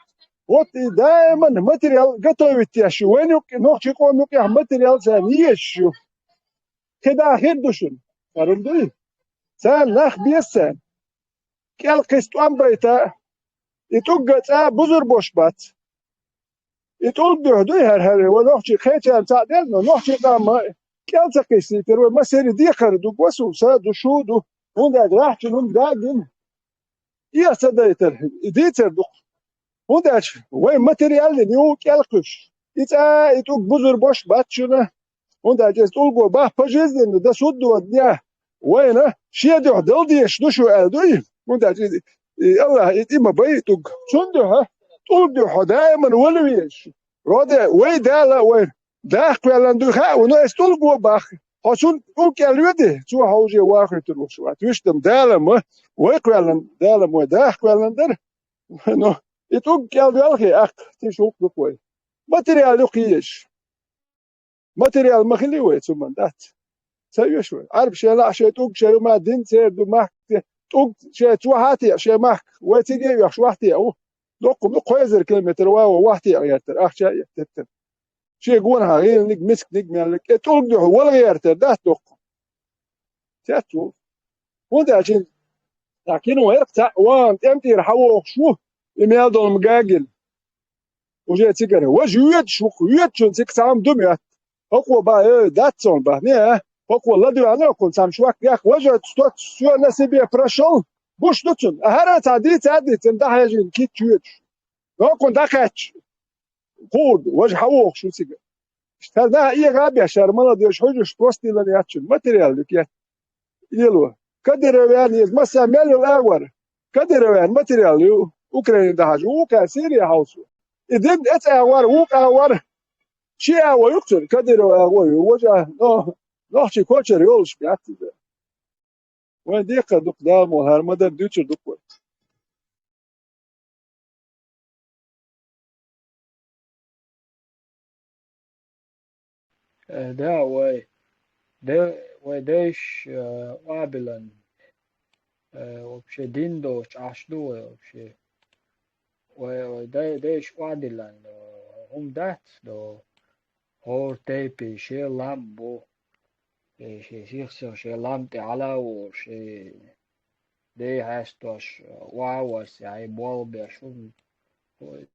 Вот и даиман материал готовить еш ю. Вайн юкъ, нохчий къоман юкъехь материал царна езаш ю. КхидӀа хир ду шуна. ХӀара дуй? Царна нах беза царна. КӀел кхиса тӀом байта, и тӀулг а цӀа бузур бош бац. И тӀулг дуьхьа дуй хӀара, хӀара, вай нохчий кхечарна цхьаъ деза, но нохчий къам кӀел ца кхиссийтар, вай массеран декхар ду, госу, са ду, шу ду, хӀунда аьлча рахьчун хӀума дагина. И ца дайтар, и дийцар ду-кх. ХӀунда аьлча вай материал йина ю кӀел кхуьссуш. И цӀа, и тӀулг бузур бош бац шуна. ХӀунда аьлча иза тӀулго бах пожизненно, до судного дня вайна шен дуьхьа дала дезаш ду шу аьлла дуй. ХӀунда аьлча и, и АллахӀа и тӀе ма бай и тӀулг. Цунна дуьхьа, тӀулг дуьхьа даиман вала везаш. Роде, вай Дала вайна даха кхоьллина дуй хаьа вайна, но иза тӀулго бах. Хьо цунна тӀулг кӀел йоьде, цо хьо уже вахийтур волуш вац. Вуьшта-м Дала ма, вай кхоьллина, Дала ма вай даха кхоьллина дара. Но и тӀулг кӀел доьлхий, аккха, тиша гӀуллакх ду-кх вай. Материал ю кхийеш. Материал ма хили вай, цу ман дац. Ца оьшу вай. Ӏарба шен лаахь шен тӀулг шен ю ма дин церан ду махка. ТӀулг шен цо хьа а теӀа, шен махка. Вай цига а оьхуш вахь теӀа ву. Доккха ма ду, кхо эзар километр ван вон вахь теӀа гӀертар, ахча а эттар. Шен гонахьа гӀийланиг, мисканиг мел, кӀе тӀулг дуьхьа вала гӀертар дац доккха. Цец ву. ХӀунда аьлча, цхьа кино яра цхьаъ, ван тӀем тӀера хьавогӀуш ву, и мел долу ма гагина. Уже цигара. Важа йоьдуш ву-кх, йоьдучун цига цхьа хӀума ду моьтту. ХӀокхо бах, э, дац цунна бах, не, а? ХӀокхо ладоьгӀна, хӀокхунна цхьана шок яккха, важа стот всё на себе прошёл, гуш ду цунна. А хӀара цхьа дийца а дийцина, дӀахьежийна кийча йоьдуш. ХӀокхунна дӀакхаьчча, кхуурда, важа хьавогӀуш ву цига. Иштта хӀара наха эгӀа а беш, хӀара молодёжь хьуьжуш, просто дилла яц шуна, материал ю кхетта. Лело. Кадыровн иза массо а мел йолу агӀор. Кадыровн материал ю, Украине дахьаш ву, вукхара Сирия хьовсо. И дин эца агӀор, вукху агӀор. Ши агӀо ю-кх цуьнан, Кадыров агӀо ю, важа, но, нохчий кочара йолуш бац иза. Вайн декхар ду-кх, Дала мукъ лахь, хӀара ма-дарра дуьйцур ду-кх вай. Э, да, вай, да, вай дайша, э, къобалан, э, вообще дин долчу Ӏаш ду вай вообще. Вай, вай дай-, дайша къобалан, э, хӀума дац до, хӀора тайпе шен лам бу. Э, шен сих-сих шен лам тӀе хьала а волуш, э, дей хьаьстош, э, охьа а воссий, хьайн болх беш хӀума. Вай,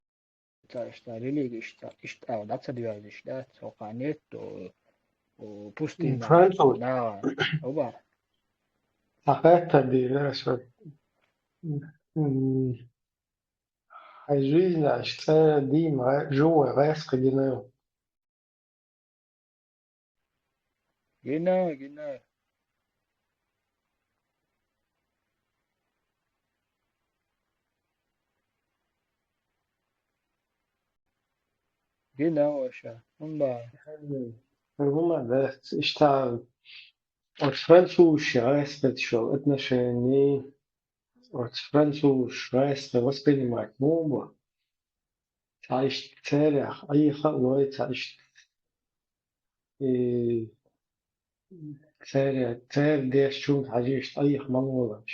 цаьршна религи иштта, иштта а дӀа ца доьжнаш дац, хӀокху нет, о, о, пустыня. Француз. Да, оба. Цхьа хаттар дийр дара аса. М, хьайн жизнь аьлча цӀа дийна гӀа-, живой гӀаьскхи гина ю? Гина, гина. Гина ваша. ХӀунда? ХӀума дац, иштта оцу французашца гӀаьскхи шел отношений, оцу французаш гӀаьскхи воспринимать муха бу? Цхьа иштта царех Ӏеха а лой, цхьа иштта, и, царе-, цара дешчунна хьажийша Ӏеха ма лолаш.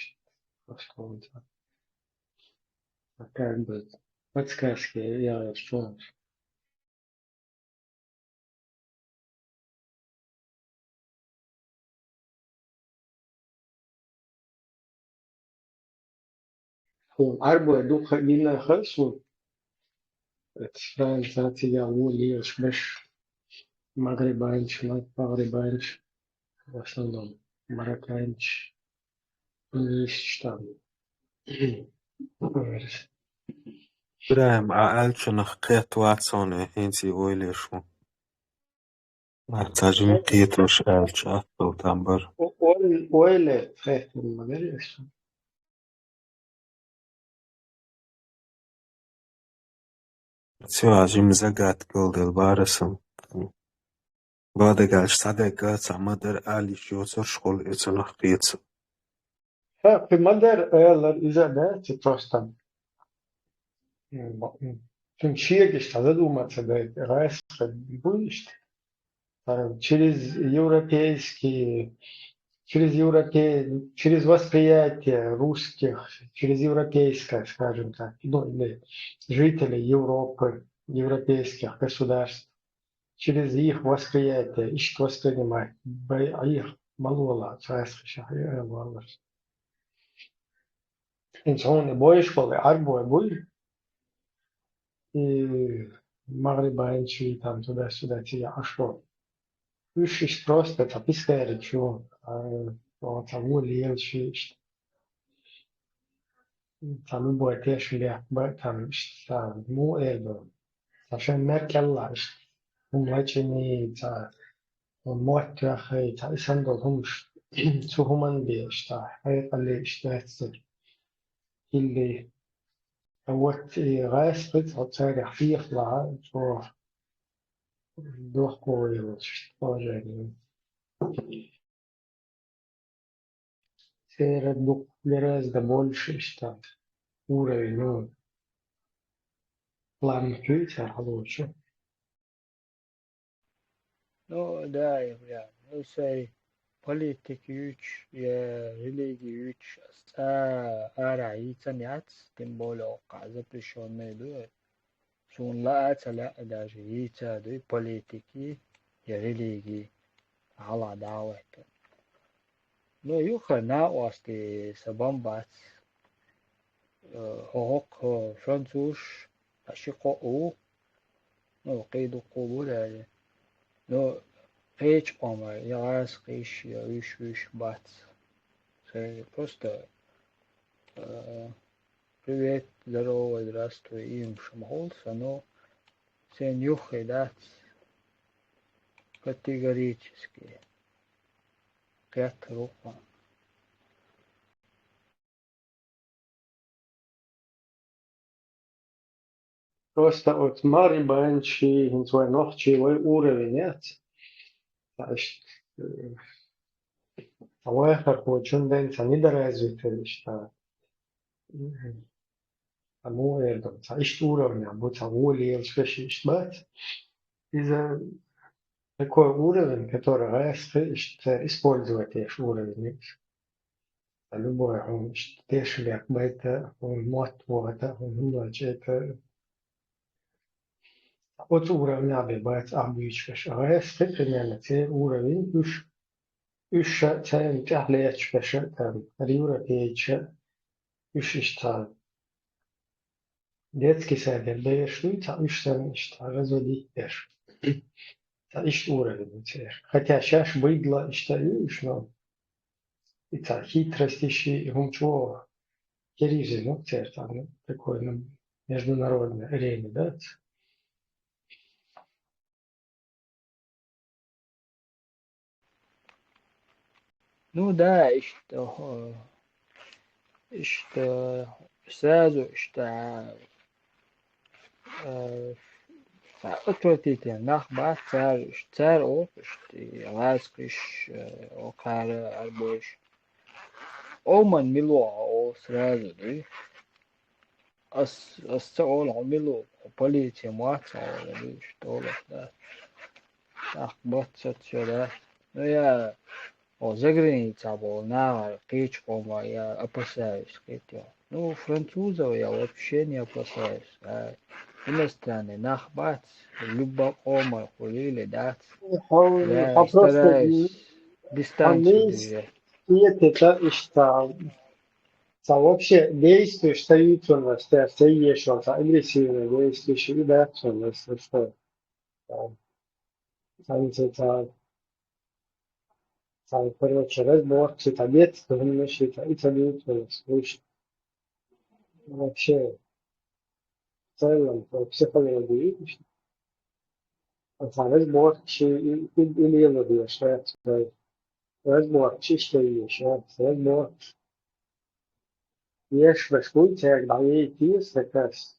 Как бы подсказки яхаш чунаш. Хьуна Ӏарбой дукха гина хаза суна. Эта французцигал вон лелаш беш, магрибанча, ма-, магрибанча, в основном марокканча, туниша там. Ибрахим, Ӏа аьллачунах кхетта вац хьуна, хӀинца а ойла еш ву. Ца жима кхеташ аьлча, аттал там бар. О-, ой-, ойла хетам ма гарий аса. Цо а жима загадка йолдел бара сан. Бадагаш садагга ца ма дар али йоцар школа эцанах кхетса. Ха, кхы ма дар, аьлар, иза дац, просто. М, м, цун шегаш ца задуматься дайт, гӀайсха буй иштта. А, через европейские, через европе-, через восприятие русских, через европейское, скажем так, ну, или жителей Европы, европейских государств, через их восприятие, иштта воспринимать, бай-, их малола, цаьрца шахьи, э, валлаш. ХӀинца хьуна бойшколе Ӏарбой буй, и магрибанчий, там, туда-сюда, цига Ӏаш бу. Уьш иштта просто ца пискаричу, а, ца вон лелаш иштта. Ца любой тешам бехк ба, там, иштта, ца, муха эр ду. Ца шайн мер кӀелла иштта. ХӀума лачкъийний, ца, хӀума мотт тоьххий, ца, и санна долу хӀумаш. Цу хӀуманна бен иштта, хьекъале иштта лаьцна. Хилли. А вот и гӀайсхи цхьа царех хьехалахь, чӀогӀа дохко йолчу положение. Церан дукха гораздо больше иштта уровень, ну, план чуьйца хьалучу. Ну, да, я прям, ну, сай политика юьйцуш, я религи юьйцуш, ас цкъа ара йийцан яц, тем более, оккха запрещённый ду. Суна лаа а ца лаьа даже йийца а дуй политики, я религи хьала дӀа а вайтта. Ну, юха накъостий сан бан бац. Э, хӀокху французаш, а ши кхоъ ву. Ну, кхин дуккха а бу даже. Ну, кхечу къоман, я гӀазкхий, я уьш, уьш бац. Сайн просто, э, привет, здорово, здравствуй, иймаш ма хуьлу сан, ну, сайн юххе дац. Категорически. Кхеттар ву-кх. Просто оцу магрибанчий, хӀинца вай нохчий, вай уровень яц. Ца иштта, э, ца вахархочун дайн ца недоразвитый иштта. Ца муха эр ду, ца иштта уровнехь бу, ца вон лелаш берш иштта бац. Иза такой уровень, который гӀайсхи иштта использовать еш уровень. Ца любой хӀума иштта тешам бехк байта, хӀума мотт вохуьйту, хӀума хӀума лачкъийта. Оцу уровнехь бен бац ахь буьйцуш берш. ГӀайсхи примерно церан уровень, уьш, уьш ша царна тӀаьхьа лецаш берш, там, европейцаш, уьш иштта цхьа детский садера бераш дуй, цхьа уьш санна иштта разводить деш. Цхьа иштта уровень ю церан. Хотя шаьш быдло иштта ю уьш, но и цхьа хитрость йиш и хӀума чӀогӀа керийзина церан цхьа, ну, такой, ну, международной арене, да? Ну да, иштта, хӀо, иштта, сразу иштта, э, отвратительно нах бац цара, иштта, цара олу, иштта, и гӀазкхиш, э, окхара арбойш. Оман мила ву хьо олу сразу, дуй? Ас, ас ца олу хьо мила ву, хьо полици ма вац хьо олу, дуй, иштта олуш дац. ТӀаккха бац сацо, да. Ну, я, о, заграницахь болу нахара кхечу къомах я опасаюсь кхетий. Ну, французов я вообще не опасаюсь. А иностранный нах бац, любой къомах хуьлийла дац. Хьо, я хьо просто стараюсь дистанцию держать. Кхетий ца иштта. Цхьа вообще действуешь, цхьа юьйцун вац, цхьа ца ешал, цхьа агрессивный действуешь, и дац цхьа вац, что. Цхьа, цхьа, цхьа, цхьа, короче, разборчик, цхьа детство, ну, вообще, цхьа, и цхьа юьйцун вац, слушай. Вообще, в целом, по психологии, видишь, цхьа разборчик, и, и, и лела деш, да, цхьа разборчик, что ещё, разборчик. Еш башкуй, церг дӀаейти, сакас,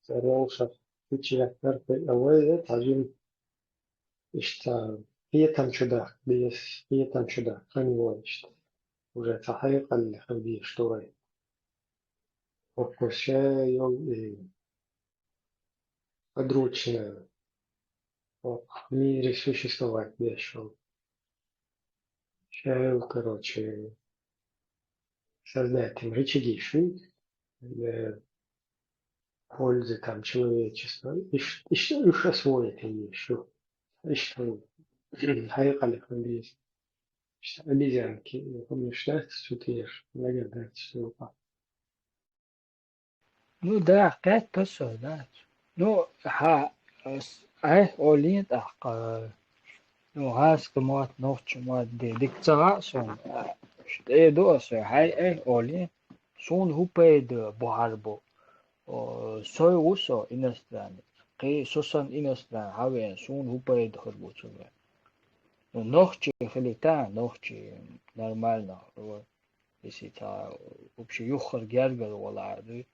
саролша, кичи яхтар, пе, авай, э, тажин, ишта, хетам чудак, бес, хетам чудак, ханьвай, ишта. Уже цахай къалли хабиш турай. Окко ше, йо, и, подручно. О, в мире существовать дешал. Шел, короче, создать им рычаги шить для пользы там человечества. И ш-, и ш-, и ш-, освоить они ещё. И что? Хай къалли хабиш. Обезьянки, помнишь, да? Что ты ешь? Благодать, всё. Ну да, кхетта со, да. Ну, хьа, ас, айхӀа олий тӀаккха, ну, гӀазкхи мотт, нохчи мотт де, дика ца хаьа сона. Ш-, тӀе ду аса, хьай, айхӀа олий, суна хӀу пайда бу хьар бу? О, сой ву со иностранец. Кхи со сан иностран хьавен, суна хӀу пайда хир бу цу вен? Ну, нохчи хили та, нохчи нормально хир ву. Если цхьа вообще юххар гергара валахь дуй.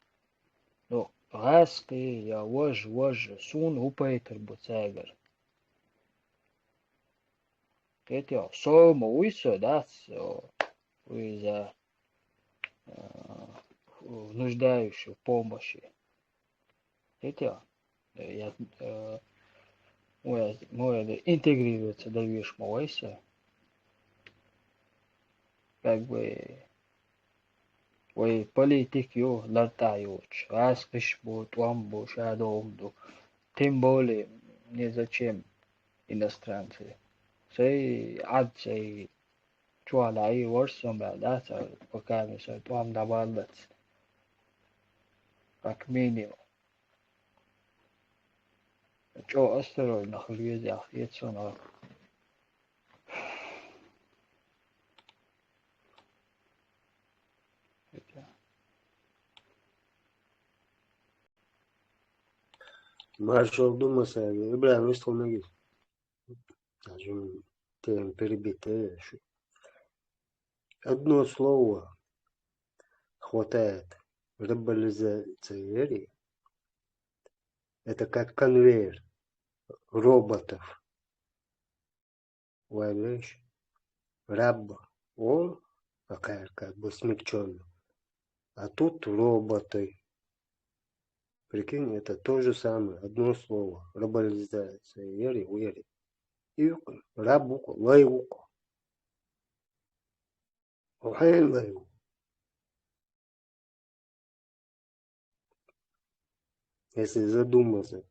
Ну, гӀазкхи я важа, важа, суна хӀу пайтар бу цаьгара? Кхетий, со ма вуй со, дац, о, вуй за, э, в нуждающих в помощи. Кхетий, я, э, ой, ой, интегрироваться дац вешма вайса. Как бы, вай политик ю, лартӀа йоцуш, гӀазкхиш бу, тӀом бу, ша догӀум ду. Тем более, мне зачем иностранцы? Сай Ӏад, сай чохь лаьий варш сан баьлла, да, цара, пока ме сан тӀом дӀабаллац. Как минимум. ЧӀо осторожно хила веза, яхь, хета сона. Маршал ду, масала, ИбрахӀим, вистхула мегаш. Даже тема перебитая ещё. Одно слово хватает. Раболизация. Это как конвейер роботов. Валиш. Раб. О, какая, как бы смягчённо. А тут роботы. Прикинь, это то же самое, одно слово. Раболизация. Ери, уери. И раб ву-кх, лай ву-кх. Хьенлай ву. Если задуматься.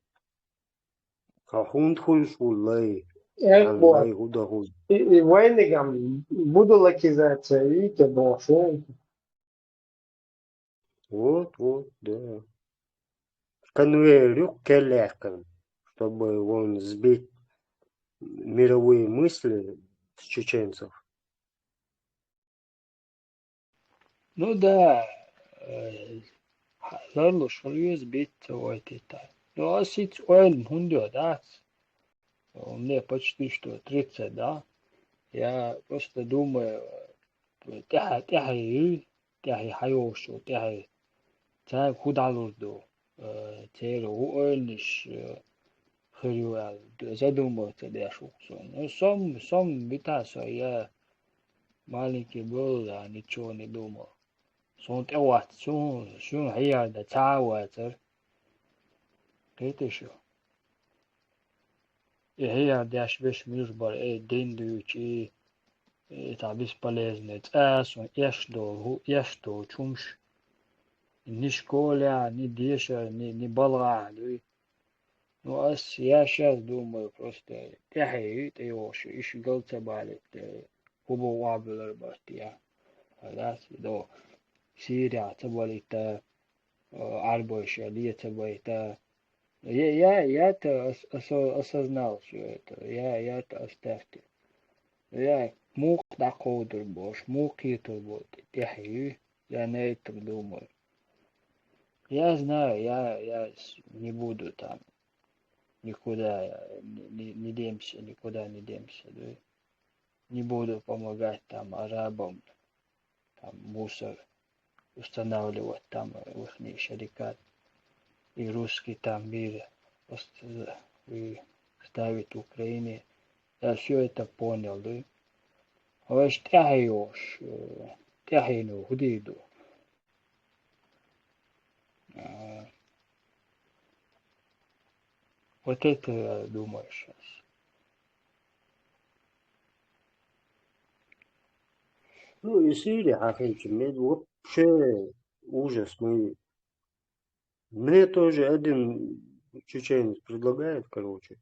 Хьо хӀунда хуьлуш ву лай? Э, Хьан вот. Лай хӀун дан хуьлу? И, и вайнигам будулакизация, и те боху. Вот, вот, да. Конвейер ю-кх кхел яьккхина, чтобы вон сбить мировые мысли с чеченцев. Ну да, э, ларлуш хила веза бицца вайтийтар. Ну, ас ицца ойла хӀунда йо дац? У меня почти что тридцать, да? Я просто думаю, тӀаьхье, тӀаьхье ю, тӀаьхье хьайогӀуш ю, тӀаьхье цаьрга хӀун дӀалур ду, э, церан хӀун ойланаш, э, хир ю аьлла, задуматься деш ву-кх со. Ну, со-м, со-м бита со, я маленький был, я ничего не думал. Суна тӀе вац, суна, суна хьехар дан цхьа а вацара. Кхетий шу? И хьехар деш веш муьлш бара, э, дин дуьйцу, и, и цхьа бесполезный, цкъа а суна эш долу, хӀу-, эш долчу хӀумаш. Ни школехь, ни дешар, ни, ни балхахь дуй. Ну, ас я щас думаю, просто тӀаьхье ю, тӀейогӀуш ю, иша гал ца балийта, хӀун боху охьабуьллур бара те. Хьо дац, и до. Сирехь ца балийта, э, Ӏарбойша ле ца байта. Я, я, я это ос-, осо-, осознал всё это. Я, я это оставьте. Я муха дӀакховдур болуш, муха кхетар болу тӀаьхье ю, я на этом думаю. Я знаю, я, я с-, не буду там никуда, я не, не, не демся, никуда не демся, да. Не буду помогать там арабам, там мусор устанавливать, там, э, ихний шарикат, и русский там мир ост-, и ставить в Украине. Я всё это понял, да? Ваш тӀаьхье йолуш, э, тӀаьхьено хӀун дийр ду? А, вот это я думаю щас. Ну, и Сирия, хьан хилча, мед вообще ужас. Мы, мне тоже один чеченец предлагает, короче,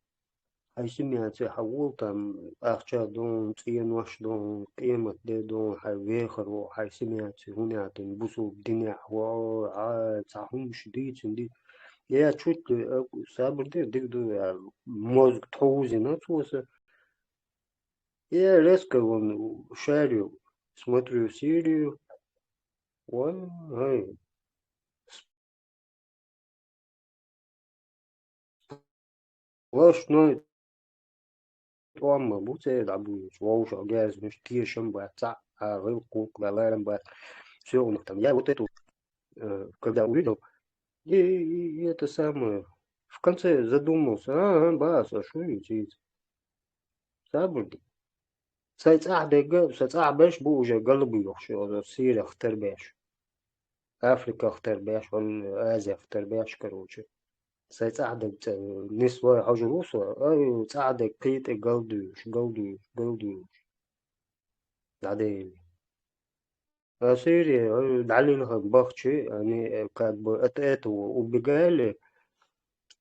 хьайн семьяца хьавола, там ахча дон, цӀенош дон, къемат де дон, хьайн вехар ву, хьайн семьяца, хӀунда аьлла бусулба динехь ву, а, цхьа хӀумаш дийцина ди. Я чуть ли, а, сабар де, дика ду, аьлла, мозг тхьовзина цо сан. Я резко вон шарю, смотрю Сирию. Вон, ай. Сплошной тӀом ма бу церан дӀабуьйлуш, вовшах герзамаш, тешам бац, цхьа а гӀиллакх-гӀуллакх бац, ларам бац. Всё у них там. Я вот эту, э, когда увидел, и, и, и это самое, в конце задумался, ага, бац, а шу ю цица? Сабур де. Сайн цӀахь дерг, сан цӀахь берш бу уже галбуьйлуш, оцу Сирах тарбеш. Африках тарбеш, валла Азиях тарбеш, короче. Сайн цӀахь дерг цӀе-, нислой хьожур ву со, ай, цӀахь дерг кхин тӀе галдуьйлуш, галдуьйлуш, галдуьйлуш. ДӀадели. А Сирия, ой, дӀалилхар бахчи, они, э, как бы от этого убегали.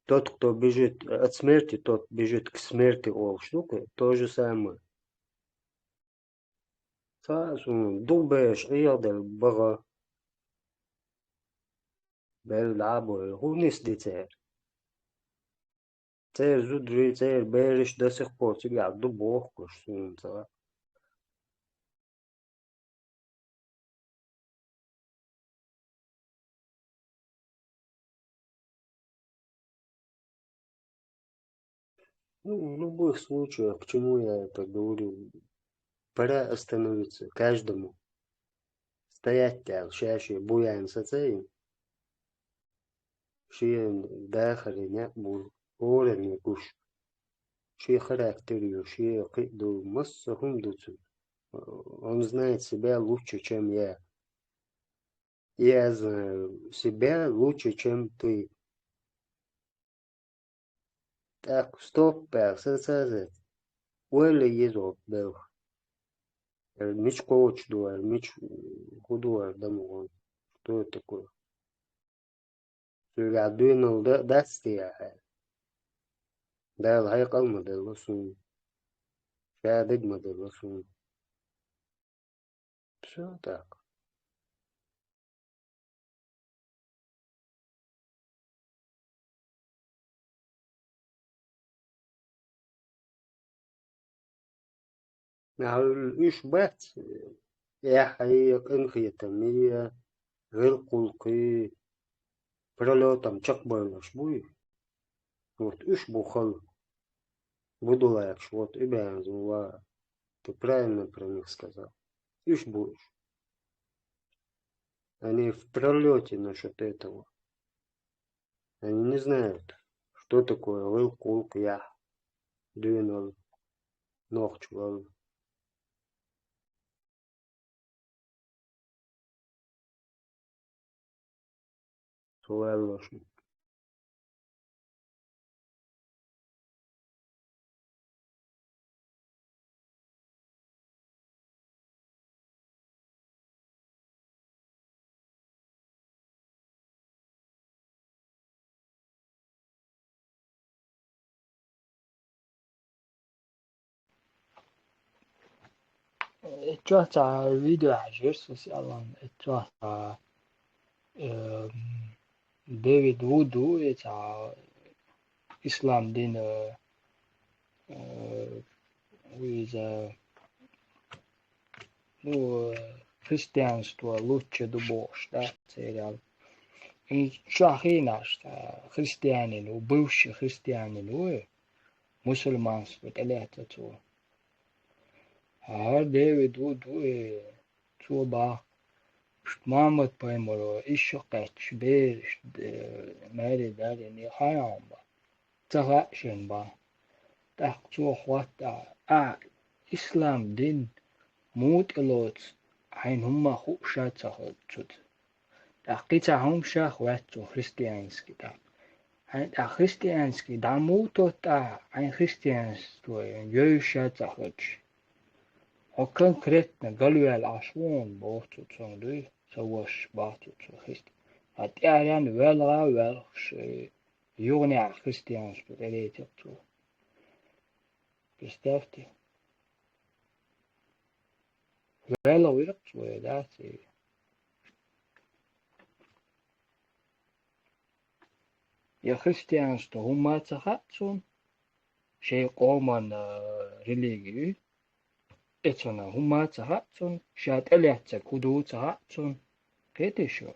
Тот, кто бежит от смерти, тот бежит к смерти, олуш ду-кх, то же самое. Ца суна дубеш Ӏехадара баха. Бел дӀа а бойла, хӀун нисди церан? Церан зударий, церан бераш до сих пор цигахь ду бохуш суна ца. Ну, в любых случаях, к чему я это говорю? Пора остановиться каждому. Стоять аьлла, ша-шен буян сацай. Шен дахаре некъ бу, хӀоранна гуш. Шен характер ю, шен кхин а ду, масса хӀума ду цуьнан. Он знает себя лучше, чем я. Я знаю себя лучше, чем ты. Так, стоп, пӀаьл, сацаза. Ойла еза оцу белха. Э, мича кхочуш ду, э, мича хӀун ду, э, дамгӀон? Что это такое? Цуьнгахь доьналла да-, дац те ахьа? Дала хьекъал ма делла суна. Ша диг ма делла суна. Всё так. Нагахь уьш бац, эхь а, къинхетам а, гӀиллакх-гӀуллакх а, пролётом чекхбевлларш буй? Вот уьш бу хала. Будулаевич, вот и баьнза ва, ты правильно про них сказал. Уьш бу уьш. Они в пролёте насчёт этого. Они не знают, что такое гӀиллакх-гӀуллакх, яхь, доьналла, нохчалла. Со ваьллашна. Э, чохь цхьа видео хьажира со, Алан, э, чохь цхьа э, Дэвид Вуд ву, э, цхьа ислам дин, э, э, иза, ну, э, христианство лучше ду бохуш, да, церал. И чохь хийнаш, цхьа христианин ву, бывший христианин ву, э, мусульманство тӀелаьцна цо. ХӀара Дэвид Вуд ву, э, цо баха, Мухьаммад пайхамаро иштта кхаьчча, бераш, э, маьре дарина, хьан хьан бан? Ца хаьа шен бан. ТӀаккха цо хотту: «Ахь ислам дин муха тӀелоцу, хьайна хӀумма хууш а ца хилча цуьнан?» ТӀаккха кхин цхьа хӀума ша а хоьтту цо христианский тӀаккха. Хьайна тӀаккха христианский дӀа муха тотту ахь, хьайна христианство йовзуш а ца хилча? Хьо конкретно галваьлла Ӏаш ву хьуна, боху цо цунна, дуй, сан ваша, боху цо цунна, христи-, а тӀаьхьаренна ваьлла а ваьлла, шен юханехь христианство тӀелецира цо. Представьте. Ваьлла вира цо, я дац и. Я христианство хӀумма а ца хаьа цунна, шайн къоман, а, религию, и цунна хӀумма а ца хаьа цунна, ша тӀелаьцнарг хӀун ду а ца хаьа цунна. Кхетий шу?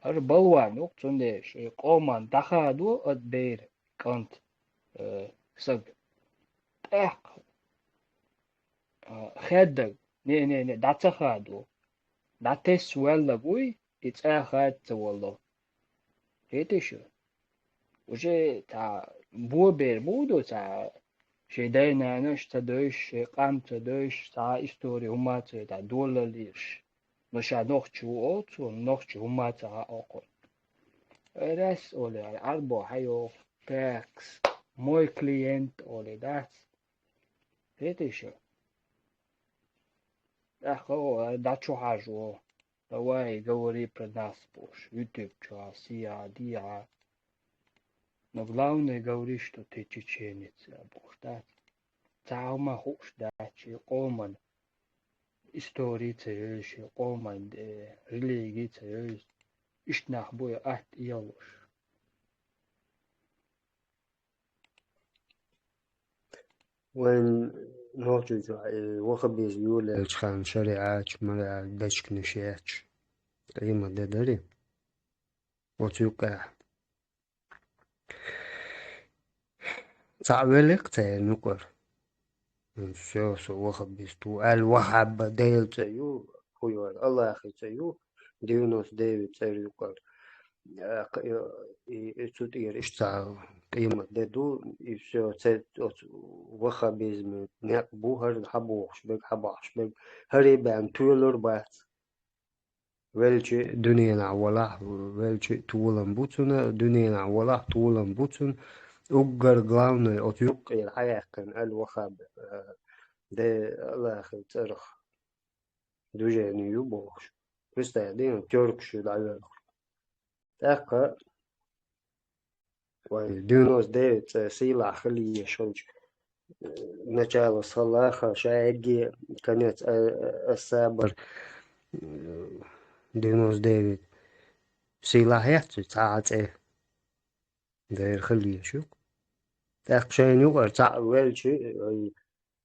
ХӀара балван ю-кх, цундела шайн къоман дӀахадо оцу бера, кӀант, э, саг. ТӀаккха, а, хаддаг, не, не, не, дӀа ца хадо. ДӀатесна ваьлларг вуй, и цкъа а хадийта ца воллу. Кхетий шу? Уже цхьа бобер бу ду, цхьа шайн дай-нанас ца девзаш, шайн къам ца девзаш, цхьа истори хӀумма а ца, цхьа долаллаш. Ну, ша нохчи ву олу цо, нохчи хӀумма а ца хаьа кхунна. Раз олу, Ӏарбо хьан йоху, такс, мой клиент олий дац. Кхетий шу? ТӀаккха, о, дӀа чу хьажо. Давай, говори про нас, бохуш, YouTube чохь, сиа, диа. Но главное, говори, что ты чеченец, бохуш, да? Цхьа хӀума хууш дац шен къоман истори ца йовза, шен къоман, э, религи ца йовза. Иштта нах бу и атта ийлуш. Вайн нохчийчохь, э, ваххабизм юьйлаелча ханна шариӀаташ, мариӀаташ, дечканаш яц. Къемат де дарий? Оцу юккъехь. Цхьаъ велларг церан юкъара. Всё, со ваххабист ву аьлла, ваххаб Делан цӀе ю, хӀун ю, Аллахьан цӀе ю, девяносто девять цӀера юкъара. Э, кх-, и, и, и цу тӀера иштта цхьа къемат де ду, и всё, церан оцу ваххабизман некъ бу хӀара, хьан бохуш берг, хьан бахьаш берг, хӀара бен тоьлур бац. Велча дуьненахь валахь, велча толам бу цунна, дуьненахь валахь, толам бу цунна. Уггар главное, оцу юккъера хьаяьккхина аьлла ваххаб, э, де Аллахьан цӀарах движение ю бохуш. Представь, дийна, тёркаш ю дӀавоьлхуш. ТӀаккха вайн девяносто девять цӀе сийлахь хила езаш хилча, э, начало салаха, ша эгге конец, э, э, ас-сабр, э, девяносто девять. Сийлахь яц цхьа а цӀе. Дера хила езаш ю-кх. ТӀаккха шайна юкъара цхьаъ велча, ой,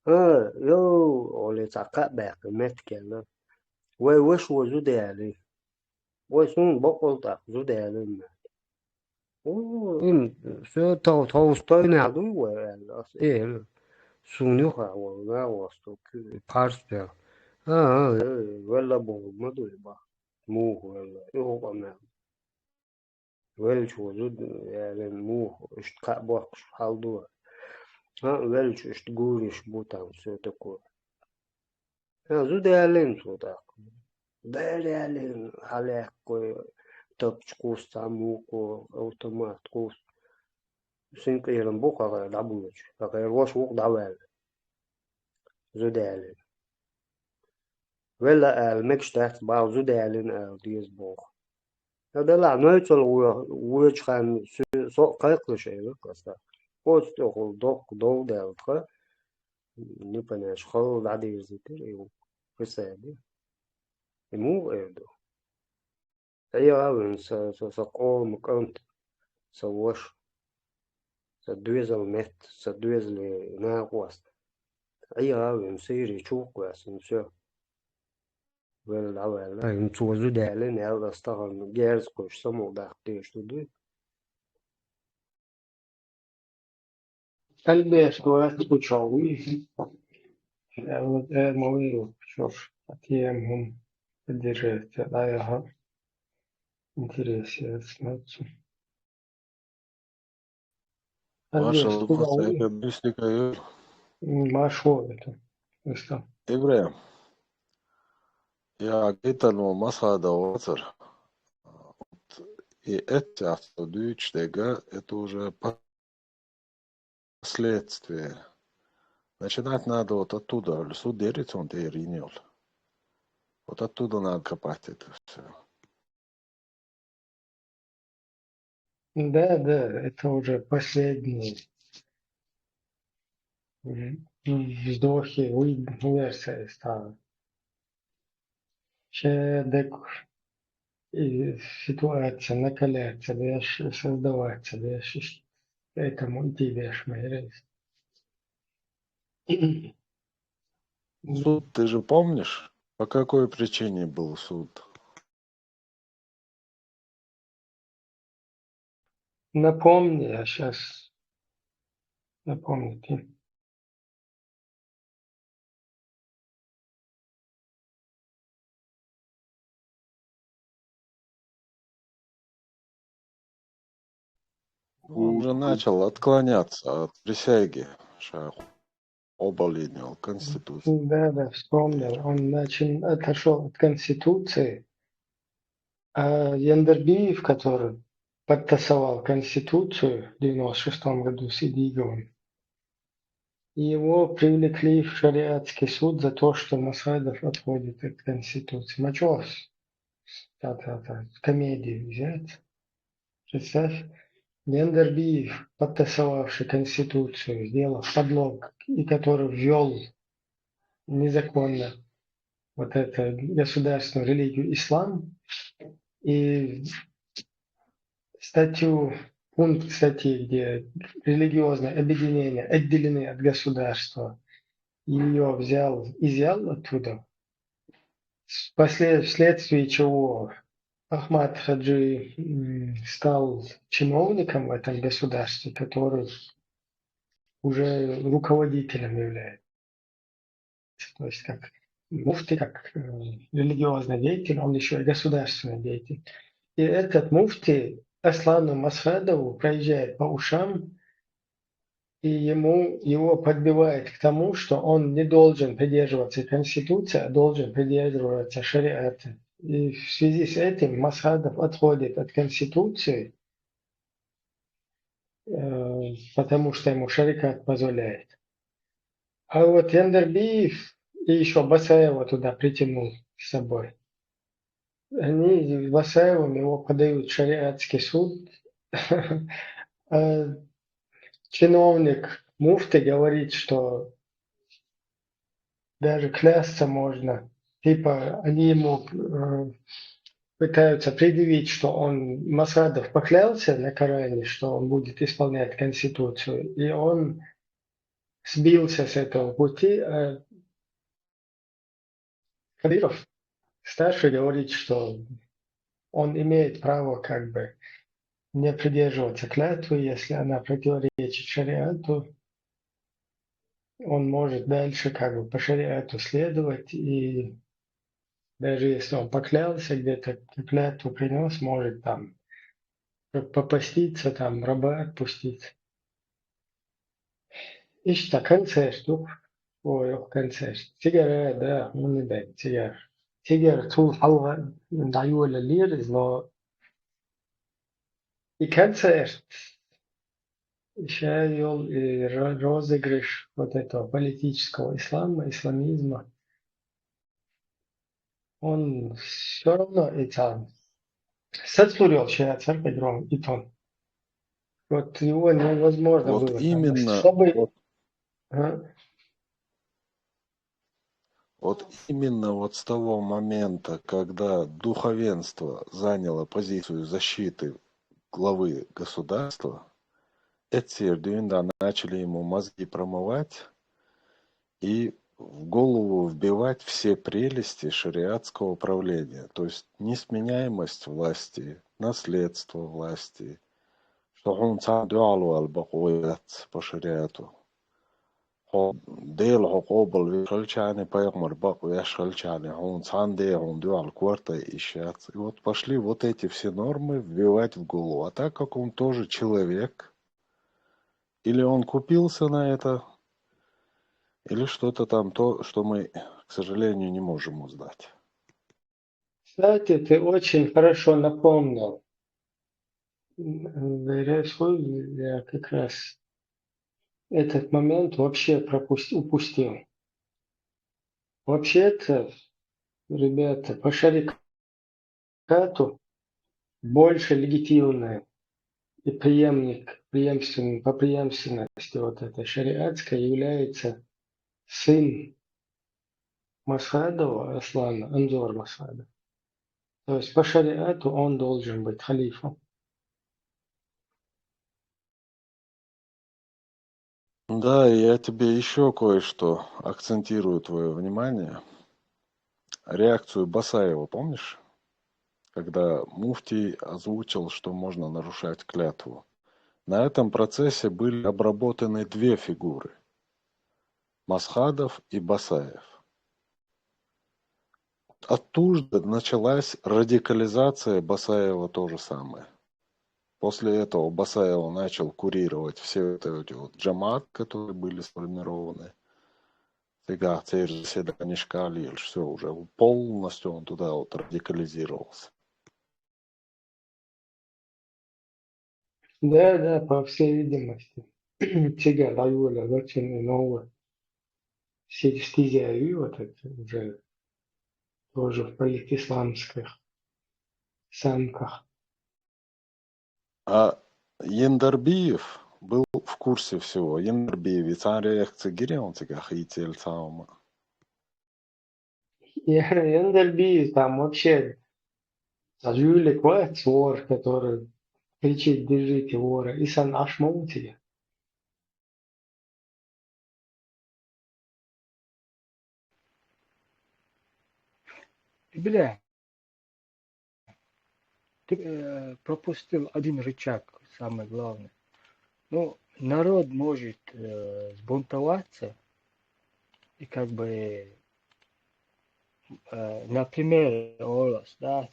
а, йоу, олий цхьа кхаъ баьккхина меттиг аьлла. Вай ваша ву зуда ялий. Вай суна бакъволу тӀаккха зуда ялийна. О, им, всё, тхов-, тховса тойнехь дуй вай аьлла ас. Э, суна юххехь волу нагӀосту, пхьарс бел. А, а, э, велла бохург ма дуй бах. Муха велла? И хӀун къамел? Велча ву зуда ялийна муха, иштта кхаъ боккхуш хьал ду. А, велча иштта гуриш бу там, всё такое. А, зуда ялийна цо тӀаккха. Дера ялийна, хьалаьцна, тапча кхуссу, цхьа мукъо, автомат кхуссу. Синкъерам бу кхагӀар дӀабоьлча, кхагӀар ваша ву-кх дӀаваьлла. Зуда ялийна. Велла ала мегаш дац, бах, зуда ялийна ала деза боху. Сан делахь, нойцал вуо-, вуьйчу ханна со-, со а кхайкхалаш элира аса. Оцу тӀехула доккха дов даьлла тхан, непонятно, халла дӀадирзийтира и ву-, хӀусаби. И муха эр ду? Ӏийгӏа вуьн са, са, са къоман кӏант, са воша, са доьзал метта, са доьзале накъост. Ӏийгӏа вуьн Сири чу кхоьссина, всё. Ваьлла, ваьлла. Ай, цо зуда аьлла, аьлла, ас тахан герз кхуьйсуш самукъадаккха дезаш ду дуй. Альберт, вац кху чохь вуй. Э, вот, э, ма вуй, чохь, а тем хӀума поддержать, да, яха. Интерес, я смотрю. Маршал, Альберт, куда вуй? Маршал, это. Выстав. Ибрахим. Я гайтанву масхадов вацар. И это, дуьйцуш дерг, это уже последствия. Начинать надо вот оттуда, суд деррица он тӀера йина йолу. Вот оттуда надо копать это всё. Да, да, это уже последние, м, вздохи, вы-, версия стала. Ше дек и ситуация накаляться дальше, создаваться дальше, поэтому идти дальше, мои рейс. Суд, ты же помнишь, по какой причине был суд? Напомни, я щас напомню тебе. Он же начал отклоняться от присяги, ша оболинил Конституцию. Да, да, вспомнил. Он начал, отошёл от Конституции. А Яндербиев, который подтасовал Конституцию в девяносто шестом году с Идиговым, его привлекли в шариатский суд за то, что Масхадов отходит от Конституции. Мачос, та, та, та, комедию взять. Представь, Яндербиев, подтасовавший Конституцию, сделав подлог, и который ввёл незаконно вот эту государственную религию ислам, и статью, пункт статьи, где религиозные объединения отделены от государства, её взял, изъял оттуда, вслед-, вследствие чего Ахмад Хаджи, м, стал чиновником в этом государстве, который уже руководителем является. То есть как муфти, как, э, религиозный деятель, он ещё и государственный деятель. И этот муфти Аслану Масхадову проезжает по ушам, и ему, его подбивает к тому, что он не должен придерживаться Конституции, а должен придерживаться шариата. И в связи с этим Масхадов отходит от Конституции, э, потому что ему шариат позволяет. А вот Яндербиев и ещё Басаева туда притянул с собой. Они с Басаевым его подают в шариатский суд. А чиновник муфти говорит, что даже клясться можно. Типа они ему, э, пытаются предъявить, что он, Масхадов, поклялся на Коране, что он будет исполнять Конституцию, и он сбился с этого пути. А Кадыров старший говорит, что он имеет право как бы не придерживаться клятвы, если она противоречит шариату. Он может дальше как бы по шариату следовать, и даже если он поклялся где-то, клятву принёс, может там п-, попаститься, там раба отпустить. Иштта концерт ду. Ой, ох, концерт. Цигара, да, хӀунда дай, цигара. Цигара цул хьалха дӀайолалера иза, но и концерт, ша йолу и ро-, розыгрыш вот этого политического ислама, исламизма, он всё равно и там сацлур йолуш яцара Петров и тон. Вот его невозможно было там, именно, чтобы, вот, а? Вот именно вот с того момента, когда духовенство заняло позицию защиты главы государства, эти сердюинда начали ему мозги промывать и в голову вбивать все прелести шариатского правления, то есть несменяемость власти, наследство власти, что хьуна цхьа дуьхьал вала бакъо яц по шариату. Хьо Дела хьо къобалвеш хилча а, пайхамар бакъвеш хилча а, хьуна цхьанне хьуна дуьхьал корта йиш яц. И вот пошли вот эти все нормы вбивать в голову. А так как он тоже человек, или он купился на это, или что-то там то, что мы, к сожалению, не можем узнать. Кстати, ты очень хорошо напомнил. М, Вересу, я как раз этот момент вообще пропуст-, упустил. Вообще-то, ребята, по шарикату больше легитимная и преемник, преемственный, по преемственности вот этой шариатской является сын Масхадова Аслана, Анзор Масхадов. То есть по шариату он должен быть халифом. Да, я тебе еще кое-что акцентирую твое внимание. Реакцию Басаева, помнишь? Когда муфтий озвучил, что можно нарушать клятву. На этом процессе были обработаны две фигуры. Масхадов и Басаев. Оттуда началась радикализация Басаева, то же самое. После этого Басаева начал курировать все вот эти вот джамаат, которые были сформированы. Цигахь церан заседанешка лелаш, все, уже полностью он туда вот радикализировался. Да, да, по всей видимости. Цигахь дӀайолаелла вац и новый сидстизяви, вот это уже тоже в политисламских самках. А Яндарбиев был в курсе всего. Яндарбиев и цхьа реакция гирев цигахь хийцаелла цхьа хӀума? Я, Яндарбиев там вообще жулик вац вора, который кричит: «Держите вора», и санна Ӏаш ма ву цигахь. Бля, ты э, пропустил один рычаг, самый главный. Ну, народ может э, сбунтоваться и как бы, э, например, Олас, да,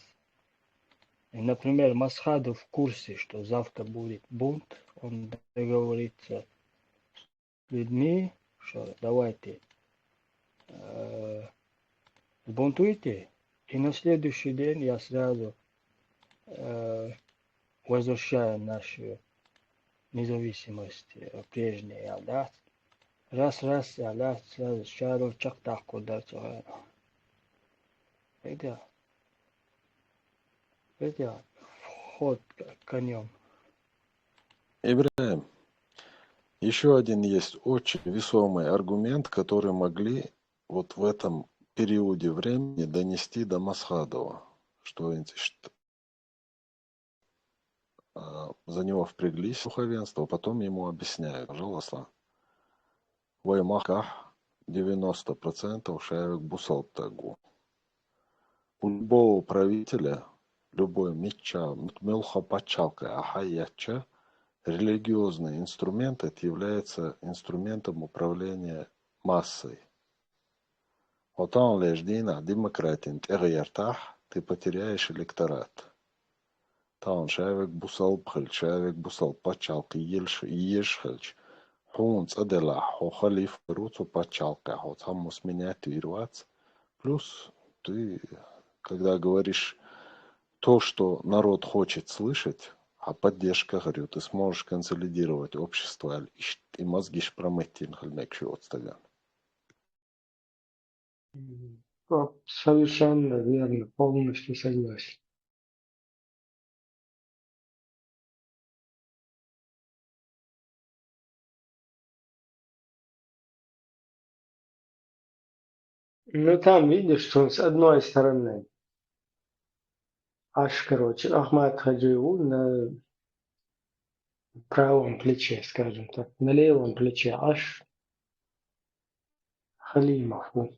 и, например, Масхадов в курсе, что завтра будет бунт, он договорится с людьми, что давайте э, сбунтуйте, и на следующий день я сразу э, возвращаю нашу независимость э, прежнюю, да. Раз, раз, я, да, сразу чару чак так куда-то. Это, это вход к- конем. Ибрагим, еще один есть очень весомый аргумент, который могли вот в этом периоде времени донести до Масхадова, что эти шт- а, за него впряглись духовенство, а потом ему объясняют, пожалуйста. Вай махкахь девяносто процентов шаьвиг бусалба стаг ву. У любого правителя, любой мичча, мелха пачхьалкхе ахьа еттача, религиозный инструмент это является инструментом управления массой. Хьо таханлерча дийнахь демократин тӀегӀертахь, ты потеряешь электорат. Тахана шаьвиг бусалба хилча, шаьвиг бусалба пачхьалкх езаш хилча, хьуна цӀа делахь, хьо халиф вур ву цу пачхьалкхехь, хьо цхьаммо сменять вийр вац. Плюс ты, когда говоришь то, что народ хочет слышать, хьан поддержка хир ю, ты сможешь консолидировать общество аьлла, иштта и мозгаш промыть йина хила мегаш ю оцу стагана. Совершенно верно, полностью согласен. Ну, там, видишь, он с одной стороны. Аш, короче, Ахмат Хаджи у на правом плече, скажем так, на левом плече Аш Халимов у.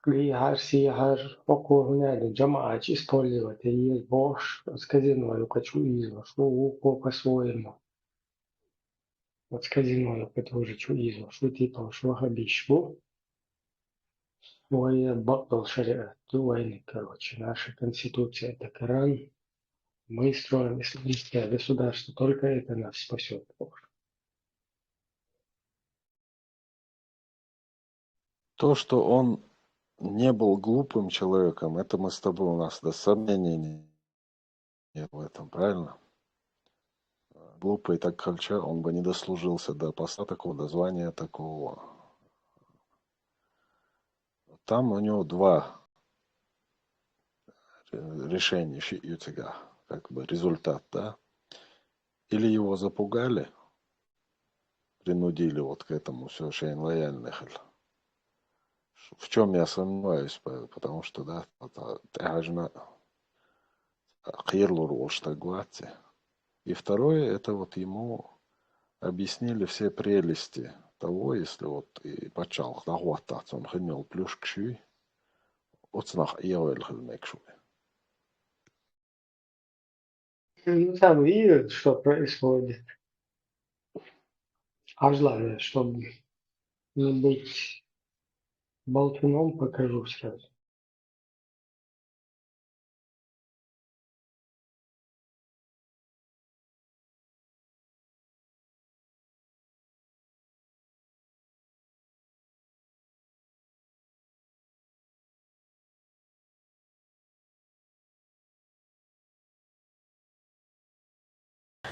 Хьалхара, сийхьара, хӀокхо хӀунда жамаӀаташ использовать е еза бохуш, оцу казино юкъа чу ийзош ву, вукхо по-своему. Оцу казино юкъа тоже чу ийзош ву, типа уж ваххабиш бу. Вай бакъдолу шариат ду вайниг, короче, наша конституция — это Коран. Мы строим исламское государство, только это нас спасет. То, что он не был глупым человеком, это мы с тобой, у нас до сомнений не- нет в этом, правильно? Глупый так Хальча, он бы не дослужился до поста такого, до звания такого. Там у него два ре- решения щи- у тебя, как бы результат, да? Или его запугали, принудили вот к этому, всё, шайн лояльный хил. В чем я сомневаюсь, по- потому что, да, вот, а, тӀаьхьажна кхерлур волуш стаг вац и. И второе, это вот ему объяснили все прелести того, если вот и паччалкх дӀахӀоттахь, цунна хин йолу плюшкаш юй, оцунах эгӀавелла хила мегаш ву. Ну, там видят, что происходит. Хьажла, чтобы не быть болтуном, покажу сразу.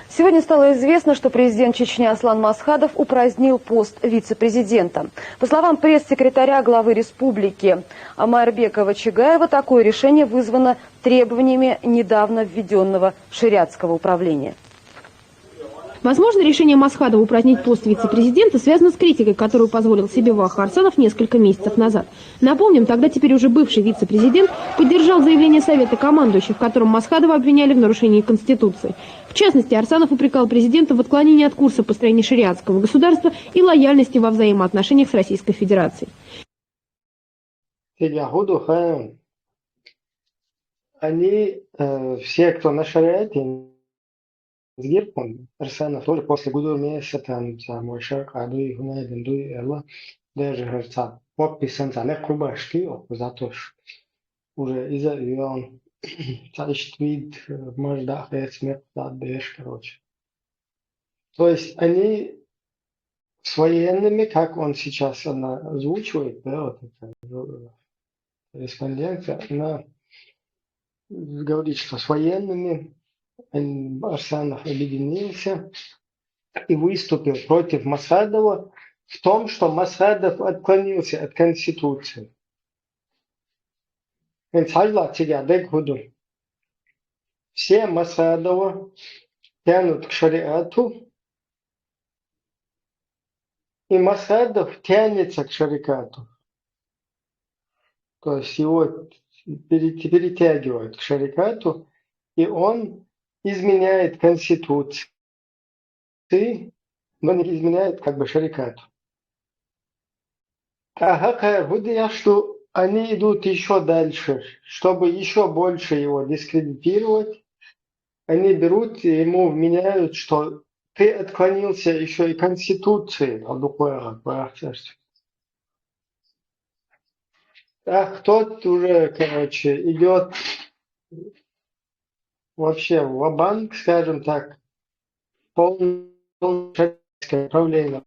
Сегодня стало известно, что президент Чечни Аслан Масхадов упразднил пост вице-президента. По словам пресс-секретаря главы республики Майрбекова Чигаева, такое решение вызвано требованиями недавно введенного шариатского управления. Возможно, решение Масхадова упразднить пост вице-президента связано с критикой, которую позволил себе Вахха Арсанов несколько месяцев назад. Напомним, тогда теперь уже бывший вице-президент поддержал заявление Совета командующих, в котором Масхадова обвиняли в нарушении Конституции. В частности, Арсанов упрекал президента в отклонении от курса построения шариатского государства и лояльности во взаимоотношениях с Российской Федерацией. Цигахь хӀун ду хаам? Они, э, все, кто на шариате, Арсанов тоже после Гудур месяца там, там, ой, шаркъа дуй, хӀунда дуй, аьлла, даже, говорит, цхьа подпись санна цхьа мекх хӀу башки, оха за то, что уже иза а йоьллина, цхьа иштта вид, э, мажа даа хецна мекх даа беш, короче. То есть они с военными, как он сейчас она озвучивает, да, вот эта, э, респондентка, она говорит, что с военными, м, Арсанов объединился и выступил против Масхадова в том, что Масхадов отклонился от Конституции. ХӀинца хьажал цигахь дерг хӀун ду. Все Масхадова тянут к шариату, и Масхадов тянется к шариату. То есть его пере- перетягивают к шариату, и он изменяет Конституцию, но не изменяет как бы шариату. А хӀокхара хӀун деш ду, они идут ещё дальше, чтобы ещё больше его дискредитировать. Они берут и ему вменяют, что ты отклонился ещё и Конституции, а дукхойгӀа бахчаш. Ах, тот уже, короче, идёт вообще ва-банк, скажем так, полное управление.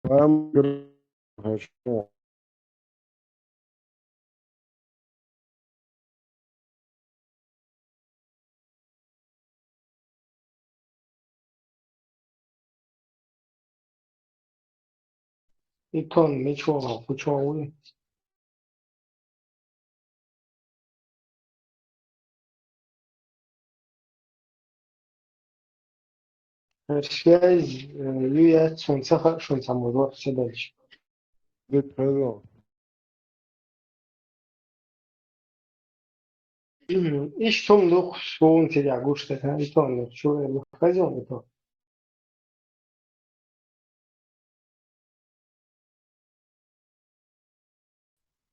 Вам хорошо. И тон, ничего, почему вы? Связь, э, ю яц, шуна ца хаьа, шуна цхьа мур ваха ца делча. Дика хезал. Иштта хӀума ду суна цигахь гуш дерг, и тон, ну, чу эр, хезал и тон.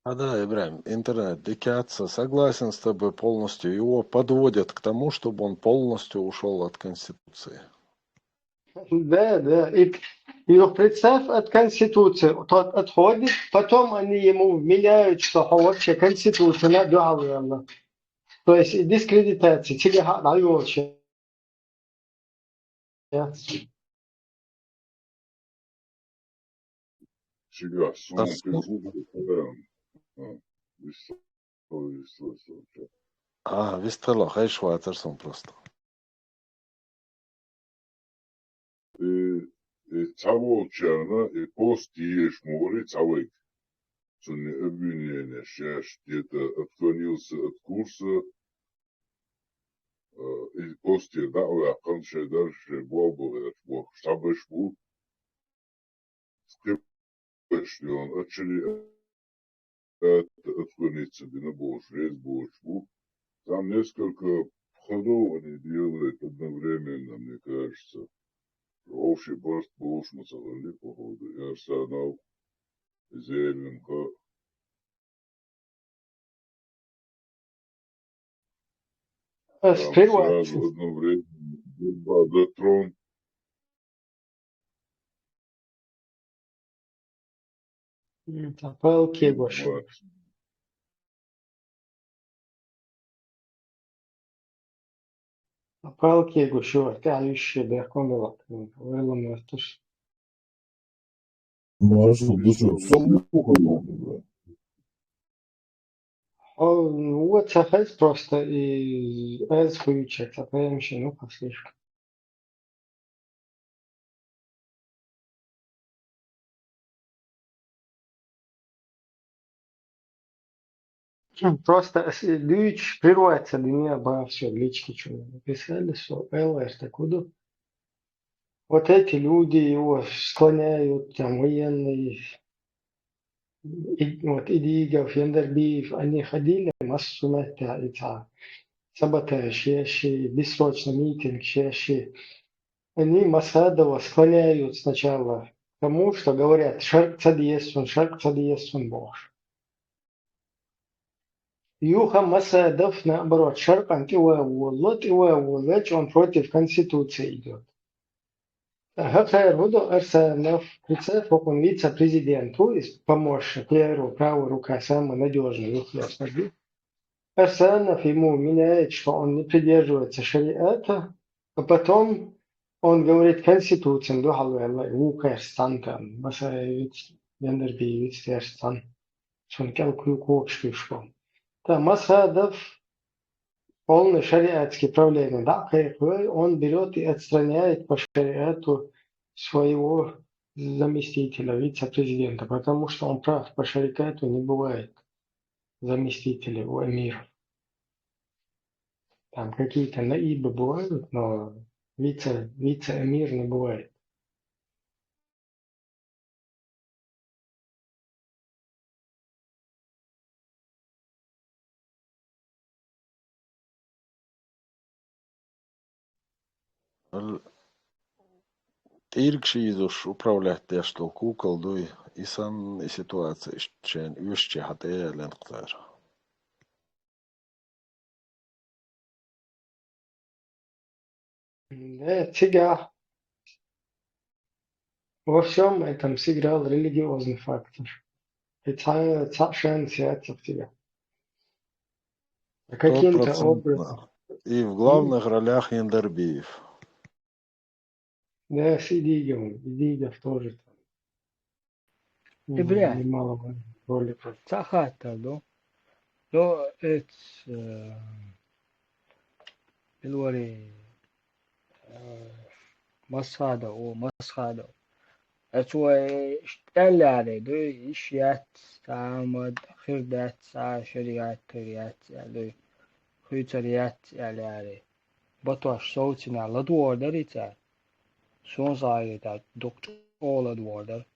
А, да, Ибрахим, интернет дикаца, согласен с тобой полностью. Его подводят к тому, чтобы он полностью ушёл от Конституции. Да, да. И, и вот представь, от Конституции тот отходит, потом они ему вменяют, что хьо вообще Конституция надо. То есть и дискредитация, тебе ха-, даёшь. Я. Чигахь суна Ас- кхин слушай, а, вист-, вист-, вист-, А, вистхила, хезаш вацара суна просто. И, и цхьаволчарна и пост езаш ма вара и цхьавайга. Цунна обвинение шаьш где-то отклонился от курса, э, и постера дӀа а ваьккхина, шайн дарж, шайн болх бан гӀерташ бохкуш цхьаберш бу. Кхиберш йолу от шариата отклониться бина бохуш, реза бохуш бу. Там несколько ходов они делают одновременно, мне кажется. Вовший барт болуш ма ца хилли, походу, и Арсанов, и Зеленко. Ас Там прерваться. Сразу одновременно борьба за трон. М, та палки Вот. гуш. Палки гуш, тӀаьхьа йиш бехкон бала, вай ламасташ. Может, даже со мухой надо, да? О, ну, вот ца хеза просто и эз хуьйцуш, ца пхьегӀа шен, ну, послушка. Просто с-, дуьйцуш прерваться дина бахьа со лички чу написали, со эл эр так буду. Вот эти люди его склоняют, там, военные, и, вот, Идигов, Яндарбиев, они ходили массу меттехь и цхьа саботаж еш, и бессрочно митинг еш, и они Масхадова склоняют сначала к тому, что говорят, шаркъ ца деза цунна, шаркъ ца деза цунна бохуш. Юха Масхадов, наоборот, шаркъана тӀе ван волало, тӀе ван волале, он против Конституции идёт. ХӀокхара хӀун до Арсанов, представь, хӀокхуьнан вице-президент ву иза, помощник, первая, правая рука, самая надёжная, юххера стаг ю. Арсанов ему вменяет, что он не придерживается шариата, а потом он говорит, Конституцина дуьхьал ваьлла, и вукхерца цхьаьна там, Масхадовец, Яндарбиевец церца цхьаьна. Цунна кӀел кху-, кхочушдуьйш бу. Та Масхадов полный шариатский правление дӀа а кхайкхой, он берёт и отстраняет по шариату своего заместителя, вице-президента, потому что он прав, по шариату не бывает заместителей у эмиров. Там какие-то наибы бывают, но вице, вице-эмир не бывает. Ал-, тӀиргаш йийзош управлять деш долу кукал дуй, и санна, и ситуация иштта шайна оьшучехь тӀе а яьллина кхузара. Да, цигахь во всём этом сыграл религиозный фактор. И цхьа, цхьа шанс яц цигахь. Каким-то образом. И в главных ролях Яндарбиев. Да, с Идиговым. Идигов тоже там. Ибрахим. Немало роликов. Цхьа хаттар ду. Ну, эц, э, билвари, э, Масхадов, о, Масхадов. Эц вай иштта аьлларе ду, иш яц, цхьа ма хир дац, цхьа шариат хир яц аьлла, хуьйцур яц аьлларе. Батош совцина ладувгӀар дарий цара? Сона сагӀа дукха чӀогӀа ладувгӀар дара.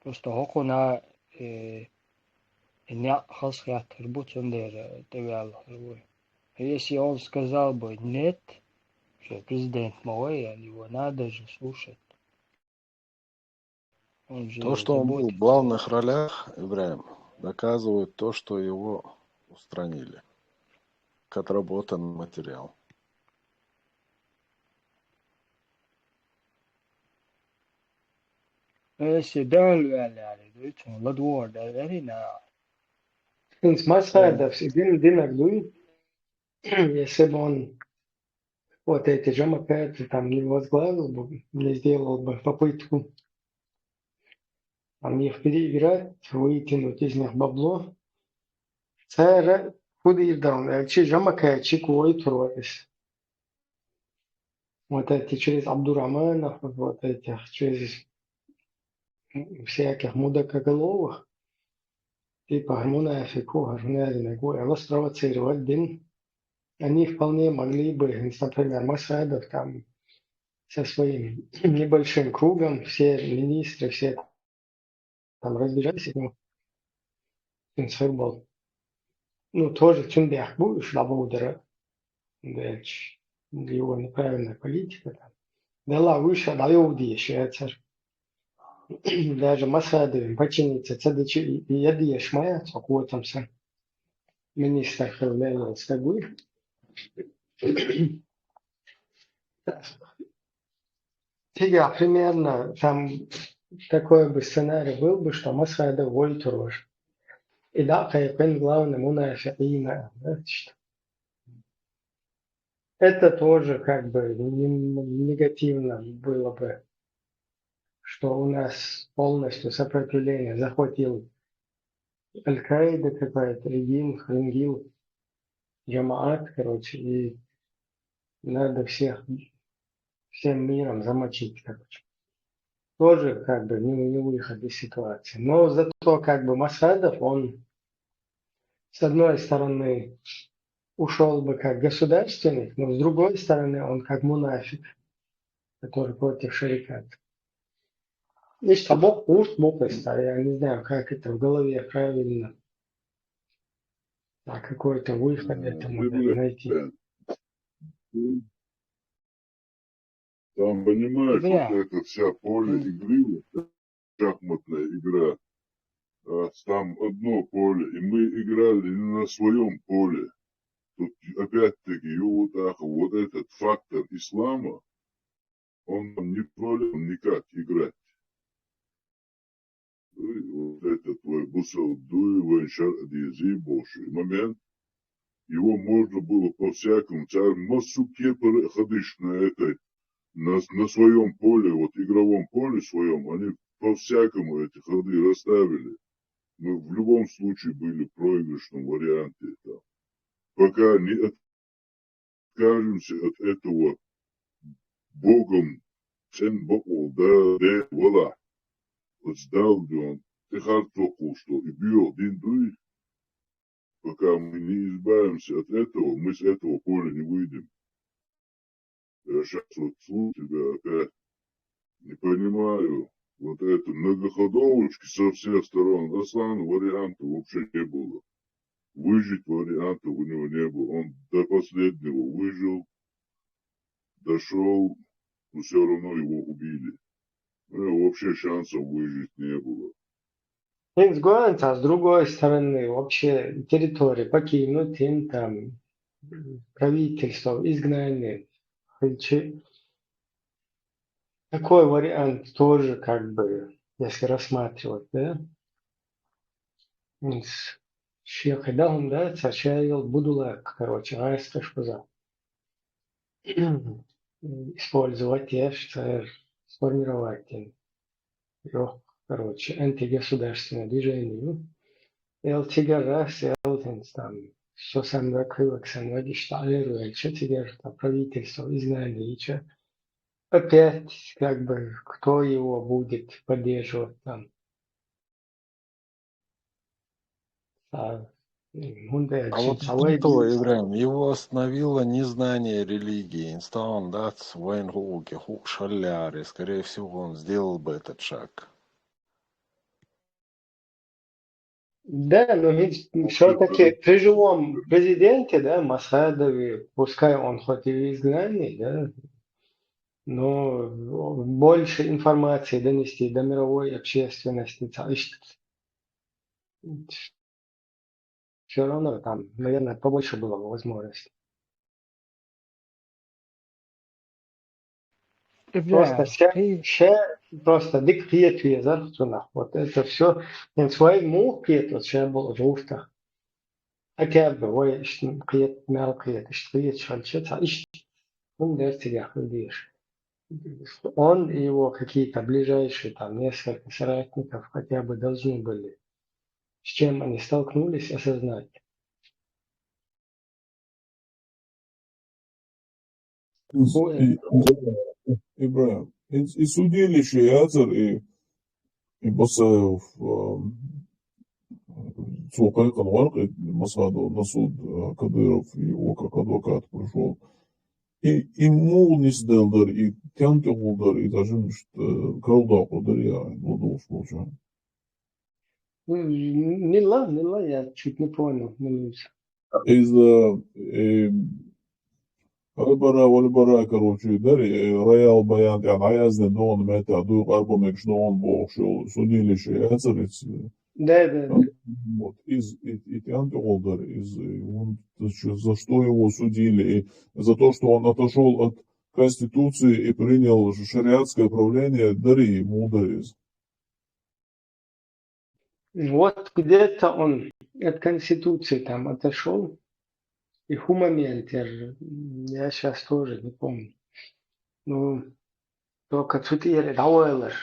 Просто хӀокхунна, э, и некъ хазахетар бу, цундела тӀеваьлла хир ву. Если он сказал бы нет, что президент ма вай, его надо же слушать. Он же... То, что он был в главных ролях, Ибрахим, доказывает то, что его устранили. Как отработан материал. Эсе дӀаваьлларе дуьйцу, ладувгӀар даьлларий нагахь? ХӀинца Масхадовс дин, динарг дуй, если бы он вот эти жамакаят там не возглавил бы, не сделал бы попытку там их переиграть, вытянуть из них бабло. Цара худо ирдална, чи жамакаят чик войтур вайс. Вот эти через Абдурахманов, вот этих, через всяких мудакоголовых, типа мунафиков, гӀаргӀунаринаг, его спровоцировать дин. Они вполне могли бы, например, Масхадов там со своим небольшим кругом, все министры, все там разбежались от него. Цуьнца хир болу. Ну, тоже цуьнан бехк бу уьш дӀабовдара. Делча, его неправильная политика там. Делахь уьш а дӀайовдийша яцара. Даже Масхадовна подчиниться ца дича и, и ядийша ма яц хьо котам сан. Министр хила мел йолу стаг вуй. Цигахь примерно там такой бы сценарий был бы, что Масхадов войтур вара. И дӀа а кхайкхина, главный мунафикъина, да, что это тоже как бы нем-, негативно было бы, что у нас полностью сопротивление захватил Аль-Каида какая-то, ИГИЛ, ХАРИНГИЛ, джамаат, короче, и надо всех, всем миром замочить, короче. Тоже как бы не, не выход из ситуации. Но зато как бы Масхадов, он с одной стороны ушёл бы как государственник, но с другой стороны он как мунафик, который против шариката. Иштта боккха, урт боккха, я не знаю, как это в голове правильно. А какой-то выход этому найти. Там, понимаешь, вот это вся поле игры, вот шахматная игра. А, там одно поле, и мы играли не на своём поле. Тут опять-таки, ю, вот так, вот этот фактор ислама, он нам не позволял никак играть. И вот этот вай бусалба дуй, вайн шарӀ дезий бохучу момент, его можно было по-всякому, цара массо а кепара а хадийша на этой, на, на своём поле, вот игровом поле своём, они по-всякому эти ходы расставили. Мы в любом случае были в проигрышном варианте там. Пока не откажемся от этого Богом цӀена бакъо да, де вала. Оцу Далла дуьхьа тӀехьа а ца кхуллуш долу и боьха дин дуй, пока мы не избавимся от этого, мы с этого поля не выйдем. Я щас вот слушаю тебя опять. Не понимаю. Вот это многоходовочки со всех сторон. Аслана вариантов вообще не было. Выжить вариантов у него не было. Он до последнего выжил, дошёл, но всё равно его убили. У него вообще шансов выжить не было. ХӀинца гоьнца, с другой стороны, вообще территорию покинуть, им там правительство, изгнание, хилчи. Такой вариант тоже, как бы, если рассматривать, да? М, с-, шен кхин дан хӀума дац, ша йолу Будулак, короче, гӀайскхаш база. Использовать еш, цара сформировать йина. Йохк. короче, антигосударственное движение ю. Эл цигара сел хӀинца там, со санна ваг, хӀай ваг санна ваг, иштта Ӏер ваьлча цигара там правительство изгнание йича, опять, как бы, кто его будет поддерживать там? А, хӀунда А аьлча вот цхьа вай что, дийца. Ибрахим, его остановило незнание религии. Инстаграм дац вайн хууке, ху шалляре. Скорее всего, он сделал бы этот шаг. Да, но ведь всё-таки при живом президенте, да, Масхадове, пускай он хоть и в изгнании, да, но больше информации донести до мировой общественности, цхьа иштта. Всё равно там, наверное, побольше было бы возможностей. Просто Ибрахим, ше, хи- ше, просто дика кхета везар цунах. Вот это всё. ХӀинца вай муха кхета, вот ше болу жуфтах. Хотя бы вай иштта кхета, мел кхета, иштта кхеташ хилча, цхьа иштта. ХӀунда аьлча цигахь хила дезаш. Он и его какие-то ближайшие, там, несколько соратников хотя бы должны были, с чем они столкнулись, осознать. Из, Ой. и, Ибрахим, из, и судилище яцар, и, и Басаев, а, цо кхайкхина вара-кх, и Масхадов на суд, а, Кадыров, и его как адвокат пришёл. И, и муха нисделла дара, и стенна тӀехула дара, и даже, что, карладоккхур дара, я, ну, долуш болча. М, мила, мила, я чуть не понял, мила. Иза, э, хӀара бара, вала бара, короче, дара, э, Роял Баян тӀехь дӀаяздина догӀан меттехь дуй къарбо мегаш догӀан бохуш йолу судилище яцара иза. Да, да, да. Вот, из, и, и тӀехула дара, из, и он, за что, за что его судили? И за то, что он отошёл от Конституции и принял шариатское правление, дара и муха дара иза. Вот где-то он от Конституции там отошёл. И хӀун момент, я же, я щас тоже не помню. Ну, только цу тӀера дӀавалар.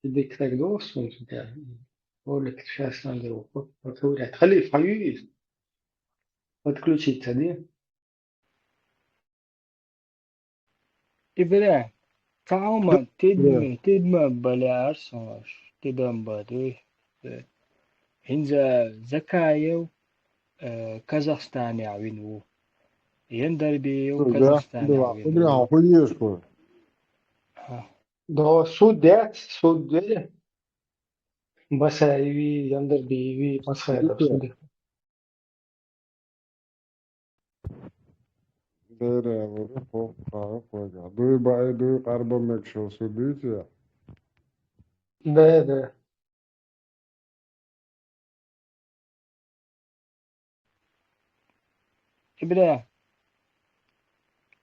И дика дагадогӀу суна цу тӀера. Ролик щас надо его по-, поковырять. Халиф, хьан ю иза? Подключиться, да? Ибрахим, цхьа хӀума тидам, тидам балар суна, тидам бан дуй. ХӀинца Закаев, э, Казахстанехь вина ву. Яндарбиев Казахстанехь вина ву. Ибрахим, хӀун еза хьуна? Хьа. До суд дац, суд дели. Басаеви, Яндарбиеви, Масхадов суд. Дера, вара, хо-, хо-, хо-, дуй баьи, дуй къарба мегаш йолу суд дуьйцу я? Да, да. Ибрахим.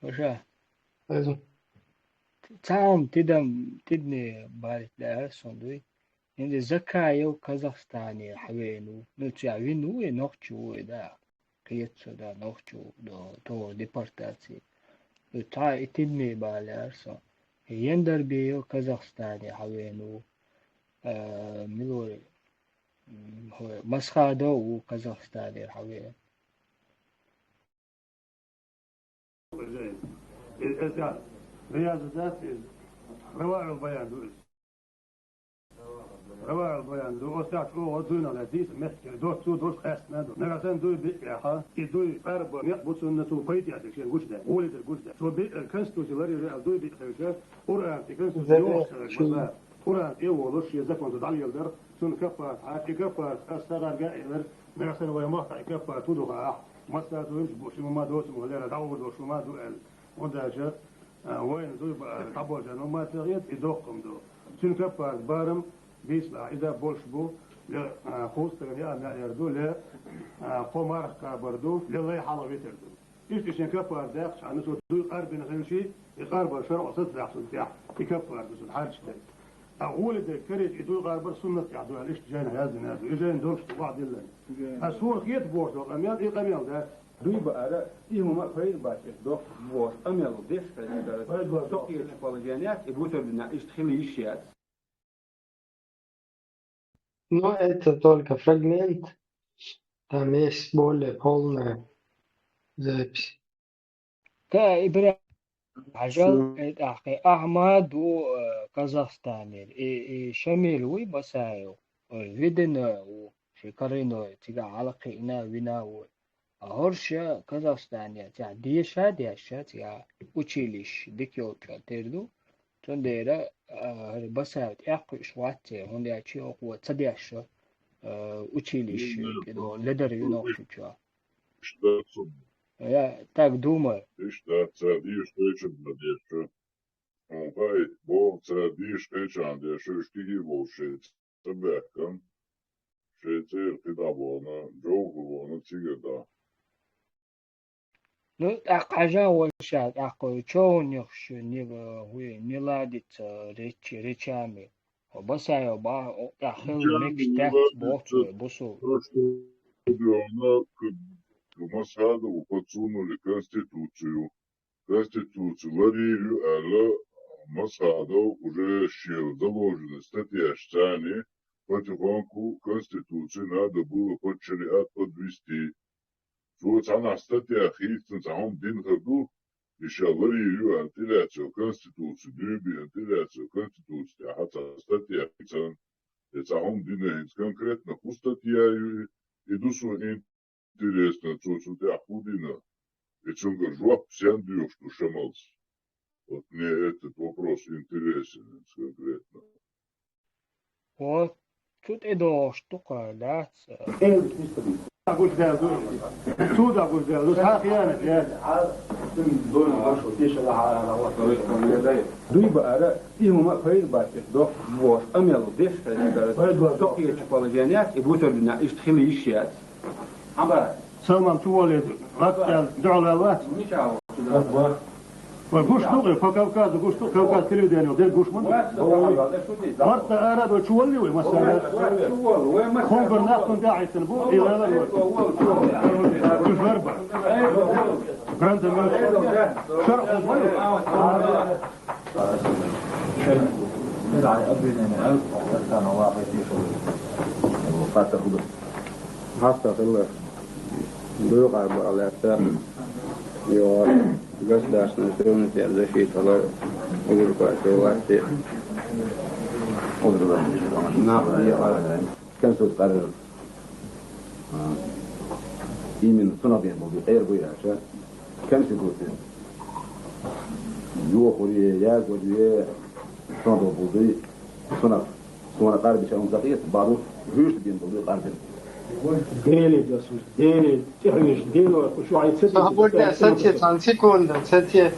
Ваша. Айзу. Цхьа хӀума тидам, тидаме балийта лаьара суна дуй. ХӀинца Закаев Казахстане хьавеана ву. Ну, цигахь вина ву и нохчо ву и, да. Кхета со, да, нохчо ву, до, то депортации. Ну, цхьа и тидаме балийта лаьара суна. Яндарбиев Казахстане хьавеана ву. А, мила вара, м, хӀо, Масхадов ву Казахстанера хьавеана. Иза, иза, иза, иза, Раваъул Баян ду иза. Раваъул Баян ду, оцу тӀехь чӀогӀа дуьйна лаьа дийца меттиг, доцу, доцу къаьстина ду. Нагахь санна дуй биъ яхьа, и дуй къарба некъ бу цунна, цо пайда эцнарг шен гучудаьлла, гӀоле дерг гучудаьлла. Цо биъ конституци ларъеш аьлла дуй биъ хилча, Къуръан тӀе конституци йохуш ца верг ма цара. Къуръан тӀе а волуш, шен закон цо дӀалеладар, цунна каффарат хьаьа, и каффарат ас цхьа гӀарга а элира, нагахь санна вай махкахь и каффарат хӀун ду хаахь, массара а дуйнаш бу, ши хӀума доцу ма лера, дӀагӀур долуш хӀума ду аьлла. ХӀунда аьлча, а, вайна дуй ба-, дӀаболчарна хӀума ма ца хета, и доккха хӀума ду. Цуьнан каффарат барам, бийцалахь, иза болуш бу, я, а, кхузткъа стагана яа маьӀ яр ду, я, а, кхо марха кхабар ду, я лай хьалха витар ду. Иштта и шен каффарат даьккхича, хьанна цо дуй къарбина хилчий, и къарбар шарӀо сацадахь цунна тӀехь, и каффарат ду цунна хьарча дерг. Ткъа гӀоле дерг карийча, и дуй къарбар суннат тӀехь ду аьлла, иштта жайнахь яздина ду. И жайна долуш ду, охьадиллина. Ткъа суна хета бохуш долу къамел, и къамел дац. Дуй баара, и хӀума пайда бац, иза доккха бохуш къамел деш хилча, со кхеташ положениях, и бусурбанехь иштта хила йиш яц. Ну, это только фрагмент. Там есть более полная запись. Та Ибрагим, хьажал, э, тӀаккха Ахьмад ву, э, Казахстанера, и, и Шамил вуй Басаев, э, Веденной ву, ши Кариной, цига хьалакхиъна вина ву. А хӀорш Казахстане цхьа деша деш, цхьа училище дика йолчча тера ду. Цундела, а, хӀара Басаев тӀекхуьуш вац, хӀунда аьлча оха ца деш, а, училище, кӀидо ледар ю нохчучоа. Иштта дац хӀума. Я так думаю. Иштта дац, цара дийша кхечанна деша. Хьуна хаийта боху, цара дийша кхечанна деша, уьш кхидӀа а волуш шайн ца баьхкина, шайн цӀера кхидӀа а бахана, жовхӀа а бахана, цига а даха. Ну, тӀаккха хьажа вайша, тӀаккха човхӀанехь шу, ни, хӀуй, не ладится речь, речами. Хьо Басаев бахьа, о, тӀаккха хила мегаш дац боху вай бусул. То, что Масхадову подсунули Конституцию. Конституцию ларийр ю аьлла, Масхадов уже шен заложенный статьяш царни потихоньку Конституцию надо было под шариат подвести. Цо цхьанхьа статья хийцина цхьа хӀума дина хир ду, и ша ларийр ю аьлла тӀелаьцна Конституцию, дуьйбина тӀелаьцна Конституцию тӀехь цхьа статья хийцина, и цхьа хӀума дина хӀинца конкретно хӀун статья ю и, и ду суна интересно, цо цу тӀехь хӀун дина, и цуьнгара жоп сен доьхуш ду Шамилс. Вот мне этот вопрос интересен конкретно. Вот, цу тӀе догӀуш ду-кх, дац? Цу дагуш дел ду, цхьа хиянат яц. Дуй баара, и хӀума пайда бац, дохуш бохуш, къамел деш хьаьжча, со кхечу положенехь, и бусалба динехь иштта хила йиш яц. Салмам чу воллийта, вац аьлла, дуьхьал вац. Вай гуш ду, по Кавказу гуш ду, Кавказ телевидение дерг гуш ма ду. Варта ара до чу волли вай, масала. Хонгар нах тун тӀаьхьийтина бу, и лала вай. Уж варба. Гранда мёч. Шарх вай. Хатта хилла. Йо, государственный суверенитет защита хилар, узурпация власти. Нах, я, Конституци къарар. А, именно цунах бен болу къера буй аша. Конституци. Йохуре, ягоре, цунах болу буй. Цунах, суна къарбича он закъет, бару, хӀуьшта бен болу къарбин. Дели досуш, дели, тӀехьуьш, дели, ушу айца. Сабурда, сати, сан секунда, сати.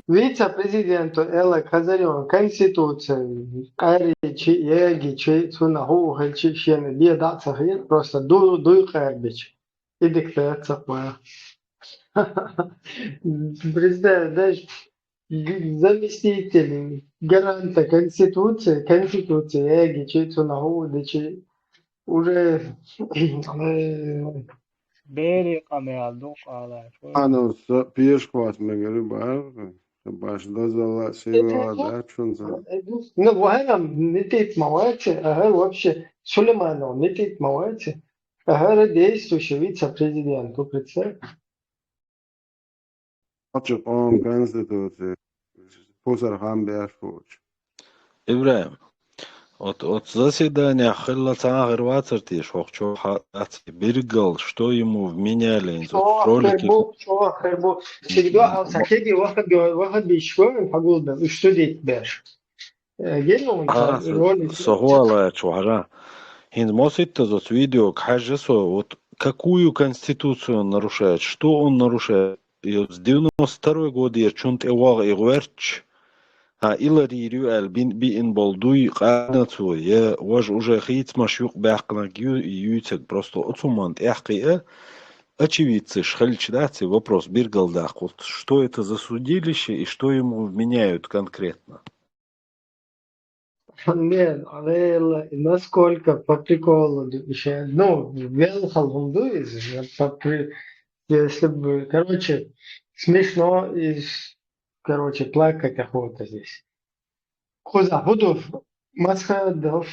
Вице-президенту Элла Казарёва Конституция, къаричи, ягичи, цунна хӀу хилчи, шена бе дӀа ца хир, просто ду-, дуй къарбичи. И диктат ца хва. Представь, даже г-, заместитель гаранта Конституции, Конституции, эгичи, цунна хӀу дичи, уже, э, Бери къамел ду къала. Ана со пешкхоас мегар бара, баш дозалла сила дац шун ца. Ну, вайрам нитит мавайти, ага, вообще, Сулейманов нитит мавайти. Ага, действующий вице-президент, представь. Ача къоман конституция, пусар хам беш волчу. Ибрахим, вот, вот заседание хилла цхьа хир вацар теш, хӀокху чохь а дац, биргал, что ему вменяли, хӀинца оцу ролике. Чохь хир бу, чохь хир бу. Всегда алса кеги вахаби, вахаби школы хьагулдан, уж студент беш. Э, гел вон Ага, цхьа со, ролик со хӀуалачу хьажа. ХӀинца моситтаза оцу видеога хьаьжжа со, вот какую конституцию он нарушает, что он нарушает? И с девяносто второй годера чун тӀе вогӀу и гӀоьрташ, а, и ларийр ю аьлла бин-, биъна болу дуй къана цо, я важа уже хийцамаш юкъ баьккхинарг ю и юьйцург, просто оцу хӀуманна тӀаьхьакхиа, очевидцаш хилча дац и вопрос биргал даккха, вот что это за судилище и что ему вменяют конкретно? Не, наверное, насколько по приколу ещё, ну, велхал хӀума ду иза, по при-, если бы, короче, смешно и, короче, плакать охота здесь. Кхуза хӀу ду, Масхадов,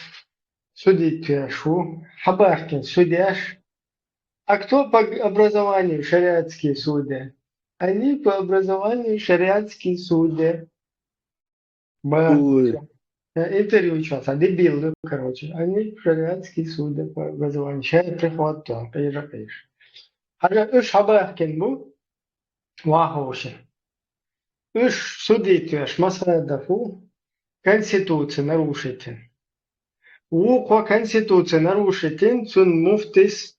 Судить веш ву. Хьабаьхкина судьяш. А кто по г-, образованию шариатский судья? Они по образованию шариатские судья. Ба. Ой. Э, интервью часа, дебил, ну, короче. Они шариатские судьи по образованию. Ща я прихватываю, конечно, конечно. Хьажа, уж хьабаьхкина бу, ваховши. Уж судить веш масала да фу, конституция нарушить. Вукхо конституция нарушить, цун муфтис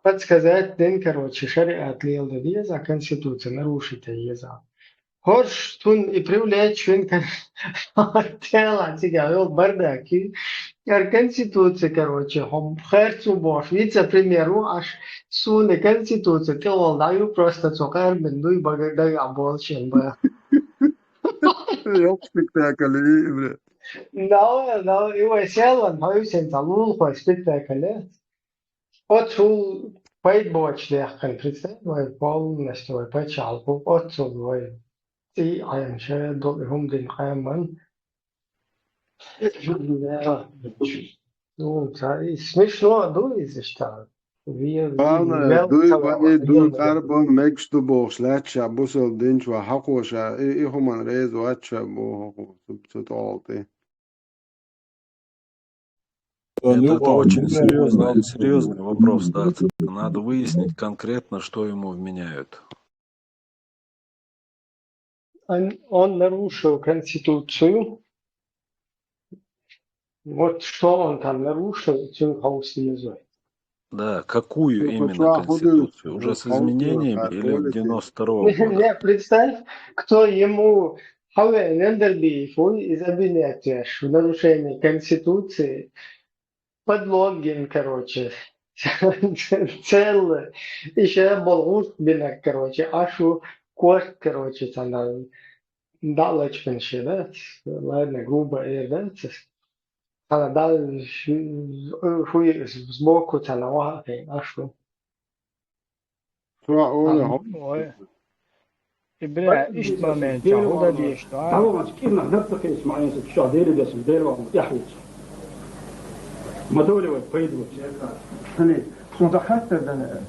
подсказать дин, короче, шариат леладе деза, конституция нарушить еза. ХӀорш цун и привлечь вин кар-, тела цига, йол бардак. Яр конституция, короче, хом харцу бош. Вице-премьер ву, аш суна конституция, те ол даю просто цо кармен, ну и бага-, дага болчен ба. Ёк спектакль, и, бля. Да, да, и вай селван, хой сен та лул хой спектакль, э? Оцул пайда боч лехкан, представь, вай полностью, вай пачалку, оцул вай. И айн ше дол и хум дин кайман. Да. Ну, та и смешно, ду, и зашта. Главное, дуй, вай, дуй, карба, мегаш ду бохуш лаьтташ, бусал динчу ва хьакхоша, и, и хуман реза вац ша боху, цу, цу тӀолти. Это очень серьёзный, серьёзный вопрос, да. Надо выяснить конкретно, что ему вменяют. Он, он нарушил Конституцию. Вот что он там нарушил, цун хаус не знаю. Да, какую именно Конституцию? Уже с изменениями или девяносто второго года? Не, представь, кто ему Хьавеана Нендербиев ву иза обвинять веш в нарушении Конституции, подлог гина, короче, целый. И ше болу гӀурт бинарг, короче, ашу корт, короче, цхьана дӀа а лачкъина ше, да? Ладно, грубо эр, да? Цхьана дӀа, фу, сбоку цхьана ваха а хӀейна, ашу. Ой. И биря, иштта момент чохь хӀун дан дезаш ду, а? ДӀаваханчу кӀирнах дагца кхечу маьӀнеца чохь Дела десна, Дела вахана тӀаьхьа вуьту. Ма довле вай пайда вуьту. Хали, суна тхан хаттар дан аьлла.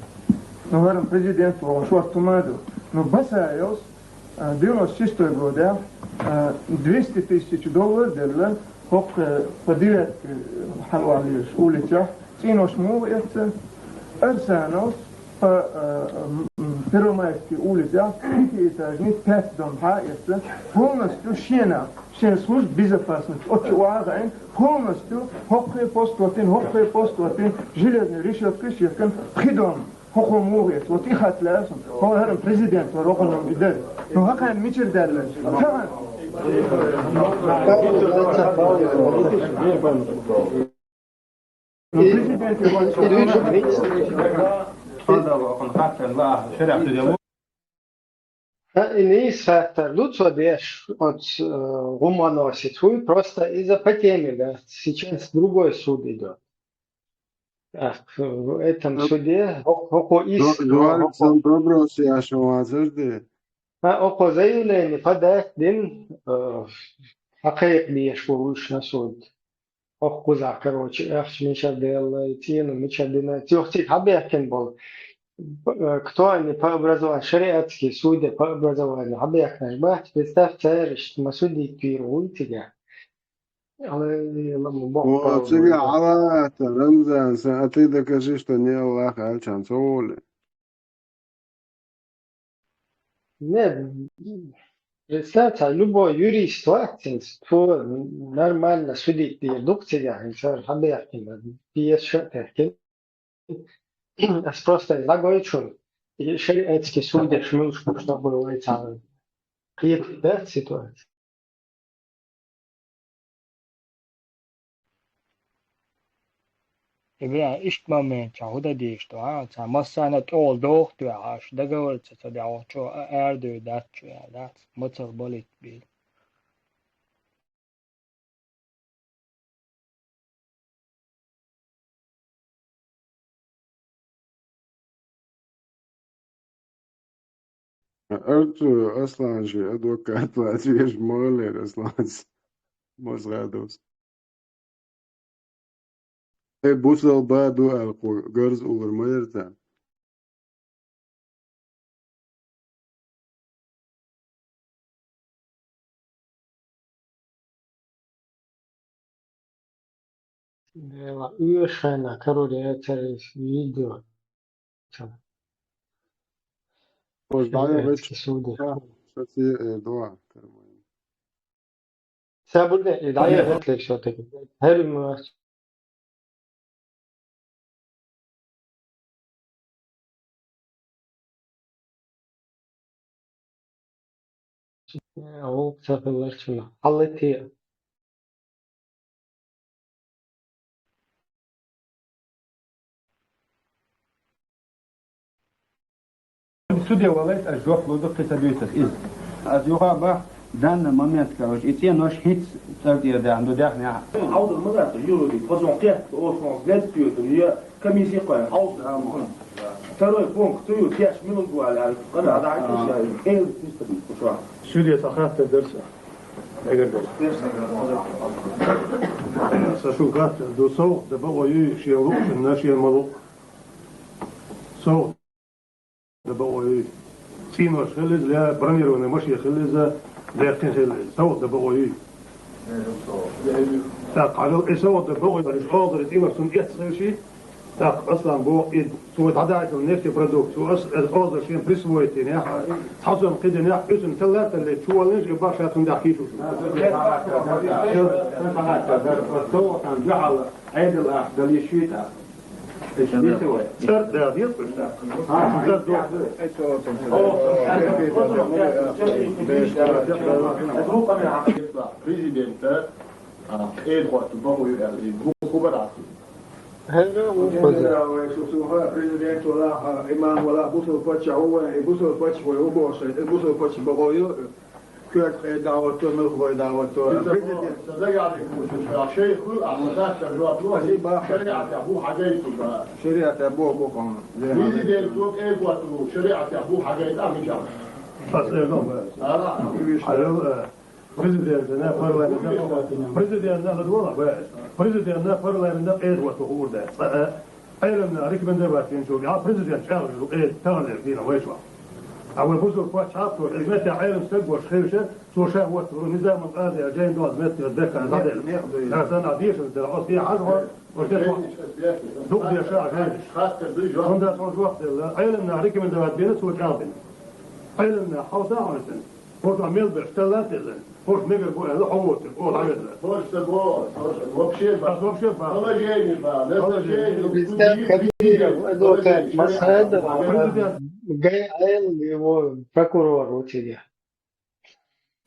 Ну, варан президент вахана шорта хӀума ду. Ну, Басаевс, а, девяносто шестой годехь, а, двести тысяч доллар делла, хӀокху, э, по Девяткин, э, хьалаваллеш улицехь, цӀенош муха эцна, Арсановс по, э, м, м, Первомайский улицехь, пятиэтажный, пять дом хьа эцна, полностью шена, шен служба безопасности, оццу охьа а хаийна, полностью хӀокхе пост ватина, хӀокхе пост ватина, железный решёткаш а яьккхина, пхи дом. ХӀокхо муха эцна? Вот и хатта лаьа суна. ХӀара президент вара, хӀокхо и дара. Ну, хӀокхарна мичара даьлла? Тахана. Ну, президент вара. Хьа, и нийса хаттар ду цо деш, оцу, э, гӀуманосица вуй, просто иза по теме, да, сейчас другой суд идёт. Ах, в этом суде хӀо-, хӀокхо иск, Жорик, хӀокхо сан добросияшан вазар де. Ха, хӀокхо заявление подать дина, э, хьакхайкхабеш ву вуьш на суд. ХӀокхузахь, короче, ахча мичара делла, цӀенош мичара дина, цуьнах цига хьабаьхкина болу. Б-, э, кто они по образованию, шариатский судья по образованию, хьабаьхкинарш бац, представь, цара иштта ма судить вийр вуй цига. Ой, ламма боккха. О, цига хьалаатта, Рамзан, сан, а ты докажи, что не Аллах аьлча, ца волу. Не, представь, любой юрист вац, цо нормально судить дийр ду-кх цига, хӀинца хьабаьхкина, пьеса ша а техкина. Ас просто дӀагойчун, и шариатский судьяш муьлш бу, чтобы вай цхьа кхета дац ситуация. Ибрахим, иштта момент чохь хӀун дан дезаш ду, а? Цхьа массарна а тӀехула доху тоьхьа, аша договор ца, ца дехьа, чо а, арадевр дац чу, аьлла дац, мацах балийта бийла. Артур Аслан шен адвокат вац вешан, ма гӀаллера Асланца. Маза гӀадовс. Хье, бусалба ду аьлла кхо гарз уллур ма яра царна. Дела, уьш хьайна карур яцара иза видео. Ош дӀаяхача суде. Ша ца, э, дуа. Ца буьллехь, и дӀаяхале всё-таки. ХӀара ма гӀуллакх ца хиларчунна. Хьаллатте. Суде валайта, аш жоп лургда, кхин ца дуьйцур иза. Аз юха бах, данный момент, короче, и цӀенош хӀинца цӀа тӀера даьхна ду, даьхна яхьа. Хьалдур ма дац, юридик, хозун кхетта, ош вон следствие, я комиссия кхоьн, хьалдур. Второй пункт, цу ю, кеш милуг валя, ай, къара, ада, ай, кеш, ай, эл, мистер, куша. Суде са хаттар дар са. Эгер дар. Са шу хаттар ду, совгӀат да бакъо юй, шен лукъ, шен на, шен ма лукъ. СовгӀат да бакъо юй. ЦӀенош хила иза, я бронированный машен хила иза, даьккхина хила иза. СовгӀат да бакъо юй. ТӀаккха хьажал, и совгӀат да бакъо юй, иш озар цӀенош цунна эцна хила ши. ТӀаккха Аслан боху, и цо дӀадаьхкина нефтепродукт, цо ас, ас озар шен присвоить динехь, цхьа сом кхидинехь, уьсун талла а талле, чу валлинчу и бахша цунна даьхкийчу. Сан сахьат дар, ас совгӀатан дуьхьал Ӏедал ахча дала йиш юй тӀаккха? Эчан дийца вай. ЦӀарт да, дийца вай. А, цӀарт да. Президента, а, кӀеда хӀотта бакъо ю аьлла, и бу хӀу бара. ХӀара ву хоза. Вай шу суха президент вала, а, имам вала, бусул паччахь ву вай, и бусул паччахь вай ву бохуш, и бусул паччахь бакъо ю. Коьрта къе дӀагӀотто, муьлхха вай дӀагӀотто. Президент. Ца дагахь дика ву, ша шайх ву, ахьа даккхар жоп ло, шариӀатехь бу хьагайта, ба. ШариӀатехь бу, бу хьуна. Президент ву, кӀе хӀотта ву, шариӀатехь бу хьагайта, а, мичахь. Ас эр ду, ба. Ара. Хьажал, э, президентна парламентна, президентна ладвала, ба. Президентна парламентна кӀе хӀотта ву хуур дац. Цкъа, э, Ӏеламна рекомендовать динчул, я президент чӀагӀлур ду, э, таханлера дийнахь вай чохь. А вай бусул паччахь а, хӀокху меттехь Ӏелам стаг волуш хилча, цо ша хӀоттавора Низамул Къади, жайна доьзна меттера дехкан дӀаделла. Сан а дешар дара, оцу тӀехь хьажа хьо, оцу тӀехь хьо. Дукха деша а жайнаш. ХӀунда аьлча хьо жоп делла, Ӏеламна рекомендовать бина, цо чӀагӀдина. Ӏеламна хьовса а хьовсина. ХӀорш мел беш, стелла а теллина. ХӀорш мегар бу аьлла, хьо воцург, оха хьавезна. ХӀорш ца бо, хӀорш вообще ба. Ас вообще ба. Положение ба, назначение. Президент Кадыров, адвокат Масхадов, президент. ГАИ Ӏелам, его прокурор ву цига.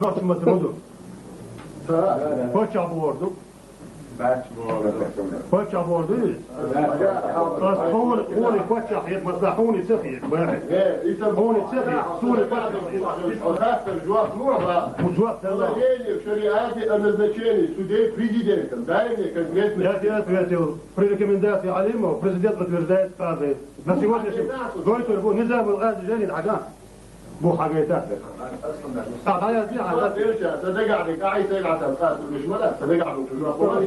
Хьо ма ца ма ду. Паччахь бохур ду. Паччахь бохур ду иза? Ас хьуна, хьуна паччахь хета, масала, хьуна ца хета, бахьи. Хьуна ца хета, суна паччахь хета. Хаттар жоп ло, ба. Хьуна жоп дала. Положение в шариате о назначении судей президентом. Дай мне конкретный. Я тебе ответил. При рекомендации Алимова президент утверждает кади. На сегодняшний день. Дойтур бу, нельзя было, а, движение, ага. Бу хьагайта. А, дӀаязде хьан. Сан дагахь дика, Ӏийса Ӏасан, сан луш ма дац, сан дагахь дика, чужой хӀума.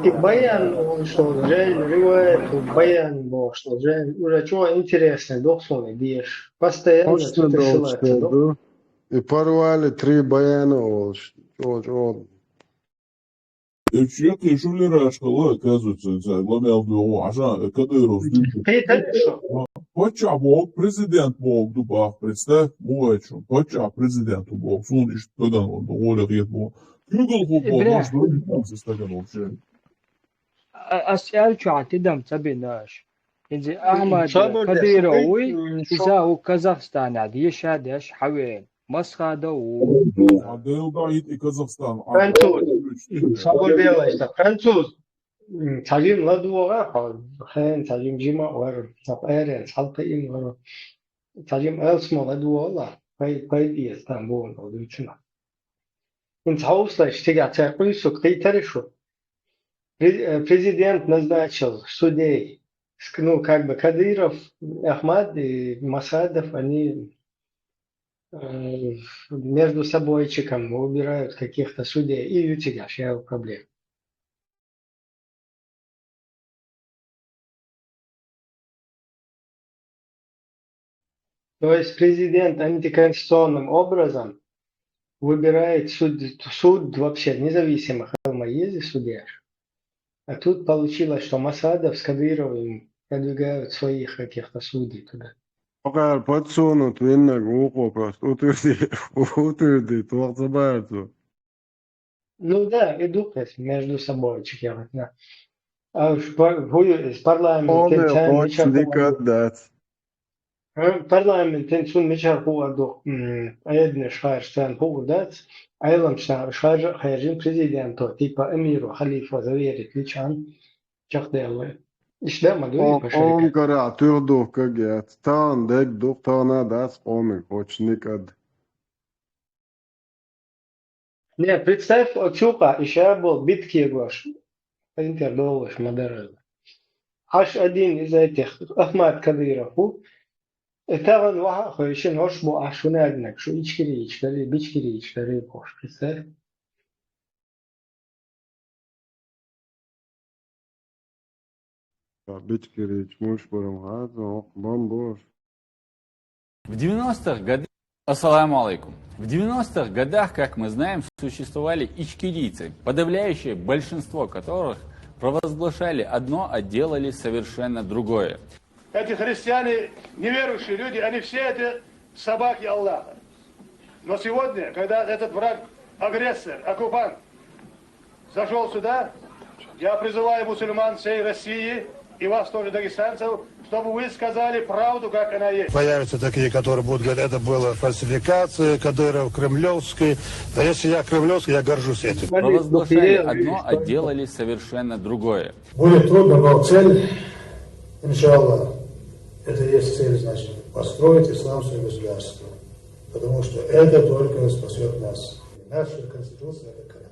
И баян, он что, жен, риваят, баян, бо, что, жен, уже чего интересно, дохлый, бьешь. Постоянно что-то ссылается, да? И порвали три баяна, олуш, чё, чё. Э, чекхе шу лераш хала, оказывается, цаьрга ламел дуьгӀу, Ӏаша, э, Кадыровс дуьйцу. Паччахь боху, президент боху ду бах, представь, мугӀайчун. Паччахь президент ву боху, суна иштта стагана вара, ду гӀоле хета боху. Куьйгалхо боху, баш ду, ду стагана вообще. А, ас аьлла чохь тидам ца бина аша. ХӀинца Ахьмад Кадыров вуй, иза ву Казахстанехь деша деш хьавеана. Масхадов ву. Дела даийта и Казахстан. Француз. Сабур делайса. Француз. М, цхьа жима ладугӀа, хьо, хен, цхьа жима жима а вара, цхьа пӀерен, цхьалкхиъна вара. Цхьа жима алсмо ладугӀа ла, пай, пай деза, там боху, дуьйцуна. ХӀинца хьовсалаш, цигахь цара къуьйсург кхийтара шу? Пре-, э, президент назначил судей. Ск-, ну, как бы Кадыров, Ахмад и Масхадов, они э, между собойчиком выбирают каких-то судей, и у тебя же проблем. То есть президент антиконституционным образом выбирает суд, суд вообще независимых, Алмаези судья. А тут получилось, что Масхадов с Кадыровым продвигают своих каких-то судей туда. Akár patsúnut vinna gūko prast utirdi, utirdi, to zabērtu. Ну да, и духес между собойчиком, да. А уж па-, хую из парламента Ome цен hoč мича nikad хуу-, dāc. а, парламент цен сун мича хуу аду, м, эдне шхар цен хуу дац, айлам шна шхар хайжин президенто, типа эмиру, халифа заверит личан, чахделлы. Ишда ма дуй O, пашарика. Онкарā tūr duh kagēts, tān deg duh, tānā dāc, ome hoč nikad. Не, представь, отсюда ещё был битки гош, интердолаш мадарал. Аж один из этих, Ахмад Кадыров, у, это он ваха, хойшин хош бу аж унагнак, шу ичкирич, дали бичкирич, дали бош, представь. Бичкирич, муш парам хаза, ок, бамбош. В девяностых годах, ассаламу алейкум. В девяностых годах, как мы знаем, существовали ичкерийцы, подавляющее большинство которых провозглашали одно, а делали совершенно другое. Эти христиане, неверующие люди, они все это собаки Аллаха. Но сегодня, когда этот враг, агрессор, оккупант зашел сюда, я призываю мусульман всей России и вас тоже, дагестанцев, чтобы вы сказали правду, как она есть. Появятся такие, которые будут говорить, это была фальсификация, Кадыров кремлевский. Да если я кремлевский, я горжусь этим. Провозглашали одно, а делали совершенно другое. Будет трудно, но цель, иншаллах, это есть цель, значит, построить исламское государство. Потому что это только спасет нас. Наша конституция — это Коран.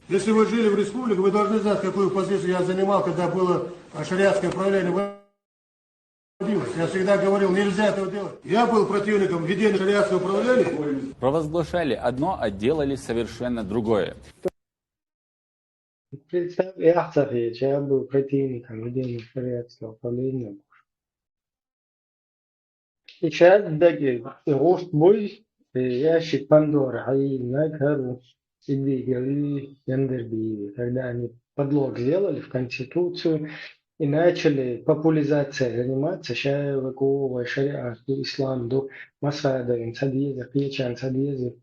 Если вы жили в республике, вы должны знать, какую позицию я занимал, когда было шариатское правление. Я всегда говорил, нельзя этого делать. Я был противником введения шариатского правления. Провозглашали одно, а делали совершенно другое. Представь, я, кстати, я был противником введения шариатского правления. И сейчас, даги, гуш буй, э, ящик Пандоры, хай на кару, иди гали, яндер би, когда они подлог сделали в Конституцию и начали популяризацией заниматься, ща выковывая шариат, ду, ислам, ду, Масхадовин садъезы, Кьечан садъезы.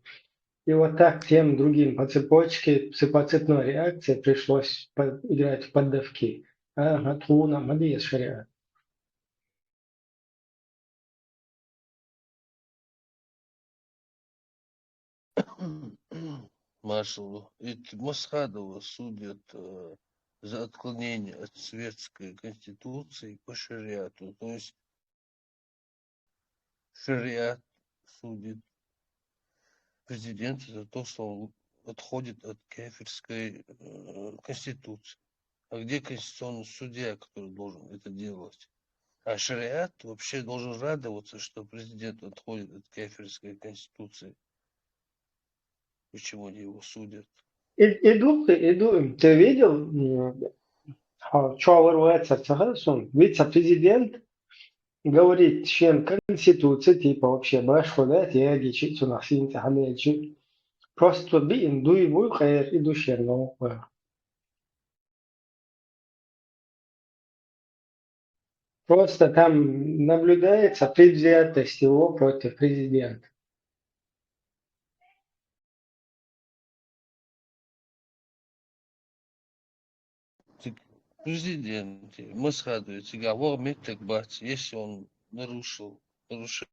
И вот так тем другим по цепочке, с-, по цепной реакции пришлось по-, играть в поддавки. Ага, тхуна, мадиес шариат. Маршалу. Ведь Масхадова судят э, за отклонение от светской конституции по шариату. То есть шариат судит президента за то, что он отходит от кафирской э, конституции. А где конституционный судья, который должен это делать? А шариат вообще должен радоваться, что президент отходит от кафирской конституции. Почему они его судят? И, иду, иду, ты видел, м, а, чё вырывается в Сахарсун? Вице-президент говорит, член Конституции, типа, вообще, башхулят, я дичи, цунахсин, тахалячи. Просто би индуй буй, хайр, иду, член, но, э. Просто там наблюдается предвзятость его против президента. Так президент, Масхадович, договор меттек бац, если он нарушил, нарушает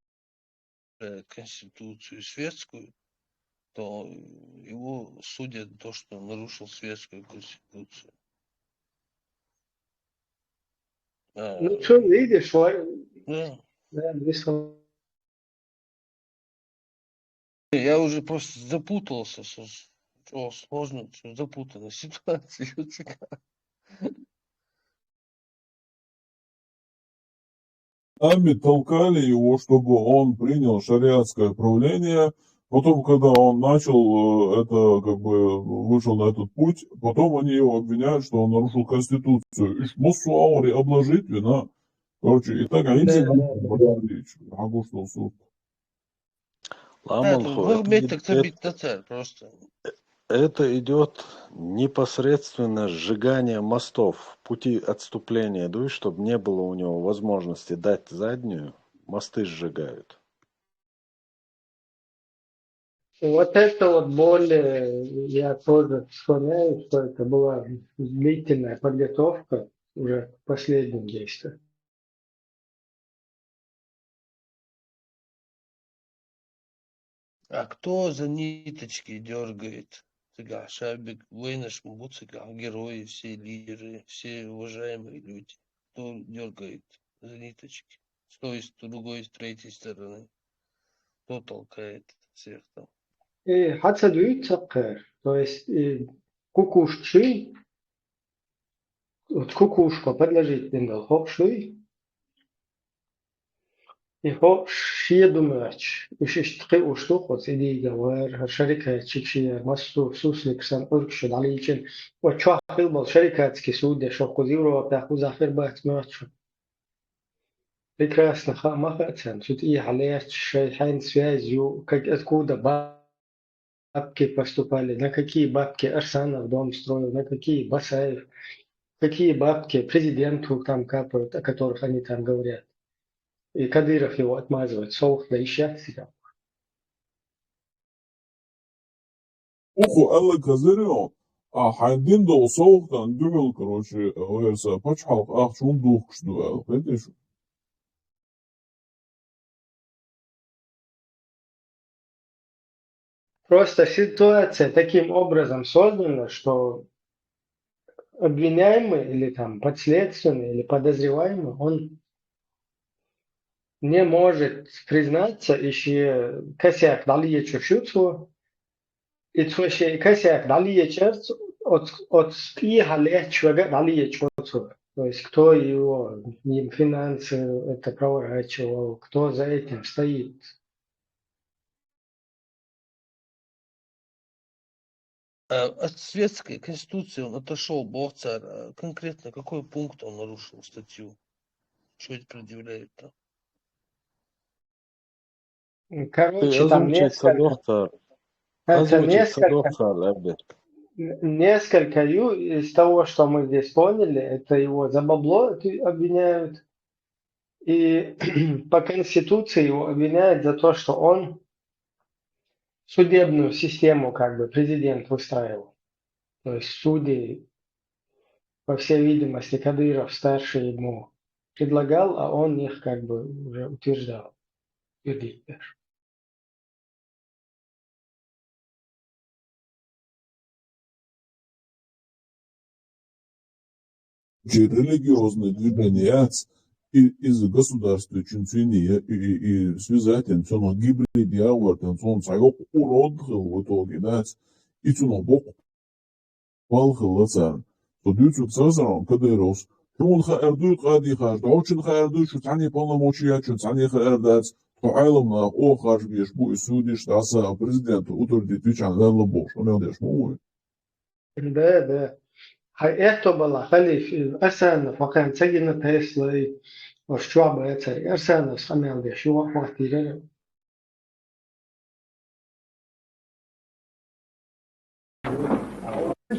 конституцию светскую, то его судят за то, что он нарушил светскую конституцию. А, Ну, что видишь, вот, да. Да, две слова. Я уже просто запутался, с- с- о, сложно, что запутанная ситуация. сами толкали его, чтобы он принял шариатское правление. Потом, когда он начал, э, это, как бы, вышел на этот путь, потом они его обвиняют, что он нарушил Конституцию. Иш массо агӀор обложить вина. Короче, и так они Да, все да, да. Лагъа меттах ца битта цар просто. Это идет непосредственно сжигание мостов, пути отступления, да, чтобы не было у него возможности дать заднюю, мосты сжигают. Вот это вот более, я тоже склоняюсь, что это была длительная подготовка уже к последним действиям. А кто за ниточки дергает? Цигахь шабик, вайнаш ма бу цигахь, герои, все лидеры, все уважаемые люди. Кто дергает за ниточки? С той, с другой, с третьей стороны. Кто толкает всех там? Э, хьаца дуьйцу кхер. То есть, э, кукуш шуй, вот кукушка предложить дина долу хӀокху шуй. И хӀокху шен ду моьттуш, уьш иштта кхиош ду, кху цӀидийга вара, хӀара шарикатчик шен, массо а суслик санна Ӏуркуш шу дӀалийчина. Вот чохь хила болу шарикатский суд, я шо кхуза Европехь кхузахь хир бац моьттуш. Прекрасно хаа ма хаьа царна, цу тӀехьа лаьтташ шайн хьайн связь ю, как откуда ба-, бабки поступали, на какие бабки Арсанов дом строил, на какие Басаев, какие бабки президенту там капают, о которых они там говорят. И Кадыров его отмазывает, совгӀат дан йиш яц цигахь. Уху аьлла Кадыров, а хьайн дина долу совгӀатан дуьхьал, короче, вайса пачхьалкх ахча хӀунда духкуш ду аьлла, кхетий шу? Просто ситуация таким образом создана, что обвиняемый или там подследственный, или подозреваемый, он не может признаться, и шен косяк дӀалечу шу цо, и цо шен косяк дӀалечарца, оц-, оцу тӀехьа лаьтташ верг а дӀалечу цо. То есть, кто его, им финансы это проворачивал, кто за этим стоит. А от светской конституции он отошёл, боху цара, а конкретно какой пункт он нарушил, статью? Что это предъявляют-то? Короче, там несколько, это несколько, н-, несколько ю-, из того, что мы здесь поняли, это его за бабло обвиняют. И по Конституции его обвиняют за то, что он судебную систему, как бы, президент выстраивал. То есть судей, по всей видимости, Кадыров старший ему предлагал, а он их, как бы, уже утверждал. Утвердить даже. Чи религиозный движение яц, и, иза государстве чуьнца вине, и, и, и связать, цунах гибрид ягӀор, цунах цхьа йоккха урод хилла в итоге дац, и цунах боккха балха хилла царна. Со дуьйцург ца сарахь Кадыровс, хьуна хаар дуй, къади, харжа, дӀочунна хаар дуй, шу цхьаьна полномочия яц, шу цхьаьна хаар дац, тхо Ӏеламнаха оха харжа безаш бу и судьяш, дӀаса а президента утвердить вичхьана ваьлла бохуш, къамел деш ма ву вай. Да, да. Хьайн эхто бала халиф, Асанов, хьокхарна ца гина Теслай, ош чохь бацара, Асановс къамел деш, юха а хӀоттийра.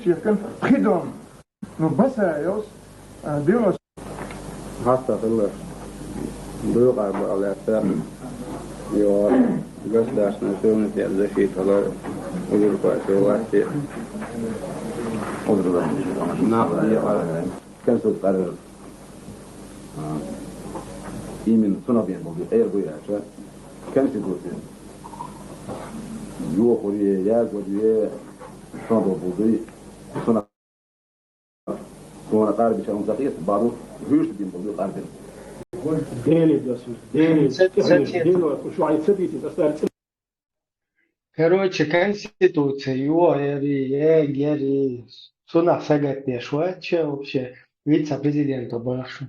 Шекан пхи дом. Ну, Басаевс, а, девяносто. Хьаста хилла. Дуьйкъара бакъ лаьцна. Йо, государственный суверенитет защита хилар, узурпация власти. Узурпация. Нах, Конституция. А, именно цунах бен болу, эр бу яьлча, Конституция. Йохуре, ягоре, цунах болу дуй, цунах Суна къарбича он закъият баду, хӀуьйшта дин бу къарбин. Дели досу, дели, Ца-, ца-, дели, ца-, дели, шу ай ца битин, аса ца- Короче, конституция, йо, яри, я, яри, цунах сагатдеш вац вообще, вице-президента бахшу.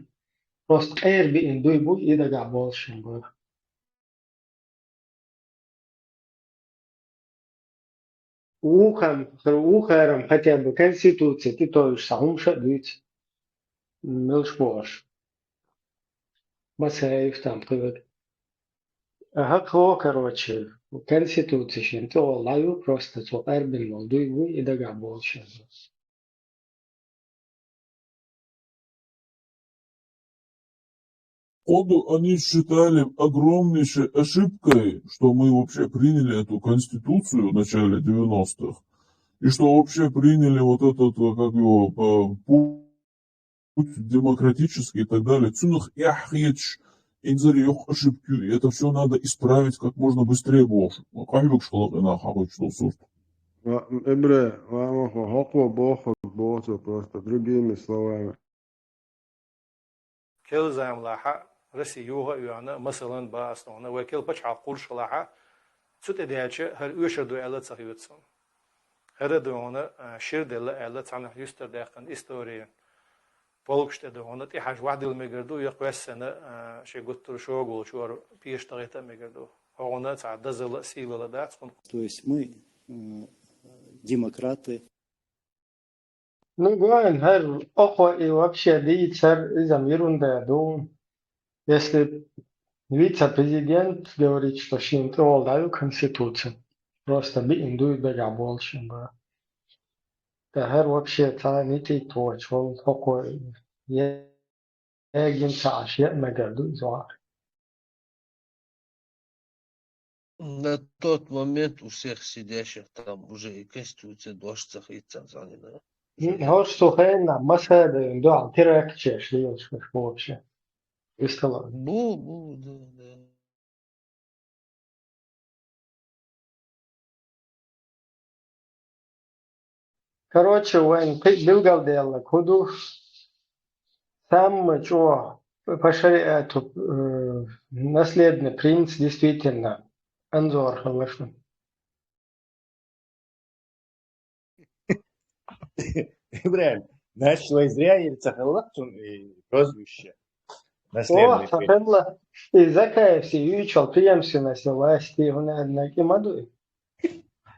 Просто къера биъна дуй буй, и дагахь болуш шен бара. Вукхам, вукхарам хотя бы Конституция тӀетовжуш цхьа хӀумаш а дуьйцу. Милш бохуш. Масаев там кхуьниг. ХӀокхо, короче, Конституция шен тӀехула дӀаю, просто цо къарбина волу дуй вуй, и дагахь болуш. Походу, они считали огромнейшей ошибкой, что мы вообще приняли эту конституцию в начале девяностых, и что вообще приняли вот этот, э, как его, э, путь демократический и так далее. Цунах эхь хеташ, инзаре йоккха ошибка ю, и это всё надо исправить как можно быстрее бохуш. Къахьоьгуш хала къинах хьахуьйтуш долу сурт. Ва-, Ибре, ва-, ва-, хӀокхо бохург боху цо просто, другими словами. Кел заманахь Россия юха а йоьхна, масалан, бан ас хьуна, вай кел пачхьалкх кхуллуш хилахь, цу тӀе даьлча, хӀара оьшур ду аьлла ца хета суна. ХӀара ду хьуна, а, шира делла аьлла, цхьанхьа юьстара даьккхина истори. Полкаш тӀе ду хьуна, тӀехьажа вахдилла мегар ду, я кхоьссина, а, шен гуттар а шога волчу вара пеша тахийта а мегар ду. ХӀокхуна цхьа дозалла а, сийлалла а дац хӀунда. То есть мы, м, демократы. Ну, гой, хӀара, хӀокхо и вообще дийцар, иза-м ерунда ду. Если вице-президент говорит, что шена тӀехула дӀаю Конституция, просто биъна дуй дагахь болуш шен бара. ТӀаккха хӀара вообще цхьа а ницкъ а ца воцуш волу хӀокхо, е-, эгина ца Ӏаш, е а мегар ду иза вахар. На тот момент у всех сидящих там уже и Конституция дош ца хийццан цхьаьна. ХӀорш цу хенахь масада дуьхьал терактчеш лелаш ваш вообще. Истала. Бу, бу, да, да. Короче, вайн кхин билгалделларг хӀун ду? Самый чӀогӀа по шариату, э, наследный принц действительно Анзор хилла шуна. Ибрахим, значит, вай зря ира ца хилла цунна и прозвище. Наследный принц. О, ца хилла. И Закаев си юьйчул преемственность власти, хӀунда аьлла, кӀи ма ду и.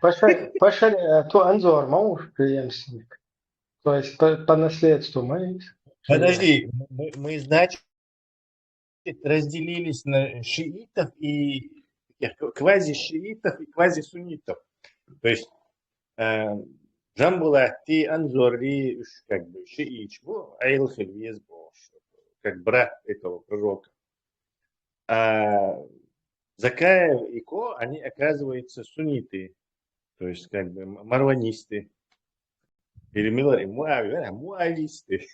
По шари-, по шариату Анзор ма ву преемственник. То есть по, по наследству мы. Подожди, мы, мы, значит, разделились на шиитов и таких квазишиитов и квазисуннитов. То есть, э, Жамбулатти, Анзорри, уж как бы шииташ бу, Ӏела хила веза бохуш, как брат этого пророка. А Закаев и Ко, они, оказывается, сунниты, то есть как бы м-, марванисты. Или Милар и Муавия, а, муависты.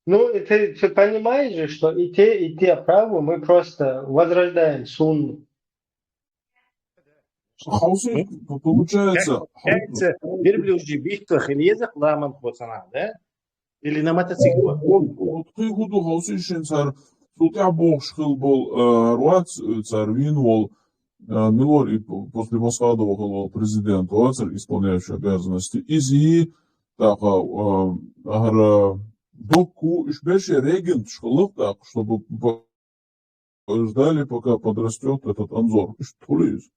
Ну, и ты, ты понимаешь же, что и те, и те правы, мы просто возрождаем сунну. Хьовсий, м? П-, получается, получается, верблюжьи битта хила еза ламан хоцана, да? Или на мотоциклах? Вот, вот, вот, кхин хӀун ду, хьовсий шен цара, цул тӀаьхьа бохуш хила болу, э, вац, э, цара вийна волу, э, Милор и п-, после Масхадова хила волу президент, вацара исполняющий обязанности. Иза, тӀаккха, э, хӀара Докку, уж берш регенташ хилла тӀаккха, чтобы п-, ждали, пока подрастёт этот Анзор. Иштта хуьлу иза.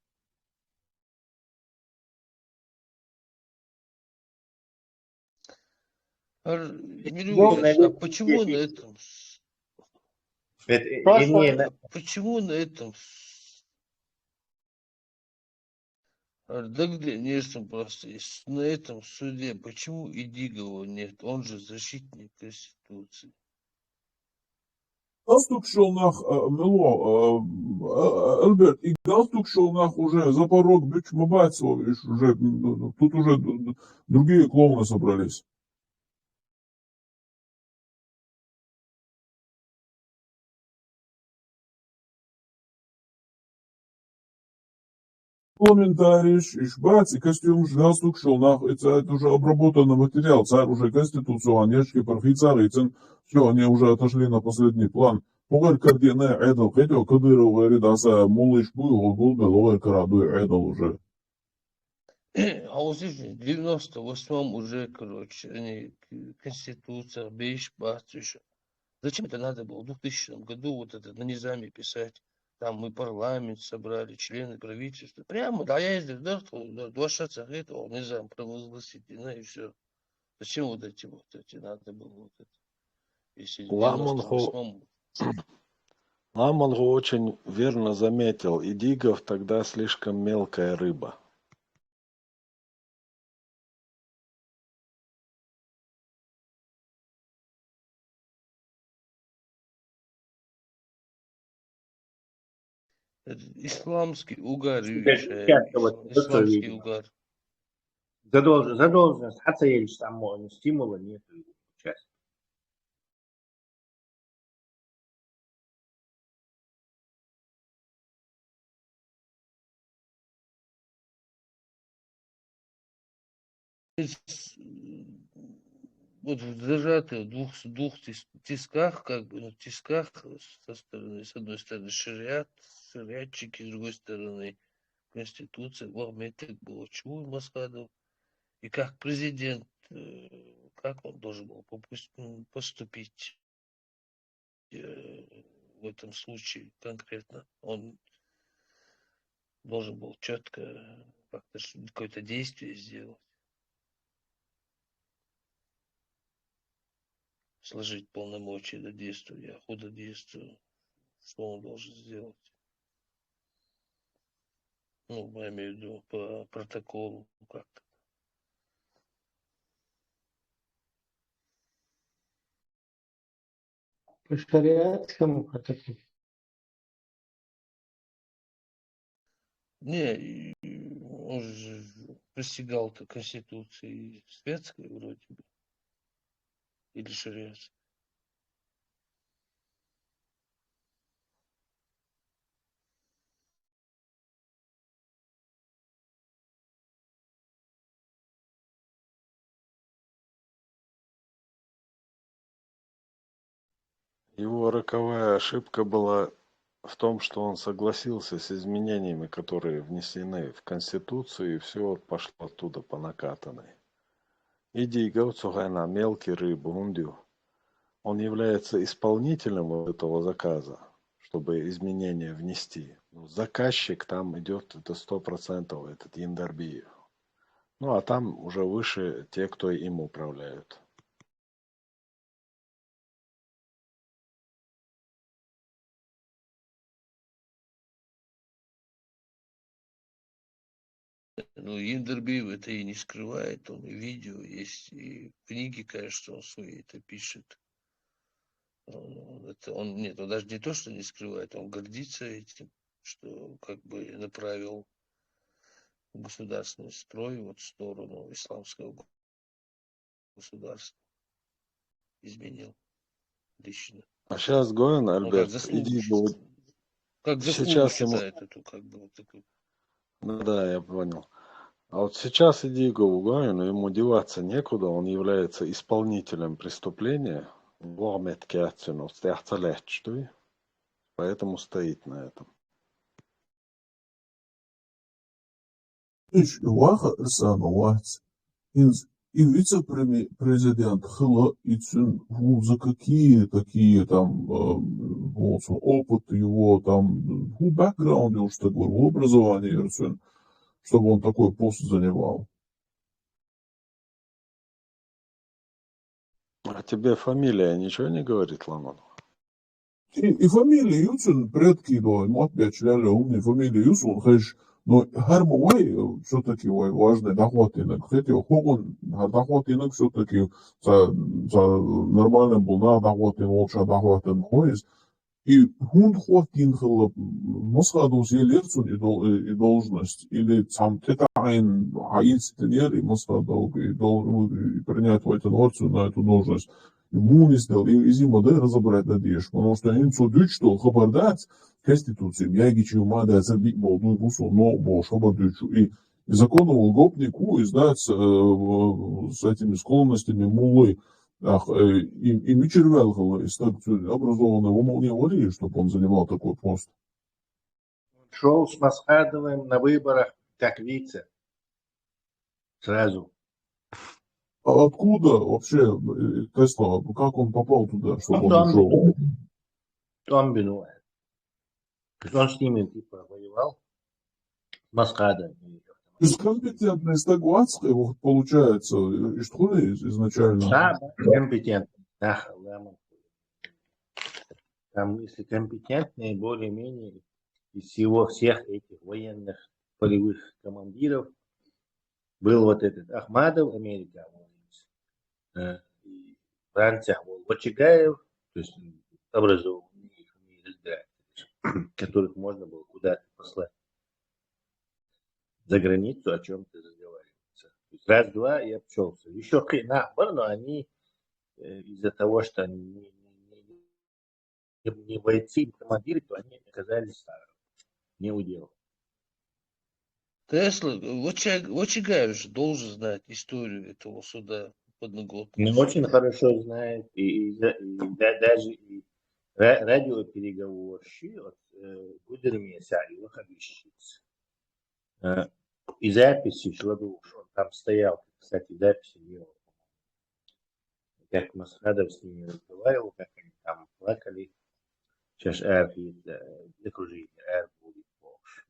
Ар-, Юрий Ну, Ильич, а наверное, почему на этом с-, это, э, Просто не, на- почему на этом с-, ар-, дагадеънера суна просто, и с-, на этом суде почему Идигова нет? Он же защитник Конституции. Галстукаш йолу нах, а, мила, а, а, Альберт, и галстукаш йолу нах уже за порог буьтуш ма бац, уж уже, м, тут уже д-, д-, другие клоуны собрались. Парламентарийш, уж бац, и костюмаш, галстукаш йолу нах, и ца-, это уже обработанный материал, цара уже конституционный ящики пархийца а хийцина, всё, они уже отошли на последний план. ХӀокхара кардена Ӏедал кхетийо, Кадыров гӀайре дӀаса, муллиш буй, гӀо гулбелла, хӀокхара кара дуй Ӏедал уже. Хьовсийша, девяносто восьмом уже, короче, они к-, конституция беш бац уьш. Зачем это надо было в двухтысячном году вот это на Низаме писать? Там мы парламент собрали, члены правительства. Прямо, да, я ездил, да, два шаца этого Низам провозгласить, и, ну и все. Зачем вот эти вот эти надо было вот это? Если в Ламонхо, девяносто восьмом Ламонхо очень верно заметил, Идигов тогда слишком мелкая рыба. Исламский угар, Сейчас, сейчас вот это исламский видно. Угар. Задолж- задолженность, а цель там стимула нет. Сейчас. Вот в зажатых двух, двух тис- тисках, как бы, ну, тисках со стороны, с одной стороны, шариат, шариатчики, с другой стороны, конституция, вот мне так было, чего Масхадов, и как президент, э, как он должен был попусть- м, поступить э, в этом случае конкретно. Он должен был четко как-то ш- какое-то действие сделать. Сложить полномочия до действия, а худо действия. Что он должен сделать? Ну, я имею в виду по протоколу как-то. По шариатскому протоколу. Не, и он же присягал-то Конституции светской вроде бы. Или шариатской. Его роковая ошибка была в том, что он согласился с изменениями, которые внесены в Конституцию, и все вот пошло оттуда по накатанной. Идигов цугайна мелкий рыбы, он является исполнителем вот этого заказа, чтобы изменения внести. Но заказчик там идет, это сто процентов этот Яндарбиев. Ну, а там уже выше те, кто им управляют. Ну, Яндарбиев это и не скрывает, он и видео есть, и в книге, кажется, он свои это пишет. Он, это, он, нет, он даже не то, что не скрывает, он гордится этим, что как бы направил государственный строй вот в сторону исламского государства. Изменил лично. А сейчас Гоин, Он как Альберт, заслугу иди считает, гу- как заслугу сейчас ему- считает эту, как бы, вот такую. Ну да, я понял. А вот сейчас Идигов Гоин, но ему деваться некуда, он является исполнителем преступления, вормет кятсин, вот стоять, что ли? Поэтому стоит на этом. Иш и ваха Руслан вац. Инз и вице-президент хила и цун, ну, за какие такие там, э, ну, со- опыт его там, ну, бэкграунд его, что такое, образование, цун, чтобы он такой пост занимал. А тебе фамилия ничего не говорит, Ламон? И, и фамилия юцун предки до, ему опять чляли умные фамилии юцун, хэш, но харма вай, все-таки вай важный доход и на кстати, хогон, а доход и на все-таки за, за нормально был на доход и лучше доход и находится. И хун хватин хлоп, Москва дус елерцун и, дол, и должность, или сам тетаин, а если ты не, и Москва долг, и, дол, и принять в эту норцу на эту должность. И муни сделал, и, и зима, да, разобрать надеешь, потому что им цу дючту хабардать, конституции, бяги чима да, забить болду, бусу, но бо, шабардючу, и, и закону гопнику, и знать, э, с этими склонностями мулы, ах, э, и, и мичервел хала, и так цу образованный, он не говорили, чтобы он занимал такой пост. Шел с Масхадовым на выборах как вице. Сразу. А откуда вообще э, Тесла? Как он попал туда, чтобы он ушел? Там бинуэ. Он с ними типа воевал. Маскада. То есть компетентный стагуацкий, вот получается, и что ли изначально? Да, да, компетентный. Да, да, там, если компетентный, более-менее из всего всех этих военных полевых командиров был вот этот Ахмадов, Америка, э, и Франция, вот, Вачигаев, то есть образованные, умеют разбираться, которых можно было куда-то послать за границу, о чем-то разговариваться. То есть раз-два и обчелся. Еще на, но они э, из-за того, что они не, не, не, не бойцы, не командиры, то они оказались не у дела. Тесла, Вачигаев же должен знать историю этого суда подноготного. Ну, очень хорошо знает, и, и, и да, даже и радиопереговорщи от э, Гудермия Саева Хабищиц. Э, и записи Шладуш, он там стоял, кстати, записи не было. Как Масхадов с ними разговаривал, как они там плакали. Сейчас архи, да, окружение, архи будет больше.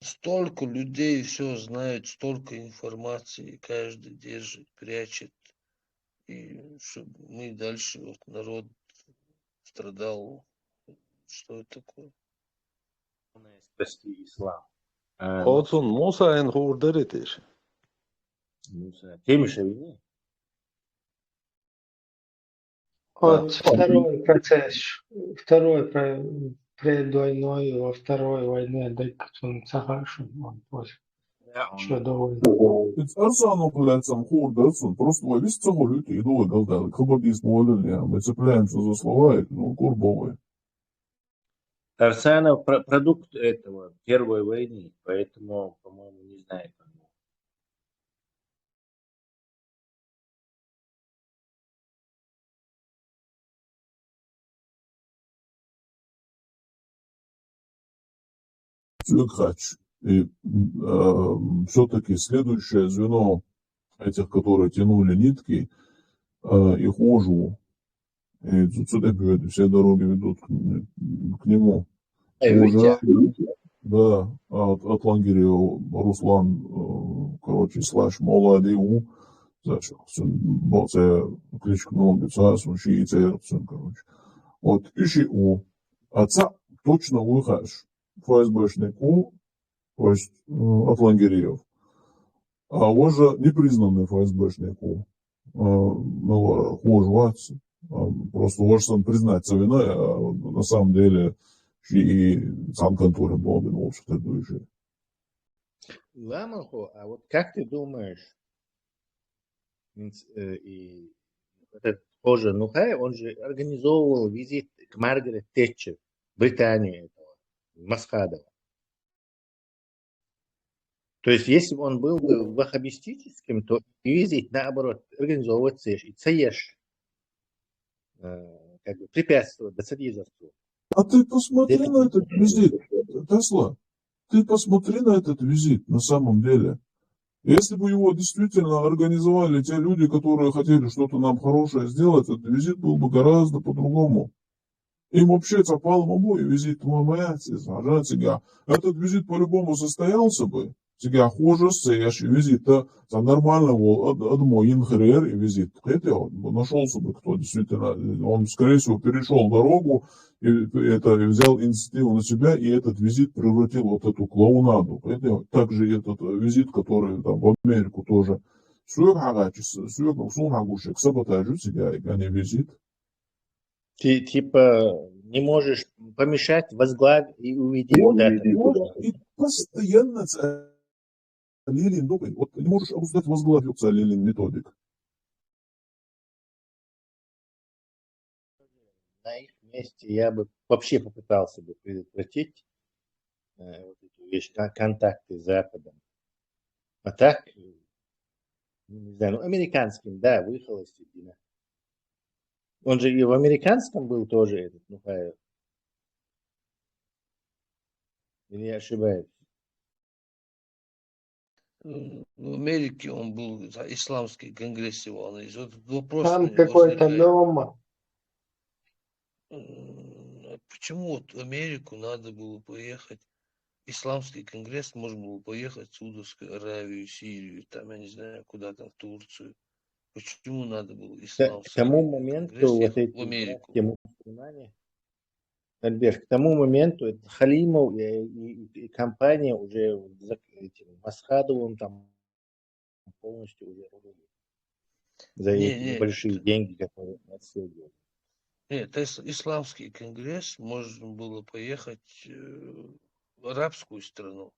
Столько людей все знают, столько информации, каждый держит, прячет. И чтобы мы дальше, вот народ страдал, что это такое? Спасти ислам. Отсун Муса эн хурдеритиш. Муса. Темишевини? Вот второй процесс, второй про- перед войной, во второй войне, да, он Сахашин, он после, еще до войны. Ведь Арсану, блядь, сам хурдерсун, просто вовис цахулюти, иду и галдал, хабардис муалин, мы цепляемся за слова, и, ну, курбовые. Арсанов про- продукт этого первой войны, поэтому, по-моему, не знает. Цугхач. И э, все-таки следующее звено этих, которые тянули нитки, э, и хожу. И отсюда все дороги ведут к, к нему. Уже, да, от, от лагеря Руслан, э, короче, слаш молодый у, значит, кличка много, короче. Вот, ищи у. Отца точно выхаш. ФСБшнику, то есть э, от лагерев. А уже непризнанный ФСБшнику. Э, ну, хожу, а, просто уже сам признать со виной, а на самом деле и сам конторе был, в общем-то, душе. Ламахо, а вот как ты думаешь, э, и этот Хожа Нухай, он же организовывал визит к Маргарет Тэтчер в Британию этого, Масхадова. То есть, если бы он был бы ваххабистическим, то визит, наоборот, организовывать цееш, и цееш, э, как бы препятствовать да содействовать. А ты посмотри на этот визит, Тесла. Ты посмотри на этот визит на самом деле. Если бы его действительно организовали те люди, которые хотели что-то нам хорошее сделать, этот визит был бы гораздо по-другому. Им вообще цапал маму и визит мамаяцис, а этот визит по-любому состоялся бы. Сега хожа цееш визита, за нормального адмо инхрер и визит. Хотя нашелся бы кто действительно, он, скорее всего, перешел дорогу, и это взял инициативу на себя, и этот визит превратил вот эту клоунаду. Также этот визит, который там в Америку тоже сюек хагачис, сюек, сун хагушек, саботажу себя, а не визит. Ты, типа, не можешь помешать, возглавь и уведи куда-то. И постоянно Лилин добрый. Вот ты не можешь обуздать, возглавь Лилин методик. На их месте я бы вообще попытался бы предотвратить э, вот эти вещи, контакты с Западом. А так, не знаю, ну, американским, да, выехал из Сибина. Он же и в американском был тоже этот Нухаев. Или я ошибаюсь? В Америке он был, за исламский конгресс его анализировал. Вот этот вопрос Там мне вот какой-то возникает. Лёма. М, а почему вот в Америку надо было поехать? Исламский конгресс можно было поехать в Саудовскую Аравию, Сирию, там, я не знаю, куда там, в Турцию. Почему надо было К, к исламский тому моменту конгресс вот ехать в эти Америку? арабские мусульмане, Альберт, к тому моменту это Халимов и, и- и компания уже зак- этим Масхадовым там полностью уже рулили. За Не, эти не, небольшие это, деньги, которые они отсылали. Нет, это ис- исламский конгресс, можно было поехать э, в арабскую страну.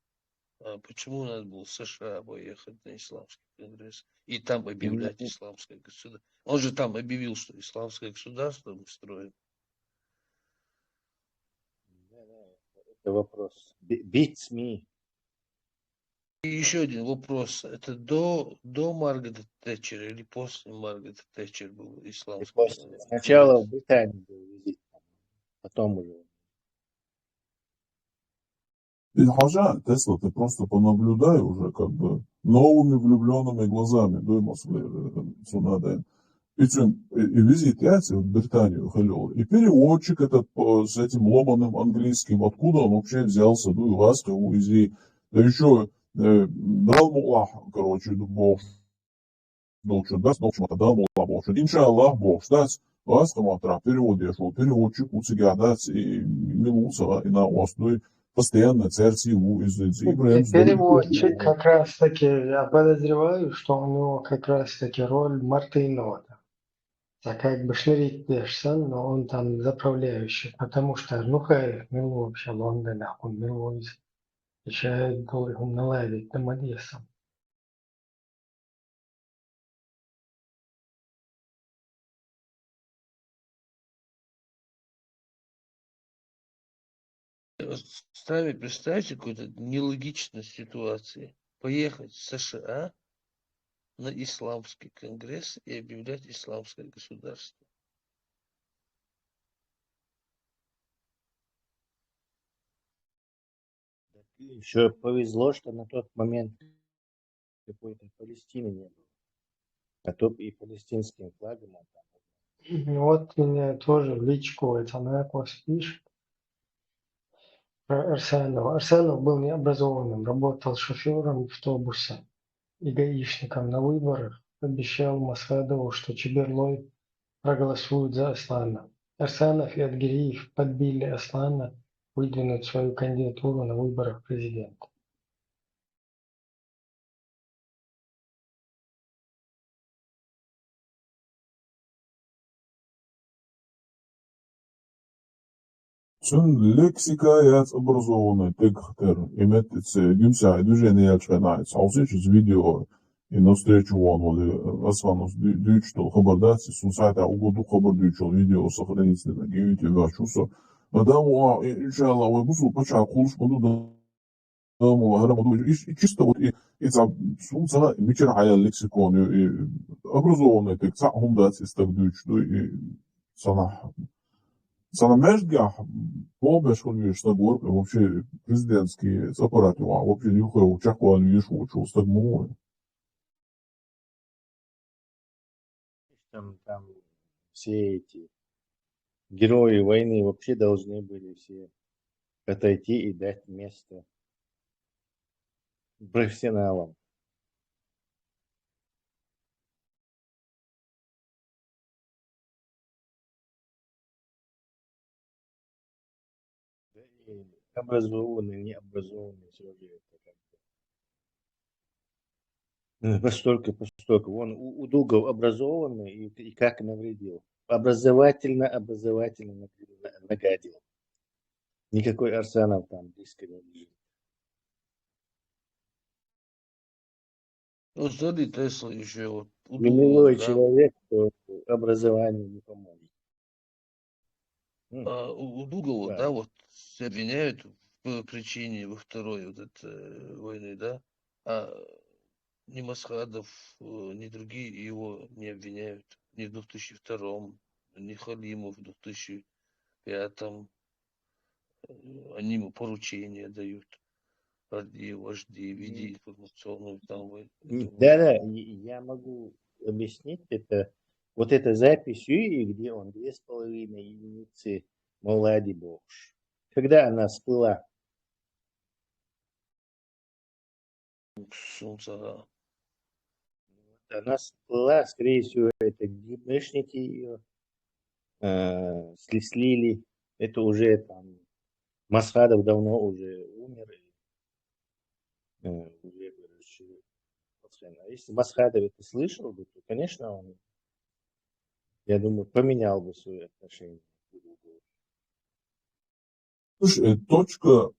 А почему надо было в США поехать на исламский конгресс и там Ну, объявлять исламское государство? Он же там объявил, что исламское государство мы строим. Да, да, это вопрос. Be- Beats me. И еще один вопрос. Это до, до Маргарет Тэтчера или после Маргарет Тэтчер был И исламский после. э, Сначала в конгресс? Британию был визит, потом уже. Иль хажа, Тесла, ты просто понаблюдай уже как бы новыми влюбленными глазами, дуй масвы, э, цунаден. Ицун, и, и визит яйца в Британию халёл. И переводчик этот по- с этим ломаным английским, откуда он вообще взялся, дуй ласка у изи. Да еще дал мулах, короче, бог. Долчун дас, долчун дал мулах бог. Иншаллах бог. Дас, ласка матра перевод я шел, переводчик у себя дас, и милуса, и на остой постоянно церкви у из из И Ибраим переводчик как раз таки, я подозреваю, что у него как раз таки роль Мартынова. Так как бы шнырить пешсан, но он там заправляющий, потому что Нухаев мил вообще Лондон, а он мил воис. Еще долго он наладит на Мадьясом. Вот сами представьте какую-то нелогичность ситуации. Поехать в США на исламский конгресс и объявлять исламское государство. Еще повезло, что на тот момент какой-то Палестины не было. А то б и палестинским флагом он там. Вот мне тоже в личку это Накос пишет. Про Арсанова. Арсанов был необразованным, работал шофёром автобуса и гаишником на выборах, обещал Масхадову, что Чеберлой проголосует за Аслана. Арсанов и Адгириев подбили Аслана выдвинуть свою кандидатуру на выборах президента. Цун лексика яц образованный тыгхтер, имет ц гюмса движение яч канаец. Алсыч из видео и навстречу вон вали Асланус дючтол хабардац, сун сайта угоду хабар дючтол видео сохранится на гивите вашуса. Мадам, иншаллах, вы гусу пача кулш кунду Мула, гьарам аду, и, и чисто вот и, и ца, сун цана мичара хаял лексикон, и, и образованный, так ца хум дац, и стак дюч, ну, и цана, цана межгах, полбеш хун веш стак гор, и вообще президентский аппарат, и вообще нюхай, учак вал веш, учу стак мула. Там, там все эти герои войны вообще должны были все отойти и дать место профессионалам. Да и образованный, необразованный, все же это как бы. Э, постольку, постольку. Вон у, у Дугов образованный и, и как навредил. Образовательно, образовательно наг- на- нагадил. Никакой Арсанов там близко не лежит. Ну, смотри, Тесла еще вот у Гнилой Дугова, да, человек, то образование не поможет. М, а, у, у Дугова, да. Да, вот все обвиняют в причине во второй вот этой э, войны, да, а ни Масхадов, э, ни другие его не обвиняют, ни в двух тысячи втором, ни Халимов в двух тысячи пятом. Э, Они ему поручения дают. Вожди, вожди, веди информационную там войну. Да-да, я могу объяснить это. Вот эта запись Юи, где он две с половиной единицы молоди бокш. Когда она всплыла? Солнце, да. Она всплыла, скорее всего, это ГБшники ее э, слили. Это уже там Масхадов давно уже умер. Э, уже, короче, если Масхадов это слышал бы, то, конечно, он, я думаю, поменял бы свои отношения к другу. Слушай, э, точка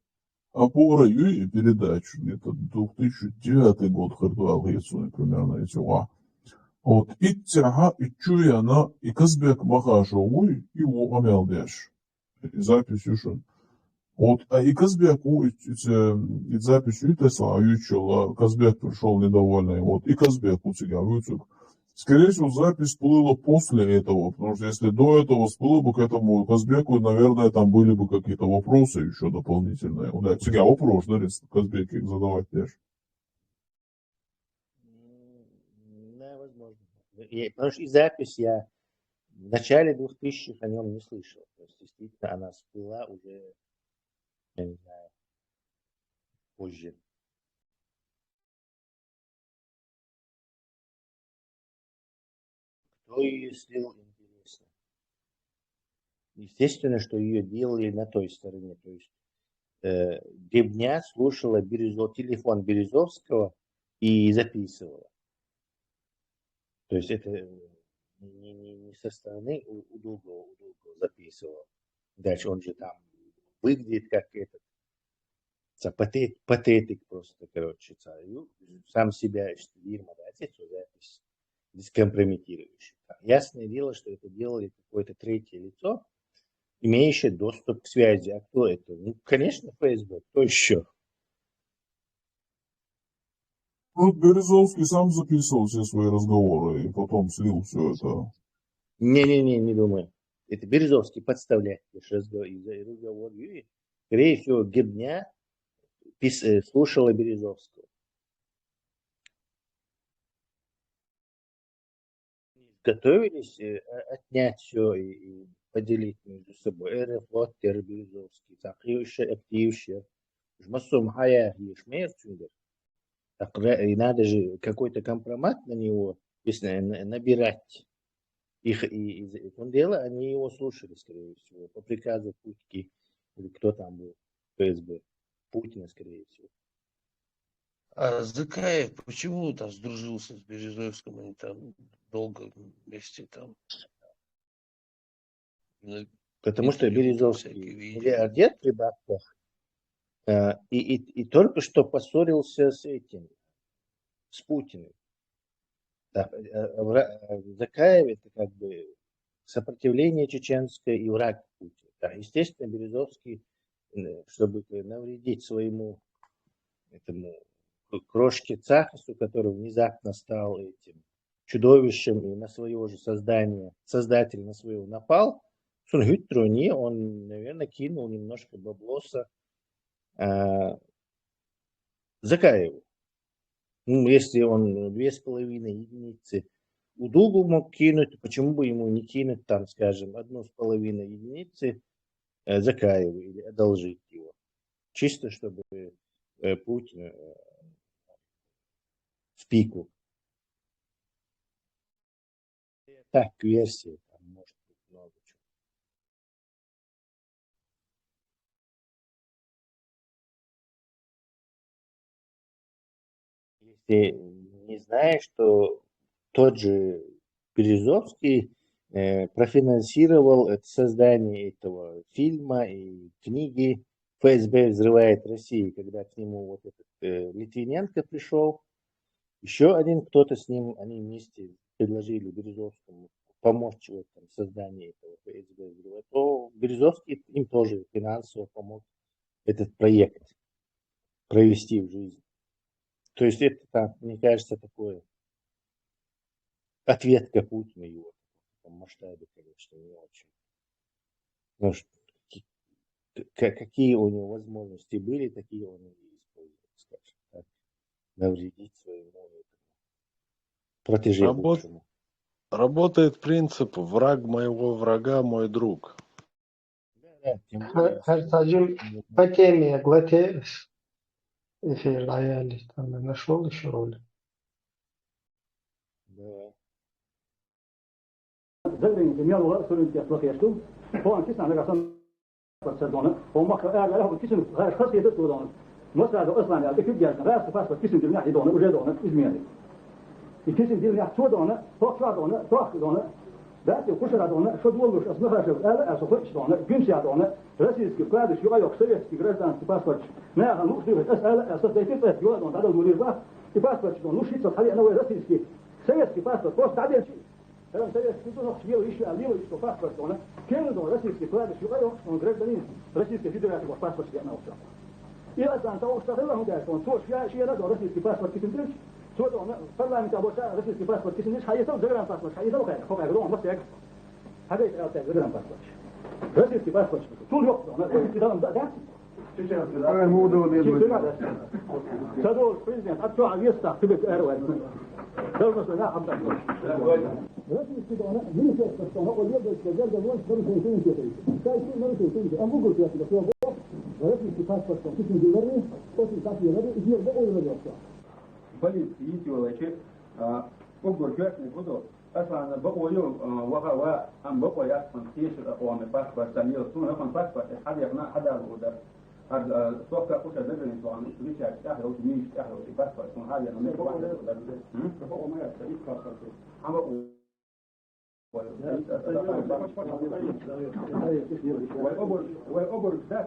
опоры Юи передач, где-то две тысячи девятый год, хардуал, если примерно эти ва. Вот, и тяга, и чуяна, и Казбек Махашовый, и во амялдеш. И запись ушел. Вот, а и Казбек у, и, и, и запись у, и Тесла, и чула, Казбек пришел недовольный. Вот, и Казбек у тебя, выцук. Скорее всего, запись всплыла после этого, потому что если до этого всплыло бы, к этому Казбеку, наверное, там были бы какие-то вопросы еще дополнительные. Вот, да, всегда вопрос, да, если Казбеке задавать дальше. М, Да, возможно. И- потому что и запись я в начале двухтысячных о нем не слышал. То есть, действительно, она всплыла уже, я не знаю, позже. Кто ее слил, интересно. Естественно, что ее делали на той стороне. То есть э, Гебня слушала Березов, телефон Березовского и записывала. То есть это э, не, не, не со стороны у, у другого, у другого записывала. Дальше он же там выглядит как этот, ца-, патет-, патетик просто, короче, ца-, ю-, сам себя, что Вирма, да, эти всю запись дискомпрометирующий. Там ясное дело, что это делали какое-то третье лицо, имеющее доступ к связи. А кто это? Ну, конечно, ФСБ. Кто еще? Ну, Березовский сам записывал все свои разговоры и потом слил все это. Не-не-не, не думаю. Это Березовский подставляет лишь разговор, и за- и разговор Юрий. Скорее всего, Гебня пис- э, слушала Березовского. Готовились э, о- отнять все и, и поделить между собой. Аэрофлот, Березовский, там, активище. Уж массу махая, ешь мерчундер. Так, ре- и надо же какой-то компромат на него, если на- на- набирать. Их и, и, и он дело, они его слушали, скорее всего, по приказу Путьки, или кто там был, ФСБ. Путина, скорее всего. А Закаев почему там сдружился с Березовским? Они там долго вместе там. Ну, Потому что интервью Березовский всякие видел. миллиардер при бабках, э, и, и, и только что поссорился с этим, с Путиным. Да, э, вра- э, Закаев это как бы сопротивление чеченское и враг Путина. Да, естественно, Березовский, э, чтобы навредить своему этому к- крошке Цахасу, который внезапно стал этим чудовищем и на своего же создания, создатель на своего напал, сун хитро не, он, наверное, кинул немножко баблоса э, Закаеву. Ну, если он две с половиной единицы Удугу мог кинуть, то почему бы ему не кинуть там, скажем, одну с половиной единицы э, Закаеву или одолжить его? Чисто чтобы э, Путин э, в пику. Так, версия, там может быть много чего. Если не знаешь, что тот же Березовский э, профинансировал это создание этого фильма и книги «ФСБ взрывает Россию», когда к нему вот этот э, Литвиненко пришел, еще один кто-то с ним, они вместе предложили Березовскому помочь в этом создании этого ФСБ взрыва, то Березовский им тоже финансово помог этот проект провести в жизнь. То есть это, так, мне кажется, такое ответка Путину его в таком масштабе, конечно, не очень. Ну, ш- к- к- какие у него возможности были, такие он и использовал. навредить своему протеже Работ- бывшему. Работает принцип «враг моего врага — мой друг». Да, да, тем более. Хьэ-, хьэр сажим по теме глотелись. Эфир лояльность, там нашёл ещё ролик. Да. Заграница мел вала суверенитет лакхеш ду. Хьона кисана гасан паспорт дона. Хьо махка ара ара кисин гаш хас хетет дона. Масада Аслан аьлла, куьг яшна, гӀаьрса паспорт кисин дилнехь и дона, уже дона, изменник. И кисин дилнехь цо дона, тохча дона, тохка дона. Даци кушара дона, шо долуш, ас нахаша, аьлла, аса хуьлуш дона, гуьмсех дона. Российский вкладыш юкъа йоккхуш советский гражданский паспорт. Наха луш дивит, ас аьлла, аса дайтир цӀа, юкъа дона, дадал гулир бах. И паспорт дона, луш хица хьале, новый российский. Советский паспорт, просто дабелчи. Хьалам советский дона, охча ела, иши а лила, иши паспорт дона. Кем дона, российский вкладыш юкъа йоккхуш, он гражданин Российской Федерации, вот паспорт я на охча. И асан та охча хила хьун деш, он цо шия, шия дона, российский паспорт кисин дилчи. Цо дона, парламент а боша, российский паспорт кисин дилчи, хьаисал загранпаспорт, хьаисал хай, хо хай, рон, масег. Хьагай, алтай, загранпаспорт. Российский паспорт. Тул йоккха дона, ой, и далам да, да? Ай, муду, не Чи-, буду. Чи-, Садовый президент, а чё, а вес так, тебе к эрвай. Должно сказать, а так. Российский дона, министерство, что оно, он, я бы сказал, да, вон, нарушение суверенитета. Кай, ты нарушил суверенитет. А могу я тебе, что я, российский паспорт, что, ты не говори, очень так не говори, и я, да, ой, говорю, что. Полиция, идите, волочи, а, угор, чёрт, не буду. Аслан, бакъо ю, а, ваха ва, ам бакъо яц хьан, кешар а къоме паспорт ца лела. Суна хьан паспорт, э, хьадехна, хьадала удар. Хьад, а, сохка кхуша дагани суан, вича тӀехь йолчу, мийша тӀехь йолчу паспорт, суна хьадехна, мийша тӀехь йолчу дар. М? Бакъо ма яц, ца ит паспорт. Хьан бакъо? Вай обур, вай обур, дац,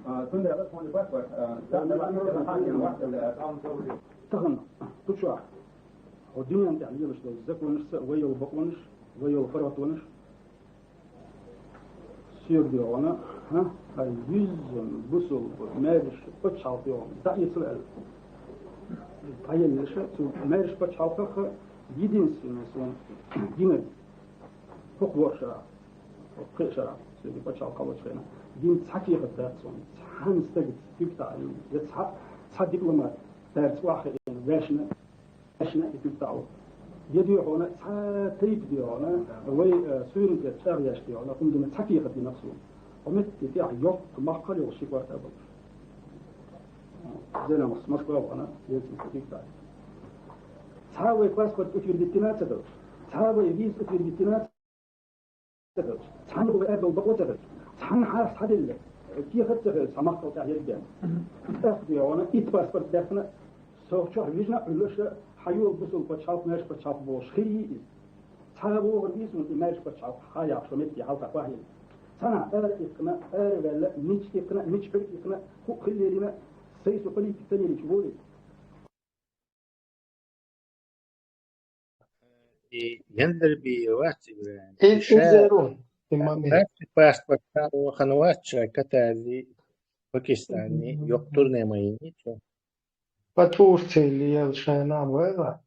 а, цундела хьан паспорт, а, ца, Тахан, ту чохь, хьо дуьнен тӀехь лелаш долу законашца, вай йолу бакъонаш, вай йолу фаратонаш, соьга догӀана, хьан, хьан юьззина бусулба маьрша пачхьалкх йогӀана, дӀаэцала аьлла. ДӀаеллаша, цу маьрша пачхьалкхах единственный суна гинарг. ХӀокху ворхӀ шарахь, хӀокху кхин шарахь, соьга пачхьалкх кхаллачу хенахь, дина цхьа кехат дац суна, цхьана стагаца, куьг таӀийна, я цхьа, цхьа дипломат, цаьрца охьахиъна, ваьшна, ваьшна и куьг таӀо. Я дуьйхьона, цхьа тайпа дуьйхьона, вай, э, суверенитет чӀагӀъеш дуьйхьона, хӀума дина цхьа кехат динарг суна. Хьо метте тӀехь йоккха махкал йолуш ши квартал болуш. Зеламхас Москва вахана, Ельцин куьг таӀийна. Цхьа вай паспорт утвердить дина а ца долуш, цхьа вай виза утвердить дина а ца Цхьанна вай аьрру бакъо ца хилча, цхьанна хьарс хьаделла, кехат ца хилча, цхьа махкал тӀехь ерг бен. ТӀаккха дегӀана, итт паспорт даьккхина, сох чохь вижна а, Ӏуьллуш а, хьан йолу бусулба пачхьалкх, маьрша пачхьалкх бохуш хир йий иза? Цхьа а вогӀур вий суна и маьрша пачхьалкх, хьан яхаш шо метте хьалха похӀийла? Цхьанхьа ара иккхина, ара ваьлла, мича иккхина, мича хьуьрг иккхина, хӀуъ хиллерина, сай со политик ца лелийча волий? И Яндарбиев вац, Ибрагим. И, и ша, и зерун, и момент. Ша паспорт ша вахана вац, ша Катарзи, Пакистани, Мгм. йоккха турне ма йинчу. По Турции лел шайна вайла.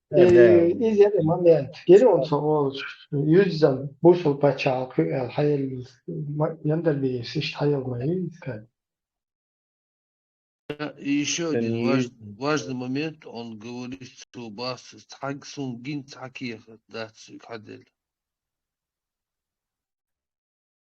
Да, И, да. И зер и момент. Гери он со волчу, юьззан, бусул пачхьалкх ю аьлла, хьаеллис, ма-, Яндарбиевс иштта хьаелла ма йинчу. И ещё Дан один важ-, есть. Важный момент, он говорит, что бас цхьаг сун гин цхьа кехат дац цуьнга хьаделла.